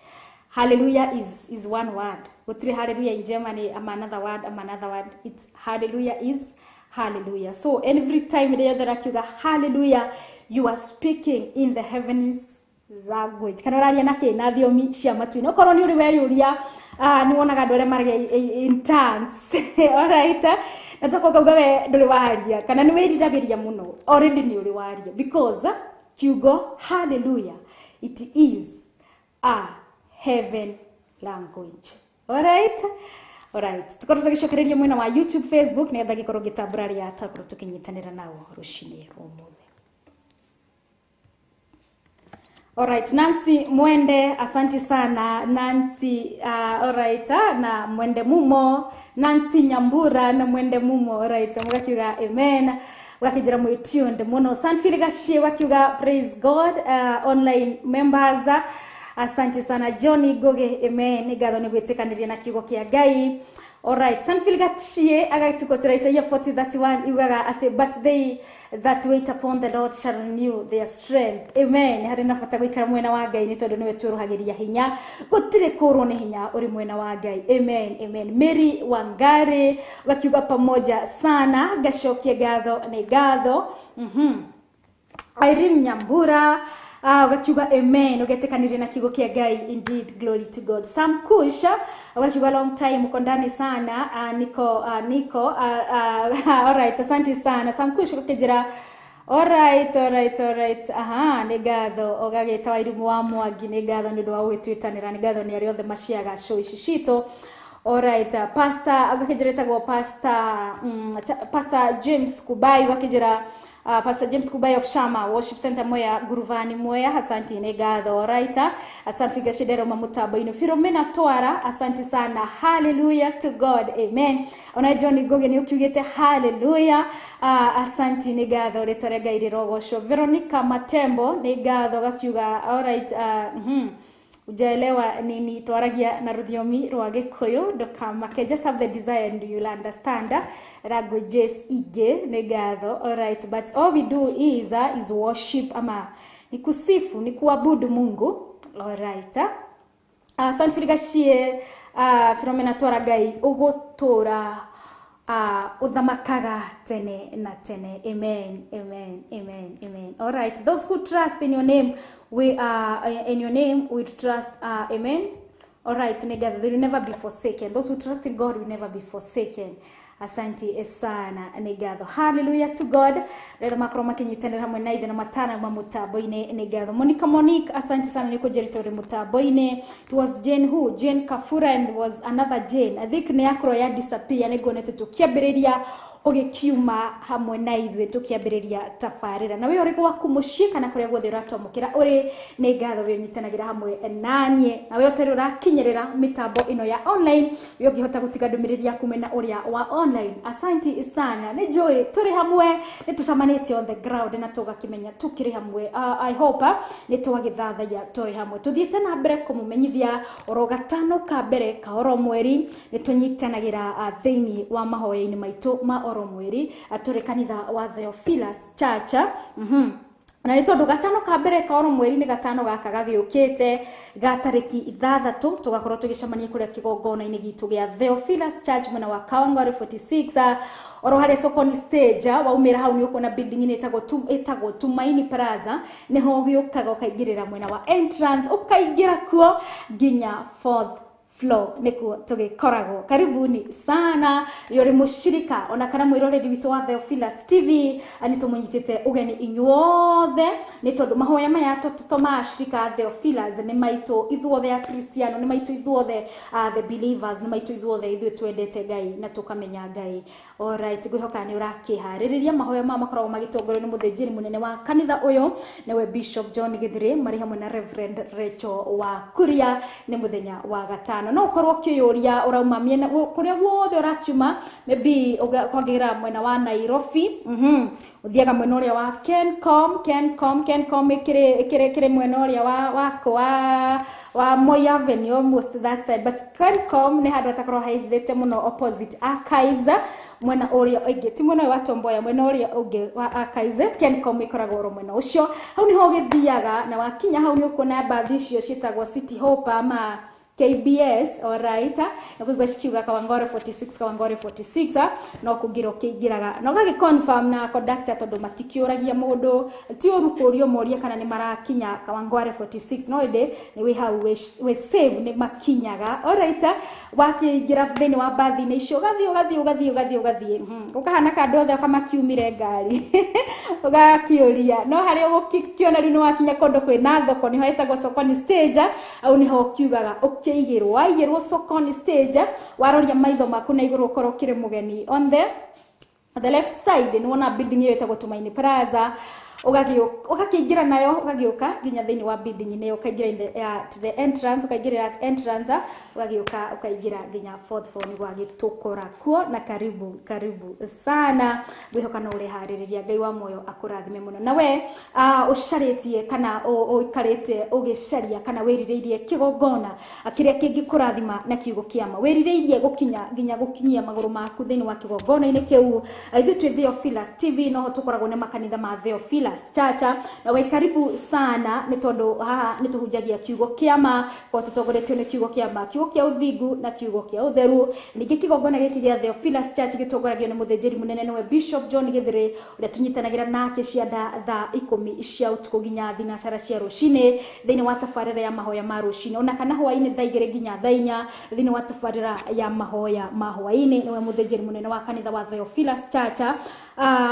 hallelujah is one word. Gũtirĩ hallelujah in Germany ama another word ama another word. It's hallelujah is hallelujah. So every time rĩrĩa yothe ũrakiuga hallelujah, you are speaking in the heavens language, kana ũraria na kĩ? Na thiomi cia matu-inĩ. Okorwo nĩ ũrĩ weyũria, nĩ wonaga andũ arĩa maragia in tongues, alright, na tokorwo ukauga we ndũrĩ waria kana nĩ wĩriragĩria mũno, already nĩ ũrĩ waria, because kiugo hallelujah, it is a heaven language. Alright, tukorwo tũgĩcokereria mwena wa YouTube, Facebook, nĩgetha gĩkorwo gĩtambũra arĩa twakorwo tũkĩnyitanĩra nao rũcinĩ rwa ũmũthĩ. Alright, Nancy Mwende, asanti sana Nancy. Alright, na Mwende Mumo, Nancy Nyambura na Mwende Mumo. Alright, mugakiuga amen, wakijira mwi tuned muno. Sanfili Gashie wakiuga praise God. Online members, asante sana. Johnny Goge, amen, ngatho ni gwitikaniria na kiugo kia Ngai. Alright, Sanfil Gachie agatukotera Isaiah 40:31 iugaga ati but they that wait upon the Lord shall renew their strength. Amen. Hari na bata guikara mwena wa Ngai ni tondu niwe twĩruhagĩria hinya, gũtirĩ kũrwo nĩ hinya ũrĩ mwena wa Ngai. Amen, amen. Mary Wangari wakiuga pamoja sana, ngacokia ngatho nĩ ngatho. Irene Nyambura ugakiuga amen, ugetikanirie na kiugo kia Ngai. Indeed, glory to God. Sam Kusha ugakiuga long time, uko ndani sana. Niko niko alright, asante sana Sam Kush ukijira. Alright, alright, alright. Aha, nĩ ngatho ũgagĩta Wairimũ wa Mwangi, nĩ ngatho nĩ ũndũ wa gũgĩtwĩtanĩra, nĩ ngatho nĩ arĩa othe maciaga show ici citũ. Alright, pastor agakĩnjĩra ĩtagwo pastor, Pastor James Kubai wakĩnjĩra, Pastor James Kubai of Shama Worship Center Mwea Guruvani Mwea, asante nĩ ngatho. Alright, asante Gashidero mamutambo-inĩ. Philomena Twara, asante sana. Hallelujah to God. Amen. Ona John Ngoge nĩ ũkiugĩte hallelujah. Asante nĩ ngatho, rĩtwa rĩa Ngai rĩrogocwo. Veronica Matembo nĩ ngatho gakiuga alright, ujaelewa nini twaragia na rũthiomi rwa Gĩkũyũ, ndũkamake, just have the desire and you'll understand languages ingĩ, nĩ ngatho. Alright, but all we do is worship, ama ni kusifu, ni kuabudu Mungu. Alright, Sanfili Gashie, Philomena Twara, Ngai ũgũtũra uthamakaga tene na tene. Amen, amen, amen, amen. Alright, those who trust in your name, we in your name we trust, amen. Alright, nĩ ngatho, they will never be forsaken. Those who trust in God will never be forsaken. Asante sana, nĩ ngatho. Hallelujah to God. Rĩrĩa makorwo makĩnyitanĩra hamwe na ithe na matana ma mũtambo-inĩ, nĩ ngatho. Monica Monique, asante sana nĩ kũnjĩrĩte ũrĩ mũtambo-inĩ. It was Jane who? Jane Kafura, and was another Jane. I think nĩ yakorwo ya disappear, nĩ nguonete tũkĩambĩrĩria ũgĩkiuma hamwe na ithuĩ tũkĩambĩrĩria tabarĩra. Na we ũrĩ gwaku mũciĩ kana kũrĩa guothe ũratwamũkĩra ũrĩ, nĩ ngatho we ũnyitanagĩra hamwe naniĩ. Na we ũtarĩ ũrakinyĩrĩra mĩtambo ĩno ya online, we ũngĩhota gũtiga ndũmĩrĩri yaku mwena ũrĩa wa online, asante sana. Nĩ njũĩ tũrĩ hamwe, nĩ tũcemanĩtie on the ground na tũgakĩmenya tũkĩrĩ hamwe. I hope nĩ twagĩthathaiya tũrĩ hamwe. Tũthiĩte na mbere kũmũmenyithia oro gatano ka mbere ka oro mweri nĩ tũnyitanagĩra thĩinĩ wa mahoya-inĩ maitũ ma oro mweri, tũrĩ kanitha wa Theophilus Church. Na nĩ tondũ gatano ka mbere ka oro mweri nĩ gatano gaka gagĩũkĩte ga tarĩki 6, tũgakorwo tũgĩcemania kũrĩa kĩgongona-inĩ gitũ gĩa Theophilus Church mwena wa Kawangware 46, oro harĩa Sokoni stage. Waumĩra hau nĩ ũkuona building-inĩ ĩtagwo Tumaini Plaza, nĩho ũgĩũkaga ũkaingĩrĩra mwena wa entrance, ũkaingĩra kuo nginya fourth floor nĩkuo tũgĩkoragwo. Karibuni sana yũrĩ mũshirika ona kana mwĩroreri witũ wa Theophilus TV, nĩ tũmũnyitĩte ũgeni inyuothe nĩ tondũ mahoya maya to ma ashirika a Theophilus nĩ maitũ ithuothe a Kristiano, nĩ maitũ ithuothe the believers, nĩ maitũ ithuothe ithuĩ twendete Ngai na tũkamenya Ngai. Alright, ngwĩhoka nĩ ũrakĩharĩrĩria. Mahoya maya makoragwo magĩtongorio nĩ mũthĩnjĩri mũnene wa kanitha ũyũ, nĩwe Bishop John Githiri, marĩ hamwe na Reverend Rachel wa Kuria. Nĩ mũthenya wa gatano. No ũkorwo ũkĩyũria ũrauma mĩena kũrĩa guothe ũrakiuma, maybe kwangĩra mwena wa Nairobi, ũthiaga mwena ũrĩa wa Kencom ĩkĩrĩ mwena ũrĩa wa Moi Avenue, almost that side, but Kencom nĩ handũ hatakorwo haithĩte mũno, opposite Archives, mwena ũrĩa ũngĩ, ti mwena ũyũ wa Tomboya, mwena ũrĩa ũngĩ wa Archives. Kencom ĩkoragwo oro mwena ũcio, hau nĩho ũgĩthiaga, na wakinya hau nĩ ũkuona mbathi icio ciĩtagwo City Hopper ama KBS. Alright, na kuigua cikiuga Kawangware 46, Kawangware 46, no kũingĩra ũkĩingĩraga na ũgagĩ confirm na conductor, tondũ matikĩũragia mũndũ, ti ũru kũũrio morie kana nĩ marakinya Kawangware 46, no ĩndĩ nĩ wĩ hau wĩ safe, nĩ makinyaga. Alright, wakĩingĩra thĩinĩ wa mbathi-inĩ icio, ũgathiĩ ũgathiĩ ũgathiĩ ũgathiĩ ũgathiĩ, ũkahana ka andũ othe makiumire ngari, ũgakĩũria no harĩa ũgũkĩona rĩu nĩ wakinya kũndũ kwĩna thoko, nĩho ĩtagwo Sokoni stage, au nĩho ũkiugaga ũkĩigĩrwo, waigĩrwo Sokoni stage, waroria maitho maku na igũrũ ũkorwo ũkĩrĩ mũgeni. On the left side nĩ wona building ĩyo ĩtagwo Tumaini Plaza. Ũgakĩingĩra nayo ũgagĩũka nginya thĩinĩ wa building-inĩ ĩyo, ũkaingĩra at the entrance, ũkaingĩra at entrance, ũgagĩũka ũkaingĩra nginya fourth floor nĩguo agĩtũkora kuo. Na karibu karibu sana, ngwĩhoka no ũreharĩrĩria. Ngai wa muoyo akũrathime mũno. Na we ũcarĩtie kana ũikarĩte ũgĩcaria kana wĩrirĩirie kĩgongona kĩrĩa kĩngĩkũrathima na kiugo kĩa ma, wĩrirĩirie gũkinya nginya gũkinyia magũrũ maku thĩinĩ wa kĩgongona-inĩ kĩu, ithuĩ twĩ Theophilus TV, noho tũkoragwo na makanitha ma Theophilus Church. Na wĩ karibu sana, nĩ tondũ haha nĩ tũhunjagia kiugo kĩa ma, kwa tũtongoretio nĩ kiugo kĩa ma, kiugo kĩa ũthingu na kiugo kĩa ũtheru. Ningĩ kĩgongona gĩkĩ gĩa Theophilus Church gĩtongoragio nĩ mũthĩnjĩri mũnene, nĩwe Bishop John Gĩthĩrĩ, ũrĩa tũnyitanagĩra nake cianda thaa 10 cia ũtukũ nginya thinacara cia rũcinĩ thĩinĩ wa tabarĩra ya mahoya ma rũcinĩ, ona kana hwaĩ-inĩ thaa 2 nginya thaa 4 thĩinĩ wa tabarĩra ya mahoya ma hwaĩ-inĩ. Nĩwe mũthĩnjĩri mũnene wa kanitha wa Theophilus Church,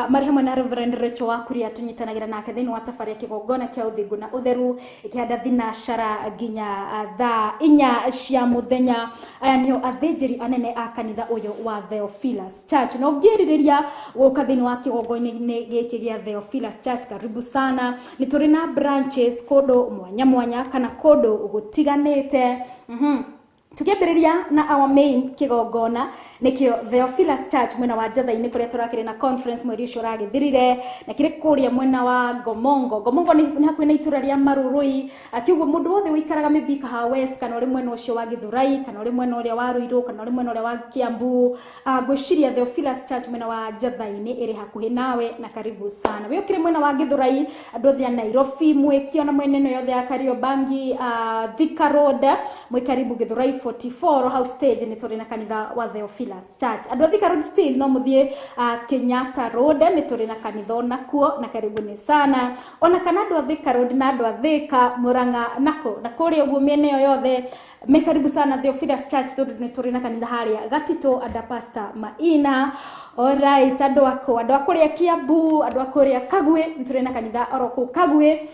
marĩ hamwe na Reverend Rachel wa Kuria, tũnyitanagĩra nake thĩinĩ wa tabarĩra kĩgongona kĩa ũthingu na ũtheru ĩkĩhanda thinacara nginya thaa 4 cia mũthenya. Aya nĩo athĩnjĩri anene a kanitha ũyũ wa Theophilus Church. Na ũngĩrirĩria gũka thĩinĩ wa kĩgongona-inĩ gĩkĩ gĩa Theophilus Church, karibu sana. Nĩ tũrĩ na branches kũndũ mwanya mwanya kana kũndũ gũtiganĩte. Tukiambĩrĩria na our main kĩgongona nĩkĩo Theophilus Church mwena wa Njatha-inĩ, kũrĩa tũrakĩrĩ na conference mweri ũcio ũragĩthirire, na kĩrĩ kũrĩa mwena wa Ngomongo. Ngomongo nĩ hakuhĩ na itũra rĩa Marũrũi, kĩguo mũndũ wothe ũikaraga maybe Kahawa West, kana ũrĩ mwena ũcio wa Gĩthũrai, kana ũrĩ mwena ũrĩa wa Ruiru, kana ũrĩ mwena ũrĩa wa Kiambu, ngwĩciria Theophilus Church mwena wa Njatha-inĩ ĩrĩ hakuhĩ nawe, na karibu sana. We ũkĩrĩ mwena wa Gĩthũrai, andũ othe a Nairobi mwĩkio na mwena ĩno yothe ya Kariobangi, Thika Road, mwĩ karibu Gĩthũrai 44 house stage, nĩ tũrĩ na kanitha wa Theophilus Church. Andũ a Thika Road still no mũthiĩ Kenyatta Road, nĩ tũrĩ na kanitha onakuo, na karibuni sana. Ona kana andũ a Thika Road na andũ a Thika, Murang'a, nako na kũrĩa ũguo mĩena ĩyo yothe me karibu sana Theophilus Church, tondũ nĩ tũrĩ na kanitha harĩa Gatito under Pastor Maina. Alright, andũ akũ, andũ a kũrĩa Kiambu, andũ a kũrĩa Kagwe, nĩ tũrĩ na kanitha oro kũu Kagwe,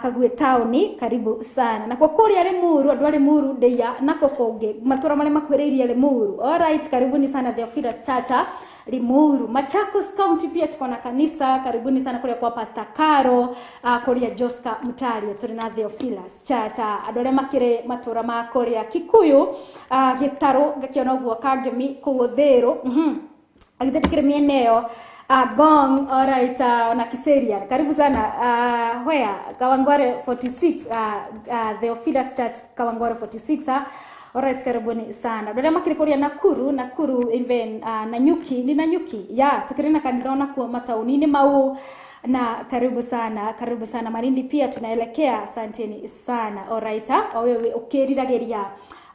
Kagwe taũni, karibu sana. Na kwa kũrĩa Limuru, andũ a Limuru, Ndeia, nako kũngĩ matũra marĩa makuhĩrĩirie Limuru. Alright, karibuni sana Theophilus Church Limuru. Machakos County pia tuko na kanisa, karibuni sana kũrĩa kwa Pastor Caro, kũrĩa Joska Mutaria, tũrĩ na Theophilus Church. Andũ arĩa makĩrĩ matũra ma kũrĩa Kikuyu, Gĩtarũ, ngakĩona ũguo Kangemi kũu Ũthĩrũ, agithĩ ndĩkĩrĩ mĩena ĩyo, Gong, alright, na Kiserian, karibu sana. Where Kawangware 46, Theophilus Church Kawangware 46. Alright, karibuni sana. Andũ arĩa makĩrĩ kũrĩa Nakuru, Nakuru even Nanyuki, ni Nanyuki ya tukĩrĩ na kanitha onakuo mataũni-inĩ mau, na karibu sana, karibu sana. Malindi pia tunaelekea, asanteni sana. Alright, o wewe ũkĩriragĩria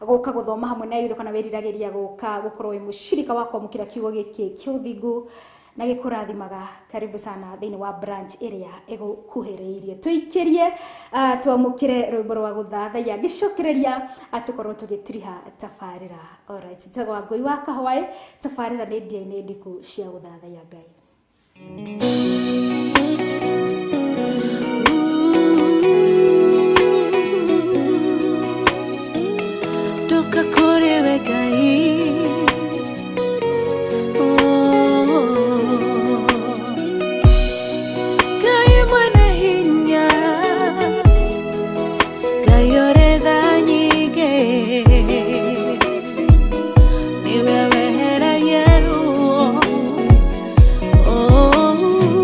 gũka gũthoma hamwe na ithuĩ, kana wĩriragĩria gũka gũkorwo wĩ mũcirika wa kwamũkĩra kiugo gĩkĩ kĩa ũthingu na gĩkũrathimaga, karibu sana thĩinĩ wa branch ĩrĩa ĩgũkuhĩrĩirie. Tũikĩrie, twamũkĩre rwĩmbo rwa gũthathaiya, ngĩcokereria tũkorwo tũgĩtiriha tabarĩra. Alright, njĩtagwo Wangũi wa Kahwaĩ, tabarĩra nĩ ndia-inĩ ndiku cia gũthathaiya Ngai. Ndoka kũrĩ we Ngai, Oh. Ngai mwene hinya, Ngai ũrĩ tha nyingĩ, nĩwe weheragia ruo. Oh.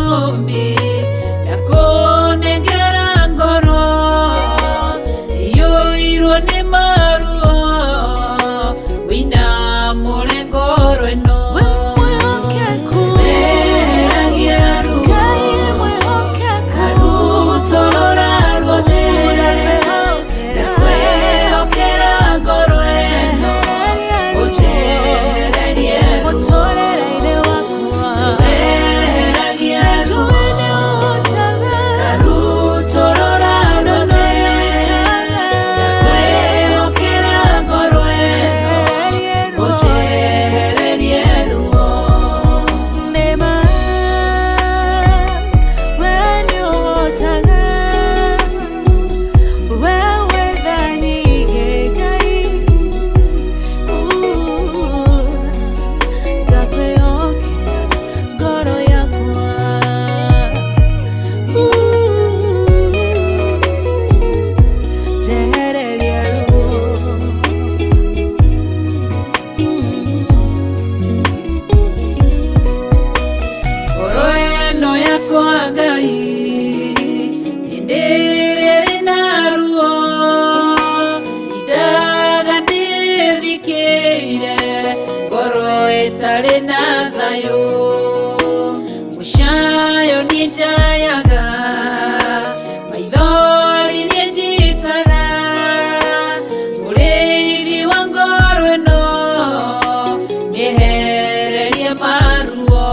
Mũmbi ndakũnengera ngoro iyũirwo nĩ maruo wĩna mũrengo ĩno Weheragia ruo Karutũrũra ruothe Ndakwĩhokera ngoro ĩno ũnjehererie ruo Weheragia ruo Karutũrũra ruothe Ndakwĩhokera ngoro ĩno ũnjehererie ruo. Ngoro ĩno yakwa Ngai hĩndĩ ĩrĩa ĩna ruo indaga ndĩthikĩire ngoro ĩtarĩ na thayũ mũcayo niĩ njayaga maithori niĩ njitaga mũrĩithi wa ngoro ĩno nĩehererie maruo.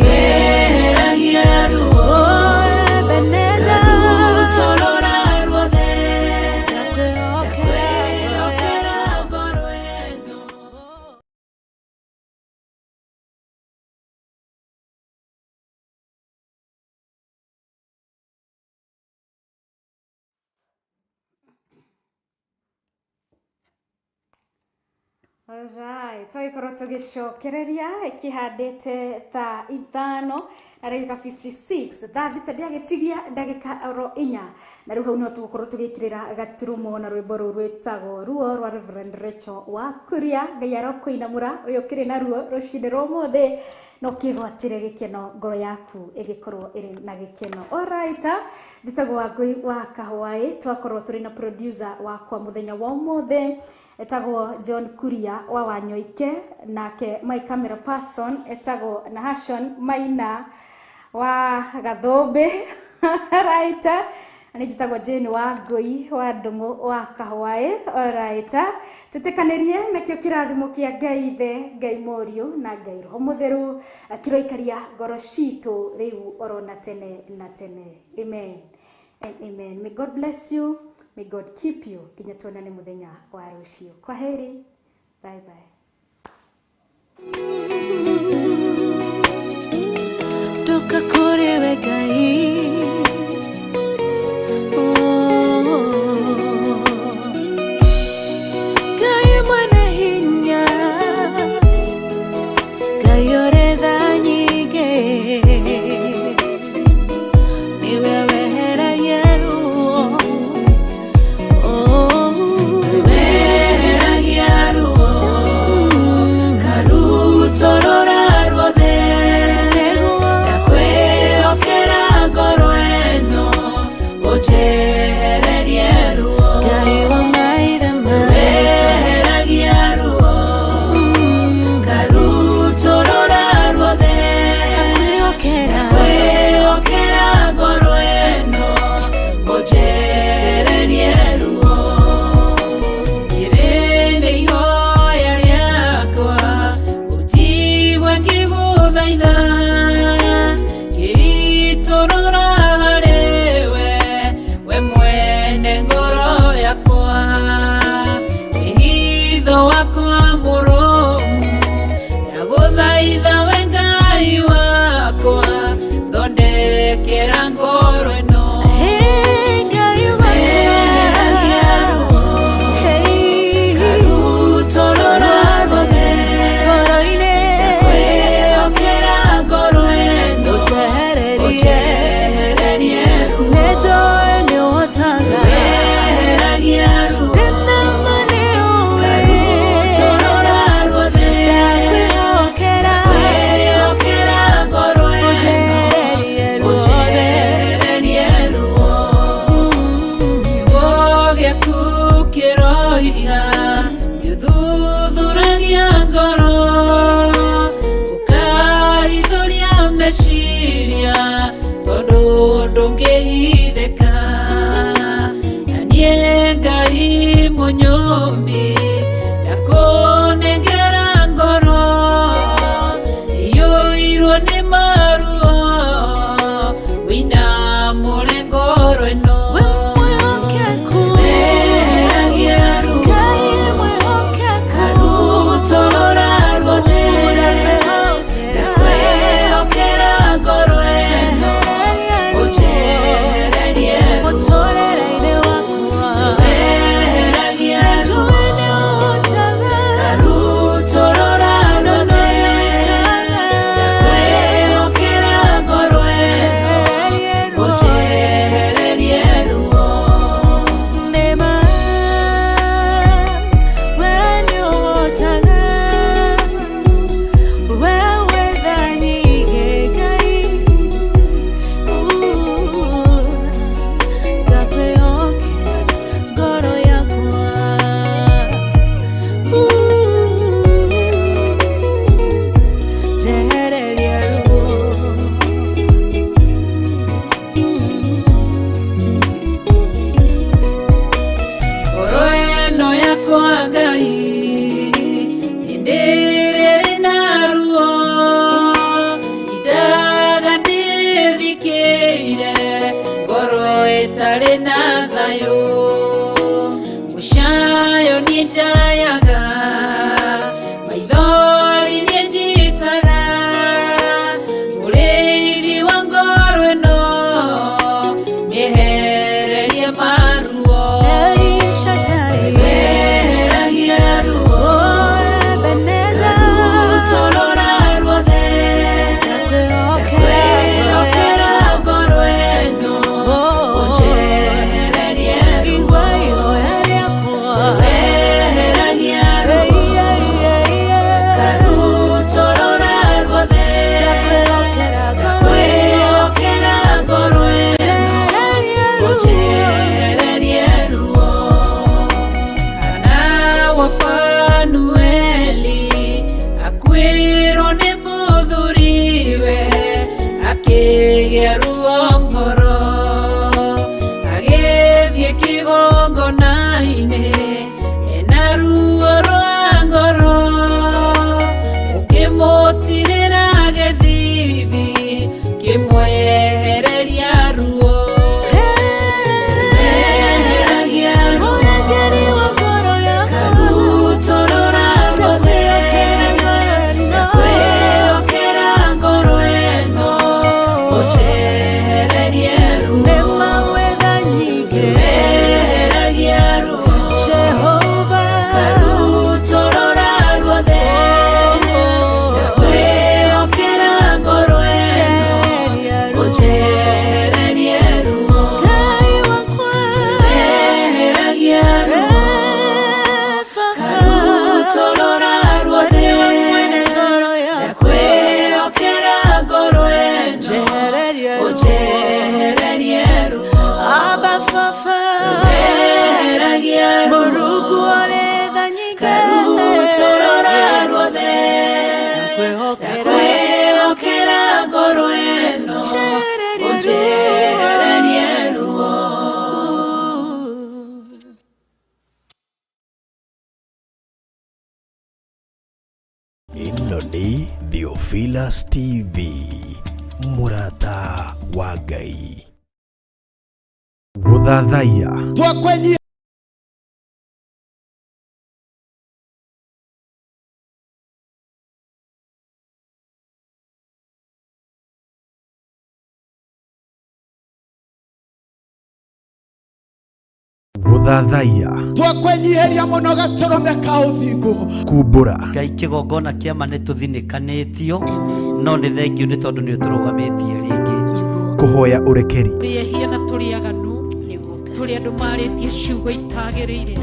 Weheragia ruo Karutũrũra ruothe Ndakwĩhokera ngoro ĩno. Alright, twagĩkorwo tũgĩcokereria ĩkĩhandĩte thaa 5 na ndagĩka 56 thaa 6 ndĩagĩtigia ndagĩka oro 4 na rĩu hau no tũgũkorwo tũgĩkĩrĩra gaturumo na rwĩmbo rũu rwĩtagwo ruo rwa Reverend Rachel wa Kuria. Ngai arokũinamũra ũyũ ũkĩrĩ na ruo rũcinĩ rwa ũmũthĩ no kĩgwatĩre gĩkeno ngoro yaku ĩgĩkorwo ĩrĩ na gĩkeno. Alright, njĩtagwo Wangũi wa Kahwaĩ, twakorwo tũrĩ na producer wakwa mũthenya wa ũmũthĩ etagwo John Kuria wa Wanyoike, nake my camera person etagwo Nahashon Maina wa Gathũmbĩ. Right, nĩ njĩtagwo Jane wa Ngũi wa Ndũng'ũ wa Kahwaĩ. Alright, tũtĩkanĩrie nakĩo kĩrathimo kĩa Ngai Ithe, Ngai Mũriũ na Ngai Roho Mũtheru kĩroikaria ngoro citũ rĩu oro na tene na tene. Amen and amen. May God bless you. May God keep you. Nginya tuonane mũthenya wa rũciũ. Kwaheri. Bye bye. Ndoka kũrĩ we Ngai. Oh. Ngai mwene hinya, Ngai ũrĩ tha nyingĩ, nĩwe weheragia ruo. Oh. Weheragia ruo Karutũrũra. Mumbi ndakunengera ngoro iyũirwo nĩ maruo wĩna mũre ngoro ĩno. Weheragia ruo karutorora ruothe ndakwĩhokera ngoro ĩno ũnjehererie ruo. Weheragia ruo karutorora ruothe ndakwĩhokera ngoro ĩno ũnjehererie ruo. Ngoro ĩno yakwa Ngai hĩndĩ ĩrĩa ĩrĩ na ruo indaga ndĩthikĩire ngoro ĩtarĩ na thayũ mũcayo niĩ njayaga maithori niĩ njitaga mũrĩithi wa ngoro ĩno mĩehererie maruo. Weheragia ruo karutorora ruothe ndakwĩhokera ngoro ĩno ũnjehererie ruo. Weheragia ruo karutorora ruothe ndakwĩhokera ngoro ĩno ũnjehererie ruo. Hana wa Fanueli akuĩrwo nĩ mũthuriwe akĩgĩa ruo ngoro agĩthiĩ kĩgongona-inĩ ena ruo rwa ngoro ũkĩmũtirĩra gĩthithi kĩmwehereria ruo. Weheragia ruo karutorora ruothe ndakwĩhokera ngoro ĩno ũnjehererie ruo. Weheragia ruo karutorora ruothe ndakwĩhokera ngoro ĩno ũnjehererie ruo. Weheragia ruo karutorora ruothe ndakwĩhokera ngoro ĩno ũnjehererie ruo. Weheragia ruo karutorora ruothe ndakwĩhokera ngoro ĩno ũnjehererie ruo. Ĩno nĩ Theophilus TV, mũrata wa Ngai. Gũthathaiya Twakwenyi Gũthathaiya twakwenyiheria mũno gatũrũme ka ũthingu. Kumbũra Ngai kĩgongona kĩama nĩ tũthinĩkanĩtio no nĩ thengiũ nĩ tondũ nĩ ũtũrũgamĩtie rĩngĩ. Kũhoya ũrekeri Tũrĩ ehia na tũrĩ aganu, tũrĩ andũ marĩtie ciugo itagĩrĩire.